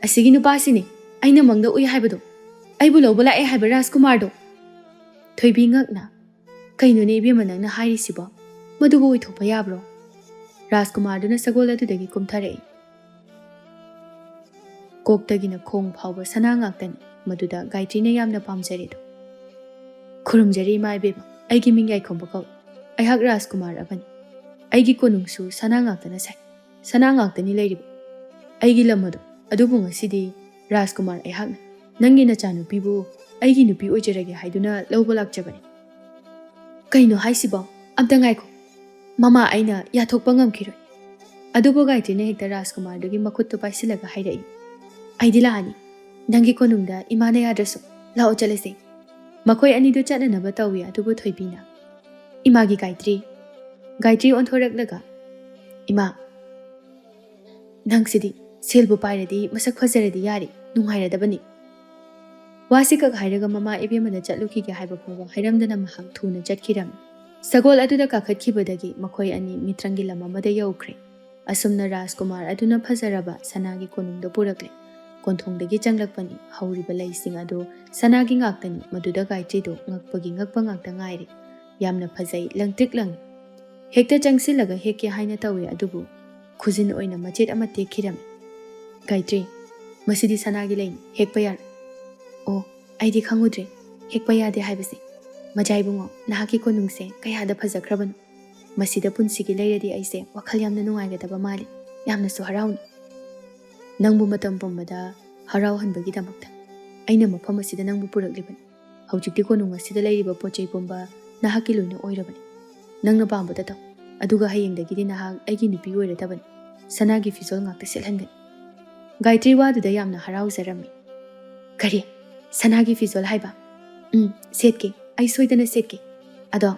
ꯑꯁꯤꯒꯤ ꯅꯨꯄꯥꯁꯤꯅꯤ ꯑꯩꯅ ꯃꯪꯗ ꯎꯏ ꯍꯥꯏꯕꯗꯣ, ꯑꯩꯕꯨ ꯂꯧꯕ ꯂꯥꯛꯑꯦ ꯍꯥꯏꯕ ꯔꯥꯖꯀꯨꯃꯥꯔꯗꯣ!" ꯊꯣꯏꯕꯤ ꯉꯛꯅ, "ꯀꯩꯅꯣꯅꯦ ꯏꯕꯦꯝꯃ ꯅꯪꯅ ꯍꯥꯏꯔꯤꯁꯤꯕꯣ? ꯃꯗꯨꯕꯨ ꯑꯣꯏꯊꯣꯛꯄ ꯌꯥꯕ꯭ꯔꯣ?" ꯔꯥꯖꯀꯨꯃꯥꯔꯗꯨꯅ ꯁꯒꯣꯜ ꯑꯗꯨꯗꯒꯤ ꯀꯨꯝꯊꯔꯛꯏ꯫ ꯀꯣꯛꯇꯒꯤꯅ ꯈꯣꯡ ꯐꯥꯎꯕ ꯁꯅꯥ ꯉꯥꯛꯇꯅꯤ꯫ ꯃꯗꯨꯗ ꯒꯥꯌꯇ꯭ꯔꯤꯅ ꯌꯥꯝꯅ ꯄꯥꯝꯖꯔꯦꯗꯣ꯫ "ꯈꯨꯔꯨꯝꯖꯔꯤ ꯏꯃꯥ ꯏꯕꯦꯝꯃ, ꯑꯩꯒꯤ ꯃꯤꯡ ꯌꯥꯏꯈꯣꯝꯕ ꯀꯧꯏ꯫ ꯑꯩꯍꯥꯛ ꯔꯥꯖꯀꯨꯃꯥꯔ ꯑꯃꯅꯤ꯫ ꯑꯩꯒꯤ ꯀꯣꯅꯨꯡꯁꯨ ꯁꯅꯥ ꯉꯥꯛꯇꯅ ꯁꯥꯏ꯫ ꯁꯅꯥ ꯉꯥꯛꯇꯅꯤ ꯂꯩꯔꯤꯕ꯫ ꯑꯩꯒꯤ ꯂꯝ ꯑꯗꯣ, ꯑꯗꯨꯕꯨ ꯉꯁꯤꯗꯤ ꯔꯥꯖꯀꯨꯃꯥꯔ ꯑꯩꯍꯥꯛꯅ ꯅꯪꯒꯤ ꯅꯆꯥꯅꯨꯄꯤꯕꯨ ꯑꯩꯒꯤ ꯅꯨꯄꯤ ꯑꯣꯏꯖꯔꯒꯦ ꯍꯥꯏꯗꯨꯅ ꯂꯧꯕ ꯂꯥꯛꯆꯕꯅꯤ꯫" "ꯀꯩꯅꯣ ꯍꯥꯏꯁꯤꯕꯣ? ꯑꯝꯇ ꯉꯥꯏꯈꯣ꯫ ꯃꯃꯥ, ꯑꯩꯅ ꯌꯥꯊꯣꯛꯄ ꯉꯝꯈꯤꯔꯣꯏ꯫" ꯑꯗꯨꯕꯨ ꯒꯥꯌꯇ꯭ꯔꯤꯅ ꯍꯦꯛꯇ ꯔꯥꯖꯀꯨꯃꯥꯔꯗꯨꯒꯤ ꯃꯈꯨꯠꯇꯨ ꯄꯥꯏꯁꯤꯜꯂꯒ ꯍꯥꯏꯔꯛꯏ, "ꯑꯩꯗꯤ ꯂꯥꯛꯑꯅꯤ꯫ ꯅꯪꯒꯤ ꯀꯣꯅꯨꯡꯗ ꯏꯃꯥꯅ ꯌꯥꯗ꯭ꯔꯁꯨ꯫ ꯂꯥꯛꯑꯣ ꯆꯠꯂꯁꯦ꯫" ꯃꯈꯣꯏ ꯑꯅꯤꯗꯨ ꯆꯠꯅꯅꯕ ꯇꯧꯏ꯫ ꯑꯗꯨꯕꯨ ꯊꯣꯏꯕꯤꯅ, "ꯏꯃꯥꯒꯤ ꯒꯥꯌꯇ꯭ꯔꯤ꯫" ꯒꯥꯌꯇ꯭ꯔꯤ ꯑꯣꯟꯊꯣꯔꯛꯂꯒ, "ꯏꯃꯥ, ꯅꯪꯁꯤꯗꯤ ꯁꯦꯜꯕꯨ ꯄꯥꯏꯔꯗꯤ ꯃꯁꯛ ꯐꯖꯔꯗꯤ ꯌꯥꯔꯦ, ꯅꯨꯡꯉꯥꯏꯔꯗꯕꯅꯤ꯫" ꯋꯥꯁꯤ ꯀꯛ ꯍꯥꯏꯔꯒ ꯃꯃꯥ ꯏꯕꯦꯝꯃꯗ ꯆꯠꯂꯨꯈꯤꯒꯦ ꯍꯥꯏꯕ ꯐꯥꯎꯕ ꯍꯥꯏꯔꯝꯗꯅ ꯃꯍꯥꯛ ꯊꯨꯅ ꯆꯠꯈꯤꯔꯝꯃꯤ꯫ ꯁꯒꯣꯜ ꯑꯗꯨꯗ ꯀꯥꯈꯠꯈꯤꯕꯗꯒꯤ ꯃꯈꯣꯏ ꯑꯅꯤ ꯃꯤꯇ꯭ꯔꯪꯒꯤ ꯂꯝ ꯑꯃꯗ ꯌꯧꯈ꯭ꯔꯦ꯫ ꯑꯁꯨꯝꯅ ꯔꯥꯖꯀꯨꯃꯥꯔ ꯑꯗꯨꯅ ꯐꯖꯔꯕ ꯁꯅꯥꯒꯤ ꯀꯣꯅꯨꯡꯗ ꯄꯨꯔꯛꯂꯦ꯫ ꯀꯣꯟꯊꯣꯡꯗꯒꯤ ꯆꯪꯂꯛꯄꯅꯤ꯫ ꯍꯧꯔꯤꯕ ꯂꯩꯁꯤꯡ ꯑꯗꯨ ꯁꯅꯥꯒꯤ ꯉꯥꯛꯇꯅꯤ꯫ ꯃꯗꯨꯗ ꯒꯥꯌꯇ꯭ꯔꯤꯗꯨ ꯉꯛꯄꯒꯤ ꯉꯛꯄ ꯉꯥꯛꯇ ꯉꯥꯏꯔꯦ꯫ ꯌꯥꯝꯅ ꯐꯖꯩ, ꯂꯪꯇ꯭ꯔꯤꯛ ꯂꯪꯏ꯫ ꯍꯦꯛꯇ ꯆꯪꯁꯤꯜꯂꯒ ꯍꯦꯛꯀꯦ ꯍꯥꯏꯅ ꯇꯧꯏ, ꯑꯗꯨꯕꯨ ꯈꯨꯖꯤꯟ ꯑꯣꯏꯅ ꯃꯆꯦꯠ ꯑꯃ ꯇꯦꯛꯈꯤꯔꯝꯃꯤ꯫ "ꯒꯥꯌꯇ꯭ꯔꯤ, ꯃꯁꯤꯗꯤ ꯁꯅꯥꯒꯤ ꯂꯩꯅꯤ, ꯍꯦꯛꯄ ꯌꯥꯔꯣꯏ꯫" "ꯑꯣ, ꯑꯩꯗꯤ ꯈꯪꯉꯨꯗ꯭ꯔꯦ ꯍꯦꯛꯄ ꯌꯥꯗꯦ ꯍꯥꯏꯕꯁꯦ꯫ ꯃꯖꯥ ꯏꯕꯨꯡꯉꯣ, ꯅꯍꯥꯛꯀꯤ ꯀꯣꯅꯨꯡꯁꯦ ꯀꯌꯥꯗ ꯐꯖꯈ꯭ꯔꯕꯅꯣ꯫ ꯃꯁꯤꯗ ꯄꯨꯟꯁꯤꯒꯤ ꯂꯩꯔꯗꯤ ꯑꯩꯁꯦ ꯋꯥꯈꯜ ꯌꯥꯝꯅ ꯅꯨꯡꯉꯥꯏꯒꯗꯕ ꯃꯥꯜꯂꯤ, ꯌꯥꯝꯅꯁꯨ ꯍꯔꯥꯎꯅꯤ꯫" "ꯅꯪꯕꯨ ꯃꯇꯝ ꯄꯨꯝꯕꯗ ꯍꯔꯥꯎꯍꯟꯕꯒꯤꯗꯃꯛꯇ ꯑꯩꯅ ꯃꯐꯝ ꯑꯁꯤꯗ ꯅꯪꯕꯨ ꯄꯨꯔꯛꯂꯤꯕꯅꯤ꯫ ꯍꯧꯖꯤꯛꯇꯤ ꯀꯣꯅꯨꯡ ꯑꯁꯤꯗ ꯂꯩꯔꯤꯕ ꯄꯣꯠ ꯆꯩ ꯄꯨꯝꯕ ꯅꯍꯥꯛꯀꯤ ꯂꯣꯏꯅ ꯑꯣꯏꯔꯕꯅꯤ꯫ ꯅꯪꯅ ꯄꯥꯝꯕꯗ ꯇꯧ, ꯑꯗꯨꯒ ꯍꯌꯦꯡꯗꯒꯤꯗꯤ ꯅꯍꯥꯛ ꯑꯩꯒꯤ ꯅꯨꯄꯤ ꯑꯣꯏꯔꯗꯕꯅꯤ꯫ ꯁꯅꯥꯒꯤ ꯐꯤꯖꯣꯜ ꯉꯥꯛꯇ ꯁꯦꯠꯍꯟꯒꯅꯤ꯫" ꯒꯥꯌꯇ꯭ꯔꯤ ꯋꯥꯗꯨꯗ ꯌꯥꯝꯅ ꯍꯔꯥꯎꯖꯔꯝꯃꯤ꯫ "ꯀꯔꯤ? ꯁꯅꯥꯒꯤ ꯐꯤꯖꯣꯜ ꯍꯥꯏꯕ? "ꯎꯝ, ꯁꯦꯠꯀꯦ, ꯑꯩ ꯁꯣꯏꯗꯅ ꯁꯦꯠꯀꯦ꯫ ꯑꯗꯣ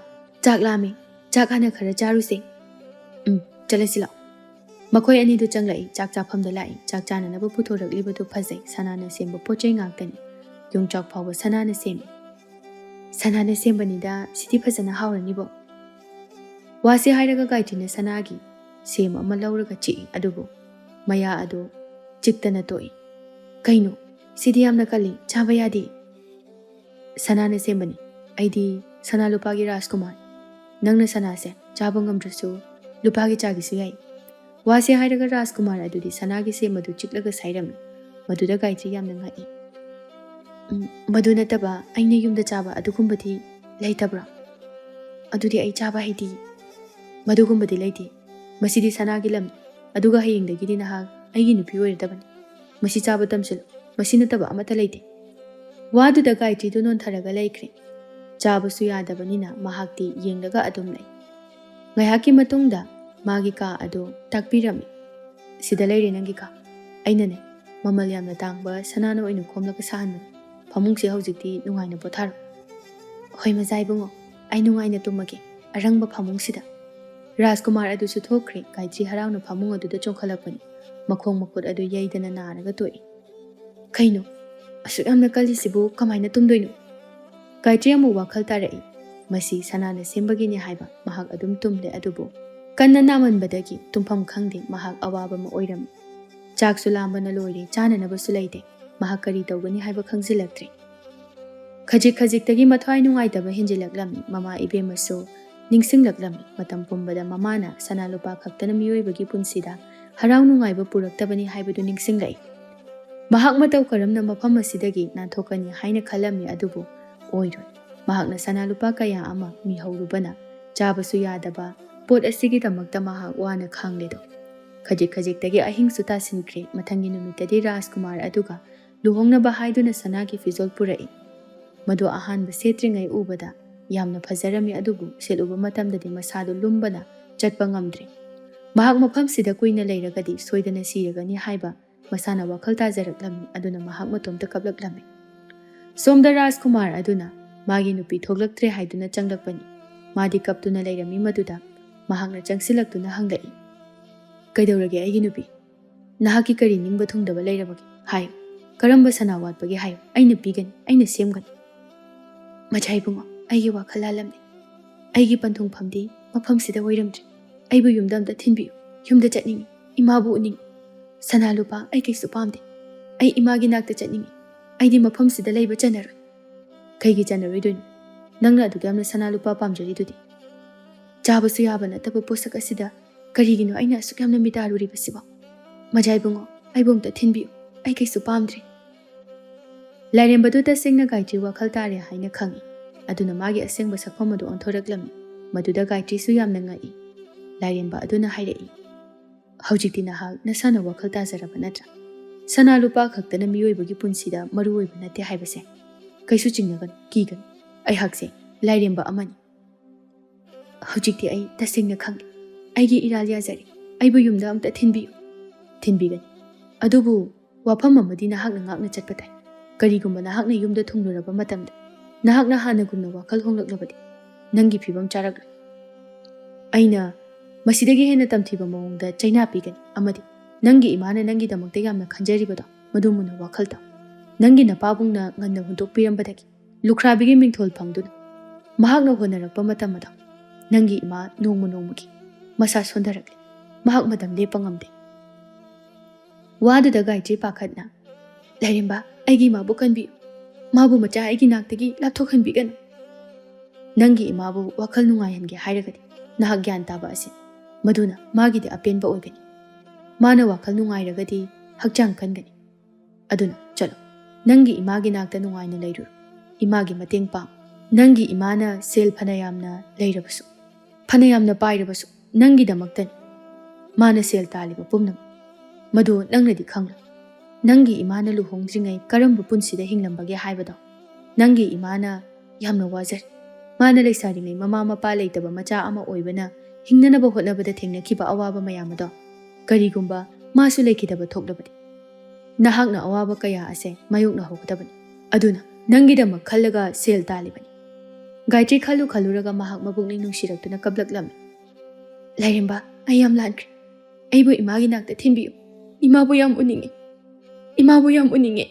ꯆꯥꯛ ꯂꯥꯝꯃꯦ, ꯆꯥꯛ ꯍꯥꯟꯅ ꯈꯔ ꯆꯥꯔꯨꯁꯦ꯫ ꯎꯝ, ꯆꯠꯂꯁꯤ ꯂꯥꯛꯑꯣ"꯫ ꯃꯈꯣꯏ ꯑꯅꯤꯗꯨ ꯆꯪꯂꯛꯏ, ꯆꯥꯛ ꯆꯥꯐꯝꯗ ꯂꯥꯛꯏ꯫ ꯆꯥꯛ ꯆꯥꯅꯅꯕ ꯄꯨꯊꯣꯔꯛꯂꯤꯕꯗꯨ ꯐꯖꯩ, ꯁꯅꯥꯅ ꯁꯦꯝꯕ ꯄꯣꯠ ꯆꯩ ꯉꯥꯛꯇꯅꯤ꯫ ꯌꯣꯡꯆꯥꯛ ꯐꯥꯎꯕ ꯁꯅꯥꯅ ꯁꯦꯝꯃꯤ꯫ "ꯁꯅꯥꯅ ꯁꯦꯝꯕꯅꯤꯗ, ꯁꯤꯗꯤ ꯐꯖꯅ ꯍꯥꯎꯔꯅꯤꯕꯣ"꯫ ꯋꯥꯁꯤ ꯍꯥꯏꯔꯒ ꯒꯥꯏꯇ꯭ꯔꯤꯅ ꯁꯅꯥꯒꯤ ꯁꯦꯝ ꯑꯃ ꯂꯧꯔꯒ ꯆꯤꯛꯏ, ꯑꯗꯨꯕꯨ ꯃꯌꯥ ꯑꯗꯨ ꯆꯤꯛꯇꯅ ꯇꯣꯛꯏ꯫ "ꯀꯩꯅꯣ, ꯁꯤꯗꯤ ꯌꯥꯝꯅ ꯀꯜꯂꯤ, ꯆꯥꯕ ꯌꯥꯗꯦ"꯫ "ꯁꯅꯥꯅ ꯁꯦꯝꯕꯅꯤ, ꯑꯩꯗꯤ ꯁꯅꯥ ꯂꯨꯄꯥꯒꯤ ꯔꯥꯖꯀꯨꯃꯥꯔ꯫ ꯅꯪꯅ ꯁꯅꯥꯁꯦ ꯆꯥꯕ ꯉꯝꯗ꯭ꯔꯁꯨ ꯂꯨꯄꯥꯒꯤ ꯆꯥꯒꯦꯁꯨ ꯌꯥꯏ"꯫ ꯋꯥꯁꯤ ꯍꯥꯏꯔꯒ ꯔꯥꯖꯀꯨꯃꯥꯔ ꯑꯗꯨꯗꯤ ꯁꯅꯥꯒꯤ ꯁꯦꯝ ꯑꯗꯨ ꯆꯤꯛꯂꯒ ꯁꯥꯏꯔꯝꯃꯤ꯫ ꯃꯗꯨꯗ ꯒꯥꯏꯇ꯭ꯔꯤ ꯌꯥꯝꯅ ꯉꯛꯏ꯫ "ꯎꯝ, ꯃꯗꯨ ꯅꯠꯇꯕ ꯑꯩꯅ ꯌꯨꯝꯗ ꯆꯥꯕ ꯑꯗꯨꯒꯨꯝꯕꯗꯤ ꯂꯩꯇꯕ꯭ꯔꯥ? ꯑꯗꯨꯗꯤ ꯑꯩ ꯆꯥꯕ ꯍꯩꯇꯤꯌꯦ"꯫ "ꯃꯗꯨꯒꯨꯝꯕꯗꯤ ꯂꯩꯇꯦ꯫ ꯃꯁꯤꯗꯤ ꯁꯅꯥꯒꯤ ꯂꯝꯅꯤ꯫ ꯑꯗꯨꯒ ꯍꯌꯦꯡꯗꯒꯤꯗꯤ ꯅꯍꯥꯛ ꯑꯩꯒꯤ ꯅꯨꯄꯤ ꯑꯣꯏꯔꯗꯕꯅꯤ꯫ ꯃꯁꯤ ꯆꯥꯕ ꯇꯝꯁꯤꯜꯂꯨ꯫ ꯃꯁꯤ ꯅꯠꯇꯕ ꯑꯃꯠꯇ ꯂꯩꯇꯦ"꯫ ꯋꯥꯗꯨꯗ ꯒꯥꯏꯇ꯭ꯔꯤꯗꯨ ꯅꯣꯟꯊꯔꯒ ꯂꯩꯈ꯭ꯔꯦ꯫ ꯆꯥꯕꯁꯨ ꯌꯥꯗꯕꯅꯤꯅ ꯃꯍꯥꯛꯇꯤ ꯌꯦꯡꯂꯒ ꯑꯗꯨꯝ ꯂꯩ꯫ ꯉꯥꯏꯍꯥꯛꯀꯤ ꯃꯇꯨꯡꯗ ꯃꯥꯒꯤ ꯀꯥ ꯑꯗꯨ ꯇꯥꯛꯄꯤꯔꯝꯃꯤ꯫ "ꯁꯤꯗ ꯂꯩꯔꯦ ꯅꯪꯒꯤ ꯀꯥ꯫ ꯑꯩꯅꯅꯦ, ꯃꯃꯜ ꯌꯥꯝꯅ ꯇꯥꯡꯕ ꯁꯅꯥꯅ ꯑꯣꯏꯅ ꯈꯣꯝꯂꯒ ꯁꯥꯍꯟꯕꯅꯤ꯫ ꯐꯃꯨꯡꯁꯦ ꯍꯧꯖꯤꯛꯇꯤ ꯅꯨꯡꯉꯥꯏꯅ ꯄꯣꯊꯥꯔꯣ"꯫ "ꯍꯣꯏ ꯃꯖꯥ ꯏꯕꯨꯡꯉꯣ, ꯑꯩ ꯅꯨꯡꯉꯥꯏꯅ ꯇꯨꯝꯃꯒꯦ, ꯑꯔꯪꯕ ꯐꯃꯨꯡꯁꯤꯗ"꯫ ꯔꯥꯖꯀꯨꯃꯥꯔ ꯑꯗꯨꯁꯨ ꯊꯣꯛꯈ꯭ꯔꯦ꯫ ꯒꯥꯏꯇ꯭ꯔꯤ ꯍꯔꯥꯎꯅ ꯐꯃꯨꯡ ꯑꯗꯨꯗ ꯆꯣꯡꯈꯠꯂꯛꯄꯅꯤ꯫ ꯃꯈꯣꯡ ꯃꯈꯨꯠ ꯑꯗꯨ ꯌꯩꯗꯅ ꯅꯥꯔꯒ ꯇꯣꯛꯏ꯫ "ꯀꯩꯅꯣ? ꯑꯁꯨꯛ ꯌꯥꯝꯅ ꯀꯜꯂꯤꯁꯤꯕꯨ ꯀꯃꯥꯏꯅ ꯇꯨꯝꯗꯣꯏꯅꯣ?" ꯒꯥꯏꯇ꯭ꯔꯤ ꯑꯃꯨꯛ ꯋꯥꯈꯜ ꯇꯥꯔꯛꯏ꯫ ꯃꯁꯤ ꯁꯅꯥꯅ ꯁꯦꯝꯕꯒꯤꯅꯤ ꯍꯥꯏꯕ꯫ ꯃꯍꯥꯛ ꯑꯗꯨꯝ ꯇꯨꯝꯂꯦ, ꯑꯗꯨꯕꯨ ꯀꯟꯅ ꯅꯥꯃꯟꯕꯗꯒꯤ ꯇꯨꯝꯐꯝ ꯈꯪꯗꯦ꯫ ꯃꯍꯥꯛ ꯑꯋꯥꯕ ꯑꯃ ꯑꯣꯏꯔꯝꯃꯤ꯫ ꯆꯥꯛꯁꯨ ꯂꯥꯝꯕꯅ ꯂꯣꯏꯔꯦ, ꯆꯥꯅꯅꯕꯁꯨ ꯂꯩꯇꯦ꯫ ꯃꯍꯥꯛ ꯀꯔꯤ ꯇꯧꯒꯅꯤ ꯍꯥꯏꯕ ꯈꯪꯖꯤꯜꯂꯛꯇ꯭ꯔꯦ꯫ ꯈꯖꯤꯛ ꯈꯖꯤꯛꯇꯒꯤ ꯃꯊ꯭ꯋꯥꯏ ꯅꯨꯡꯉꯥꯏꯇꯕ ꯍꯦꯟꯖꯤꯜꯂꯛꯂꯝꯃꯤ꯫ ꯃꯃꯥ ꯏꯕꯦꯝꯃꯁꯨ ꯅꯤꯡꯁꯤꯡꯂꯛꯂꯝꯃꯤ꯫ ꯃꯇꯝ ꯄꯨꯝꯕꯗ ꯃꯃꯥꯅ ꯁꯅꯥ ꯂꯨꯄꯥ ꯈꯛꯇꯅ ꯃꯤꯑꯣꯏꯕꯒꯤ ꯄꯨꯟꯁꯤꯗ ꯍꯔꯥꯎ ꯅꯨꯡꯉꯥꯏꯕ ꯄꯨꯔꯛꯇꯕꯅꯤ ꯍꯥꯏꯕꯗꯨ ꯅꯤꯡꯁꯤꯡꯂꯛꯏ꯫ ꯃꯍꯥꯛ ꯃꯇꯧ ꯀꯔꯝꯅ ꯃꯐꯝ ꯑꯁꯤꯗꯒꯤ ꯅꯥꯟꯊꯣꯛꯀꯅꯤ ꯍꯥꯏꯅ ꯈꯜꯂꯝꯃꯤ, ꯑꯗꯨꯕꯨ ꯑꯣꯏꯔꯣꯏ꯫ ꯃꯍꯥꯛꯅ ꯁꯅꯥ ꯂꯨꯄꯥ ꯀꯌꯥ ꯑꯃ ꯃꯤꯍꯧꯔꯨꯕꯅ ꯆꯥꯕꯁꯨ ꯌꯥꯗꯕ ꯄꯣꯠ ꯑꯁꯤꯒꯤꯗꯃꯛꯇ ꯃꯍꯥꯛ ꯋꯥꯅ ꯈꯥꯡꯂꯦꯗꯣ꯫ ꯈꯖꯤꯛ ꯈꯖꯤꯛꯇꯒꯤ ꯑꯍꯤꯡꯁꯨ ꯇꯥꯁꯤꯟꯈ꯭ꯔꯦ꯫ ꯃꯊꯪꯒꯤ ꯅꯨꯃꯤꯠꯇꯗꯤ ꯔꯥꯖꯀꯨꯃꯥꯔ ꯑꯗꯨꯒ ꯂꯨꯍꯣꯡꯅꯕ ꯍꯥꯏꯗꯨꯅ ꯁꯅꯥꯒꯤ ꯐꯤꯖꯣꯜ ꯄꯨꯔꯛꯏ꯫ ꯃꯗꯨ ꯑꯍꯥꯟꯕ ꯁꯦꯠꯇ꯭ꯔꯤꯉꯩ ꯎꯕꯗ ꯌꯥꯝꯅ ꯐꯖꯔꯝꯃꯤ, ꯑꯗꯨꯕꯨ ꯁꯦꯠꯂꯨꯕ ꯃꯇꯝꯗꯗꯤ ꯃꯁꯥꯗꯨ ꯂꯨꯝꯕꯅ ꯆꯠꯄ ꯉꯝꯗ꯭ꯔꯦ꯫ ꯃꯍꯥꯛ ꯃꯐꯝꯁꯤꯗ ꯀꯨꯏꯅ ꯂꯩꯔꯒꯗꯤ ꯁꯣꯏꯗꯅ ꯁꯤꯔꯒꯅꯤ ꯍꯥꯏꯕ ꯃꯁꯥꯅ ꯋꯥꯈꯜ ꯇꯥꯖꯔꯛꯂꯝꯃꯤ꯫ ꯑꯗꯨꯅ ꯃꯍꯥꯛ ꯃꯇꯣꯝꯇ ꯀꯞꯂꯛꯂꯝꯃꯤ꯫ ꯁꯣꯝꯗ ꯔꯥꯖꯀꯨꯃꯥꯔ ꯑꯗꯨꯅ ꯃꯥꯒꯤ ꯅꯨꯄꯤ ꯊꯣꯛꯂꯛꯇ꯭ꯔꯦ ꯍꯥꯏꯗꯨꯅ ꯆꯪꯂꯛꯄꯅꯤ꯫ ꯃꯥꯗꯤ ꯀꯞꯇꯨꯅ ꯂꯩꯔꯝꯃꯤ꯫ ꯃꯗꯨꯗ ꯃꯍꯥꯛꯅ ꯆꯪꯁꯤꯜꯂꯛꯇꯨꯅ ꯍꯪꯂꯛꯏ, "ꯀꯩꯗꯧꯔꯒꯦ ꯑꯩꯒꯤ ꯅꯨꯄꯤ? ꯅꯍꯥꯛꯀꯤ ꯀꯔꯤ ꯅꯤꯡꯕ ꯊꯨꯡꯗꯕ ꯂꯩꯔꯕꯒꯦ? ꯍꯥꯏꯌꯨ꯫ ꯀꯔꯝꯕ ꯁꯅꯥ ꯋꯥꯠꯄꯒꯦ? ꯍꯥꯏꯌꯨ꯫ ꯑꯩꯅ ꯄꯤꯒꯅꯤ, ꯑꯩꯅ ꯁꯦꯝꯒꯅꯤ꯫" "ꯃꯖꯥ ꯏꯕꯨꯡꯉꯣ, ꯑꯩꯒꯤ ꯋꯥꯈꯜ ꯂꯥꯜꯂꯝꯂꯦ꯫ ꯑꯩꯒꯤ ꯄꯟꯊꯨꯡꯐꯝꯗꯤ ꯃꯐꯝꯁꯤꯗ ꯑꯣꯏꯔꯝꯗ꯭ꯔꯦ꯫ ꯑꯩꯕꯨ ꯌꯨꯝꯗ ꯑꯝꯇ ꯊꯤꯟꯕꯤꯌꯨ꯫ ꯌꯨꯝꯗ ꯆꯠꯅꯤꯡꯉꯤ꯫ ꯏꯃꯥꯕꯨ ꯎꯅꯤꯡꯉꯤ꯫ ꯁꯅꯥ ꯂꯨꯄꯥ ꯑꯩ ꯀꯩꯁꯨ ꯄꯥꯝꯗꯦ꯫ ꯑꯩ ꯏꯃꯥꯒꯤ ꯅꯥꯛꯇ ꯆꯠꯅꯤꯡꯉꯤ꯫ ꯑꯩꯗꯤ ꯃꯐꯝꯁꯤꯗ ꯂꯩꯕ ꯆꯟꯅꯔꯣꯏ꯫" "ꯀꯩꯒꯤ ꯆꯟꯅꯔꯣꯏꯗꯣꯏꯅꯣ? ꯅꯪꯅ ꯑꯗꯨꯛ ꯌꯥꯝꯅ ꯁꯅꯥ ꯂꯨꯄꯥ ꯄꯥꯝꯖꯔꯤꯗꯨꯗꯤ?" "ꯆꯥꯕꯁꯨ ꯌꯥꯕ ꯅꯠꯇꯕ ꯄꯣꯠꯁꯛ ꯑꯁꯤꯗ ꯀꯔꯤꯒꯤꯅꯣ ꯑꯩꯅ ꯑꯁꯨꯛ ꯌꯥꯝꯅ ꯃꯤꯇꯥꯔꯨꯔꯤꯕꯁꯤꯕꯣ? ꯃꯖꯥ ꯏꯕꯨꯡꯉꯣ, ꯑꯩꯕꯨ ꯑꯝꯇ ꯊꯤꯟꯕꯤꯌꯨ꯫ ꯑꯩ ꯀꯩꯁꯨ ꯄꯥꯝꯗ꯭ꯔꯦ꯫" ꯂꯥꯏꯔꯦꯝꯕꯗꯨ ꯇꯁꯦꯡꯅ ꯒꯥꯏꯇ꯭ꯔꯤ ꯋꯥꯈꯜ ꯇꯥꯔꯦ ꯍꯥꯏꯅ ꯈꯪꯏ꯫ ꯑꯗꯨꯅ ꯃꯥꯒꯤ ꯑꯁꯦꯡꯕ ꯁꯛꯐꯝ ꯑꯗꯨ ꯑꯣꯟꯊꯣꯔꯛꯂꯝꯃꯤ꯫ ꯃꯗꯨꯗ ꯒꯥꯏꯇ꯭ꯔꯤꯁꯨ ꯌꯥꯝꯅ ꯉꯛꯏ꯫ ꯂꯥꯏꯔꯦꯝꯕ ꯑꯗꯨꯅ ꯍꯥꯏꯔꯛꯏ, "ꯍꯧꯖꯤꯛꯇꯤ ꯅꯍꯥꯛ ꯅꯁꯥꯅ ꯋꯥꯈꯜ ꯇꯥꯖꯔꯕ ꯅꯠꯇ꯭ꯔꯥ? ꯁꯅꯥ ꯂꯨꯄꯥ ꯈꯛꯇꯅ ꯃꯤꯑꯣꯏꯕꯒꯤ ꯄꯨꯟꯁꯤꯗ ꯃꯔꯨ ꯑꯣꯏꯕ ꯅꯠꯇꯦ ꯍꯥꯏꯕꯁꯦ꯫ ꯀꯩꯁꯨ ꯆꯤꯡꯅꯒꯅꯨ, ꯀꯤꯒꯅꯨ꯫ ꯑꯩꯍꯥꯛꯁꯦ ꯂꯥꯏꯔꯦꯝꯕ ꯑꯃꯅꯤ꯫ ꯍꯧꯖꯤꯛꯇꯤ ꯑꯩ ꯇꯁꯦꯡꯅ ꯈꯪꯂꯦ꯫ ꯑꯩꯒꯤ ꯏꯔꯥꯜ ꯌꯥꯖꯔꯦ꯫ ꯑꯩꯕꯨ ꯌꯨꯝꯗ ꯑꯝꯇ ꯊꯤꯟꯕꯤꯌꯨ꯫" "ꯊꯤꯟꯕꯤꯒꯅꯤ꯫ ꯑꯗꯨꯕꯨ ꯋꯥꯐꯝ ꯑꯃꯗꯤ ꯅꯍꯥꯛꯅ ꯉꯥꯛꯅ ꯆꯠꯄ ꯇꯥꯏ꯫ ꯀꯔꯤꯒꯨꯝꯕ ꯅꯍꯥꯛꯅ ꯌꯨꯝꯗ ꯊꯨꯡꯂꯨꯔꯕ ꯃꯇꯝꯗ ꯅꯍꯥꯛꯅ ꯍꯥꯟꯅꯒꯨꯝꯅ ꯋꯥꯈꯜ ꯍꯣꯡꯂꯛꯂꯕꯗꯤ ꯅꯪꯒꯤ ꯐꯤꯕꯝ ꯆꯥꯔꯛꯂꯣꯏ꯫ ꯑꯩꯅ ꯃꯁꯤꯗꯒꯤ ꯍꯦꯟꯅ ꯇꯝꯊꯤꯕ ꯃꯑꯣꯡꯗ ꯆꯩꯅꯥ ꯄꯤꯒꯅꯤ꯫ ꯑꯃꯗꯤ ꯅꯪꯒꯤ ꯏꯃꯥꯅ ꯅꯪꯒꯤꯗꯃꯛꯇ ꯌꯥꯝꯅ ꯈꯟꯖꯔꯤꯕꯗꯣ ꯃꯗꯨ ꯃꯨꯟꯅ ꯋꯥꯈꯜ ꯇꯧ꯫ ꯅꯪꯒꯤ ꯅꯄꯥꯕꯨꯡꯅ ꯉꯟꯅ ꯍꯨꯟꯗꯣꯛꯄꯤꯔꯝꯕꯗꯒꯤ ꯂꯨꯈ꯭ꯔꯥꯕꯤꯒꯤ ꯃꯤꯡꯊꯣꯜ ꯐꯪꯗꯨꯅ ꯃꯍꯥꯛꯅ ꯍꯣꯠꯅꯔꯛꯄ ꯃꯇꯝ ꯑꯗꯣ ꯅꯪꯒꯤ ꯏꯃꯥ ꯅꯣꯡꯃ ꯅꯣꯡꯃꯒꯤ ꯃꯁꯥ ꯁꯣꯟꯊꯔꯛꯂꯦ꯫ ꯃꯍꯥꯛ ꯃꯇꯝ ꯂꯦꯞꯄ ꯉꯝꯗꯦ꯫" ꯋꯥꯗꯨꯗ ꯒꯥꯌꯇ꯭ꯔꯤ ꯄꯥꯈꯠꯅ, "ꯂꯥꯏꯔꯦꯝꯕ, ꯑꯩꯒꯤ ꯏꯃꯥꯕꯨ ꯀꯟꯕꯤꯌꯨ꯫ ꯃꯥꯕꯨ ꯃꯆꯥ ꯑꯩꯒꯤ ꯅꯥꯛꯇꯒꯤ ꯂꯥꯞꯊꯣꯛꯍꯟꯕꯤꯒꯅꯨ꯫ ꯅꯪꯒꯤ ꯏꯃꯥꯕꯨ ꯋꯥꯈꯜ ꯅꯨꯡꯉꯥꯏꯍꯟꯒꯦ ꯍꯥꯏꯔꯒꯗꯤ ꯅꯍꯥꯛ ꯒ꯭ꯌꯥꯟ ꯇꯥꯕ ꯑꯁꯤ, ꯃꯗꯨꯅ ꯃꯥꯒꯤꯗꯤ ꯑꯄꯦꯟꯕ ꯑꯣꯏꯒꯅꯤ꯫ ꯃꯥꯅ ꯋꯥꯈꯜ ꯅꯨꯡꯉꯥꯏꯔꯒꯗꯤ ꯍꯛꯆꯥꯡ ꯀꯟꯒꯅꯤ꯫ ꯑꯗꯨꯅ ꯆꯠꯂꯣ, ꯅꯪꯒꯤ ꯏꯃꯥꯒꯤ ꯅꯥꯛꯇ ꯅꯨꯡꯉꯥꯏꯅ ꯂꯩꯔꯨꯔꯣ꯫ ꯏꯃꯥꯒꯤ ꯃꯇꯦꯡ ꯄꯥꯡ꯫ ꯅꯪꯒꯤ ꯏꯃꯥꯅ ꯁꯦꯜ ꯐꯅ ꯌꯥꯝꯅ ꯂꯩꯔꯕꯁꯨ, ꯐꯅ ꯌꯥꯝꯅ ꯄꯥꯏꯔꯕꯁꯨ, ꯅꯪꯒꯤꯗꯃꯛꯇꯅꯤ ꯃꯥꯅ ꯁꯦꯜ ꯇꯥꯜꯂꯤꯕ ꯄꯨꯝꯅꯃꯛ꯫ ꯃꯗꯨ ꯅꯪꯅꯗꯤ ꯈꯪꯂꯣꯏ꯫ ꯅꯪꯒꯤ ꯏꯃꯥꯅ ꯂꯨꯍꯣꯡꯗ꯭ꯔꯤꯉꯩ ꯀꯔꯝꯕ ꯄꯨꯟꯁꯤꯗ ꯍꯤꯡꯂꯝꯕꯒꯦ ꯍꯥꯏꯕꯗꯣ ꯅꯪꯒꯤ ꯏꯃꯥꯅ ꯌꯥꯝꯅ ꯋꯥꯖꯔꯤ꯫ ꯃꯥꯅ ꯂꯩꯁꯥꯔꯤꯉꯩ ꯃꯃꯥ ꯃꯄꯥ ꯂꯩꯇꯕ ꯃꯆꯥ ꯑꯃ ꯑꯣꯏꯕꯅ ꯍꯤꯡꯅꯅꯕ ꯍꯣꯠꯅꯕꯗ ꯊꯦꯡꯅꯈꯤꯕ ꯑꯋꯥꯕ ꯃꯌꯥꯝ ꯑꯗꯣ ꯀꯔꯤꯒꯨꯝꯕ ꯃꯥꯁꯨ ꯂꯩꯈꯤꯗꯕ ꯊꯣꯛꯂꯕꯗꯤ ꯅꯍꯥꯛꯅ ꯑꯋꯥꯕ ꯀꯌꯥ ꯑꯁꯦ ꯃꯥꯌꯣꯛꯅꯍꯧꯒꯗꯕꯅꯤ꯫ ꯑꯗꯨꯅ ꯅꯪꯒꯤꯗꯃꯛ ꯈꯜꯂꯒ ꯁꯦꯜ ꯇꯥꯜꯂꯤꯕꯅꯤ꯫ ꯒꯥꯌꯇ꯭ꯔꯤ ꯈꯜꯂꯨ ꯈꯜꯂꯨꯔꯒ ꯃꯍꯥꯛ ꯃꯄꯨꯛꯅꯤꯡ ꯅꯨꯡꯁꯤꯔꯛꯇꯨꯅ ꯀꯞꯂꯛꯂꯝꯃꯤ꯫ "ꯂꯥꯏꯔꯦꯝꯕ, ꯑꯩ ꯌꯥꯝ ꯂꯥꯟꯈ꯭ꯔꯦ꯫ ꯑꯩꯕꯨ ꯏꯃꯥꯒꯤ ꯅꯥꯛꯇ ꯊꯤꯟꯕꯤꯌꯨ꯫ ꯏꯃꯥꯕꯨ ꯌꯥꯝ ꯎꯅꯤꯡꯉꯤ꯫ ꯏꯃꯥꯕꯨ ꯌꯥꯝ ꯎꯅꯤꯡꯉꯤ꯫"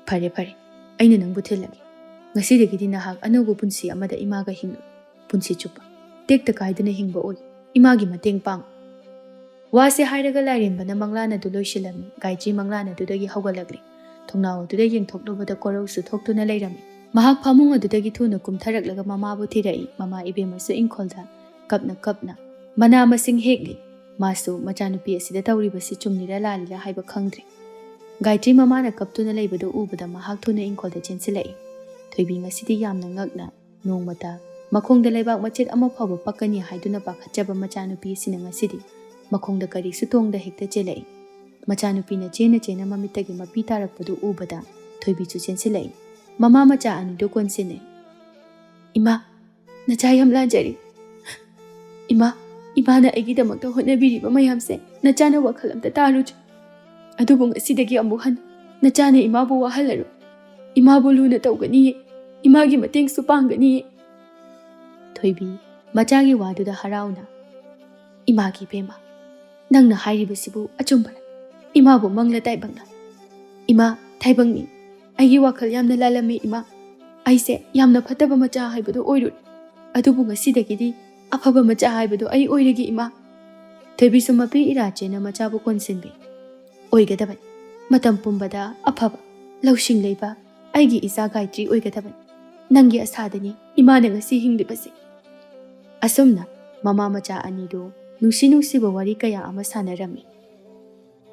"ꯐꯔꯦ, ꯐꯔꯦ꯫ ꯑꯩꯅ ꯅꯪꯕꯨ ꯊꯤꯜꯂꯒꯦ꯫ ꯉꯁꯤꯗꯒꯤꯗꯤ ꯅꯍꯥꯛ ꯑꯅꯧꯕ ꯄꯨꯟꯁꯤ ꯑꯃꯗ ꯏꯃꯥꯒ ꯍꯤꯡꯂꯨ꯫ ꯄꯨꯟꯁꯤ ꯆꯨꯞꯄ ꯇꯦꯛꯇ ꯀꯥꯏꯗꯅ ꯍꯤꯡꯕ ꯑꯣꯏꯌꯨ꯫ ꯏꯃꯥꯒꯤ ꯃꯇꯦꯡ ꯄꯥꯡꯉꯨ꯫" ꯋꯥꯁꯦ ꯍꯥꯏꯔꯒ ꯂꯥꯏꯔꯦꯝꯕꯅ ꯃꯪꯂꯥꯟ ꯑꯗꯨ ꯂꯣꯏꯁꯤꯜꯂꯝꯃꯤ꯫ ꯒꯥꯌꯇ꯭ꯔꯤ ꯃꯪꯂꯥꯟ ꯑꯗꯨꯗꯒꯤ ꯍꯧꯒꯠꯂꯛꯂꯤ꯫ ꯊꯣꯡꯅꯥꯎ ꯑꯗꯨꯗ ꯌꯦꯡꯊꯣꯛꯂꯨꯕꯗ ꯀꯣꯔꯧꯁꯨ ꯊꯣꯛꯇꯨꯅ ꯂꯩꯔꯝꯃꯤ꯫ ꯃꯍꯥꯛ ꯐꯃꯨꯡ ꯑꯗꯨꯗꯒꯤ ꯊꯨꯅ ꯀꯨꯝꯊꯔꯛꯂꯒ ꯃꯃꯥꯕꯨ ꯊꯤꯔꯛꯏ꯫ ꯃꯃꯥ ꯏꯕꯦꯝꯃꯁꯨ ꯏꯪꯈꯣꯜꯗ ꯀꯞꯅ ꯀꯞꯅ ꯃꯅꯥ ꯃꯁꯤꯡ ꯍꯦꯛꯂꯤ꯫ ꯃꯥꯁꯨ ꯃꯆꯥꯅꯨꯄꯤ ꯑꯁꯤꯗ ꯇꯧꯔꯤꯕꯁꯤ ꯆꯨꯝꯂꯤꯔꯥ ꯂꯥꯜꯂꯤꯔꯥ ꯍꯥꯏꯕ ꯈꯪꯗ꯭ꯔꯦ꯫ ꯒꯥꯌꯇ꯭ꯔꯤ ꯃꯃꯥꯅ ꯀꯞꯇꯨꯅ ꯂꯩꯕꯗꯨ ꯎꯕꯗ ꯃꯍꯥꯛ ꯊꯨꯅ ꯏꯪꯈꯣꯜꯗ ꯆꯦꯟꯁꯤꯜꯂꯛꯏ꯫ ꯊꯣꯏꯕꯤ ꯉꯁꯤꯗꯤ ꯌꯥꯝꯅ ꯉꯛꯅ ꯅꯣꯡꯃꯇ ꯃꯈꯣꯡꯗ ꯂꯩꯕꯥꯛ ꯃꯆꯦꯠ ꯑꯃ ꯐꯥꯎꯕ ꯄꯛꯀꯅꯤ ꯍꯥꯏꯗꯨꯅ ꯄꯥꯈꯠꯆꯕ ꯃꯆꯥꯅꯨꯄꯤ ꯑꯁꯤꯅ ꯉꯁꯤꯗꯤ ꯃꯈꯣꯡꯗ ꯀꯔꯤꯁꯨ ꯇꯣꯡꯗ ꯍꯦꯛꯇ ꯆꯦꯜꯂꯛꯏ꯫ ꯃꯆꯥꯅꯨꯄꯤꯅ ꯆꯦꯟꯅ ꯆꯦꯟꯅ ꯃꯃꯤꯠꯇꯒꯤ ꯃꯄꯤ ꯇꯥꯔꯛꯄꯗꯨ ꯎꯕꯗ ꯊꯣꯏꯕꯤꯁꯨ ꯆꯦꯟꯁꯤꯜꯂꯛꯏ꯫ ꯃꯃꯥ ꯃꯆꯥ ꯑꯅꯤꯗꯨ ꯀꯣꯟꯁꯤꯟꯅꯩ꯫ "ꯏꯃꯥ, ꯅꯆꯥ ꯌꯥꯝ ꯂꯥꯟꯖꯔꯤ꯫ ꯏꯃꯥ, ꯏꯃꯥꯅ ꯑꯩꯒꯤꯗꯃꯛꯇ ꯍꯣꯠꯅꯕꯤꯔꯤꯕ ꯃꯌꯥꯝꯁꯦ ꯅꯆꯥꯅ ꯋꯥꯈꯜ ꯑꯝꯇ ꯇꯥꯔꯨꯗ꯭ꯔꯤ꯫ ꯑꯗꯨꯕꯨ ꯉꯁꯤꯗꯒꯤ ꯑꯃꯨꯛ ꯍꯟꯅ ꯅꯆꯥꯅ ꯏꯃꯥꯕꯨ ꯋꯥꯍꯜꯂꯔꯣꯏ꯫ ꯏꯃꯥꯕꯨ ꯂꯨꯅ ꯇꯧꯒꯅꯤꯌꯦ꯫ ꯏꯃꯥꯒꯤ ꯃꯇꯦꯡꯁꯨ ꯄꯥꯡꯒꯅꯤꯌꯦ꯫" ꯊꯣꯏꯕꯤ ꯃꯆꯥꯒꯤ ꯋꯥꯗꯨꯗ ꯍꯔꯥꯎꯅ, "ꯏꯃꯥꯒꯤ ꯏꯕꯦꯝꯃ, ꯅꯪꯅ ꯍꯥꯏꯔꯤꯕꯁꯤꯕꯨ ꯑꯆꯨꯝꯕꯔ? ꯏꯃꯥꯕꯨ ꯃꯪꯂ ꯇꯥꯏꯕꯪꯂ?" "ꯏꯃꯥ, ꯇꯥꯏꯕꯪꯅꯤ꯫ ꯑꯩꯒꯤ ꯋꯥꯈꯜ ꯌꯥꯝꯅ ꯂꯥꯜꯂꯝꯃꯤ ꯏꯃꯥ꯫ ꯑꯩꯁꯦ ꯌꯥꯝꯅ ꯐꯠꯇꯕ ꯃꯆꯥ ꯍꯥꯏꯕꯗꯨ ꯑꯣꯏꯔꯨꯔꯦ꯫ ꯑꯗꯨꯕꯨ ꯉꯁꯤꯗꯒꯤꯗꯤ ꯑꯐꯕ ꯃꯆꯥ ꯍꯥꯏꯕꯗꯨ ꯑꯩ ꯑꯣꯏꯔꯒꯦ ꯏꯃꯥ꯫" ꯊꯣꯏꯕꯤꯁꯨ ꯃꯄꯤ ꯏꯔꯥ ꯆꯦꯟꯅ ꯃꯆꯥꯕꯨ ꯀꯣꯟꯁꯤꯟꯕꯤ꯫ "ꯑꯣꯏꯒꯗꯕꯅꯤ꯫ ꯃꯇꯝ ꯄꯨꯝꯕꯗ ꯑꯐꯕ, ꯂꯧꯁꯤꯡ ꯂꯩꯕ ꯑꯩꯒꯤ ꯏꯆꯥ ꯒꯥꯌꯇ꯭ꯔꯤ ꯑꯣꯏꯒꯗꯕꯅꯤ꯫ ꯅꯪꯒꯤ ꯑꯁꯥꯗꯅꯤ ꯏꯃꯥꯅ ꯉꯁꯤ ꯍꯤꯡꯂꯤꯕꯁꯦ꯫" ꯑꯁꯨꯝꯅ ꯃꯃꯥ ꯃꯆꯥ ꯑꯅꯤꯗꯨ ꯅꯨꯡꯁꯤ ꯅꯨꯡꯁꯤꯕ ꯋꯥꯔꯤ ꯀꯌꯥ ꯑꯃ ꯁꯥꯟꯅꯔꯝꯃꯤ꯫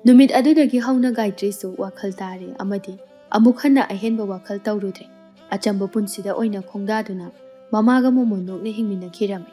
ꯅꯨꯃꯤꯠ ꯑꯗꯨꯗꯒꯤ ꯍꯧꯅ ꯒꯥꯌꯇ꯭ꯔꯤꯁꯨ ꯋꯥꯈꯜ ꯇꯥꯔꯦ ꯑꯃꯗꯤ ꯑꯃꯨꯛ ꯍꯟꯅ ꯑꯍꯦꯟꯕ ꯋꯥꯈꯜ ꯇꯧꯔꯨꯗ꯭ꯔꯦ꯫ ꯑꯆꯝꯕ ꯄꯨꯟꯁꯤꯗ ꯑꯣꯏꯅ ꯈꯣꯡꯗꯥꯗꯨꯅ ꯃꯃꯥꯒ ꯃꯣꯃꯣꯟ ꯅꯣꯛꯅ ꯍꯤꯡꯃꯤꯟꯅꯈꯤꯔꯝꯃꯤ꯫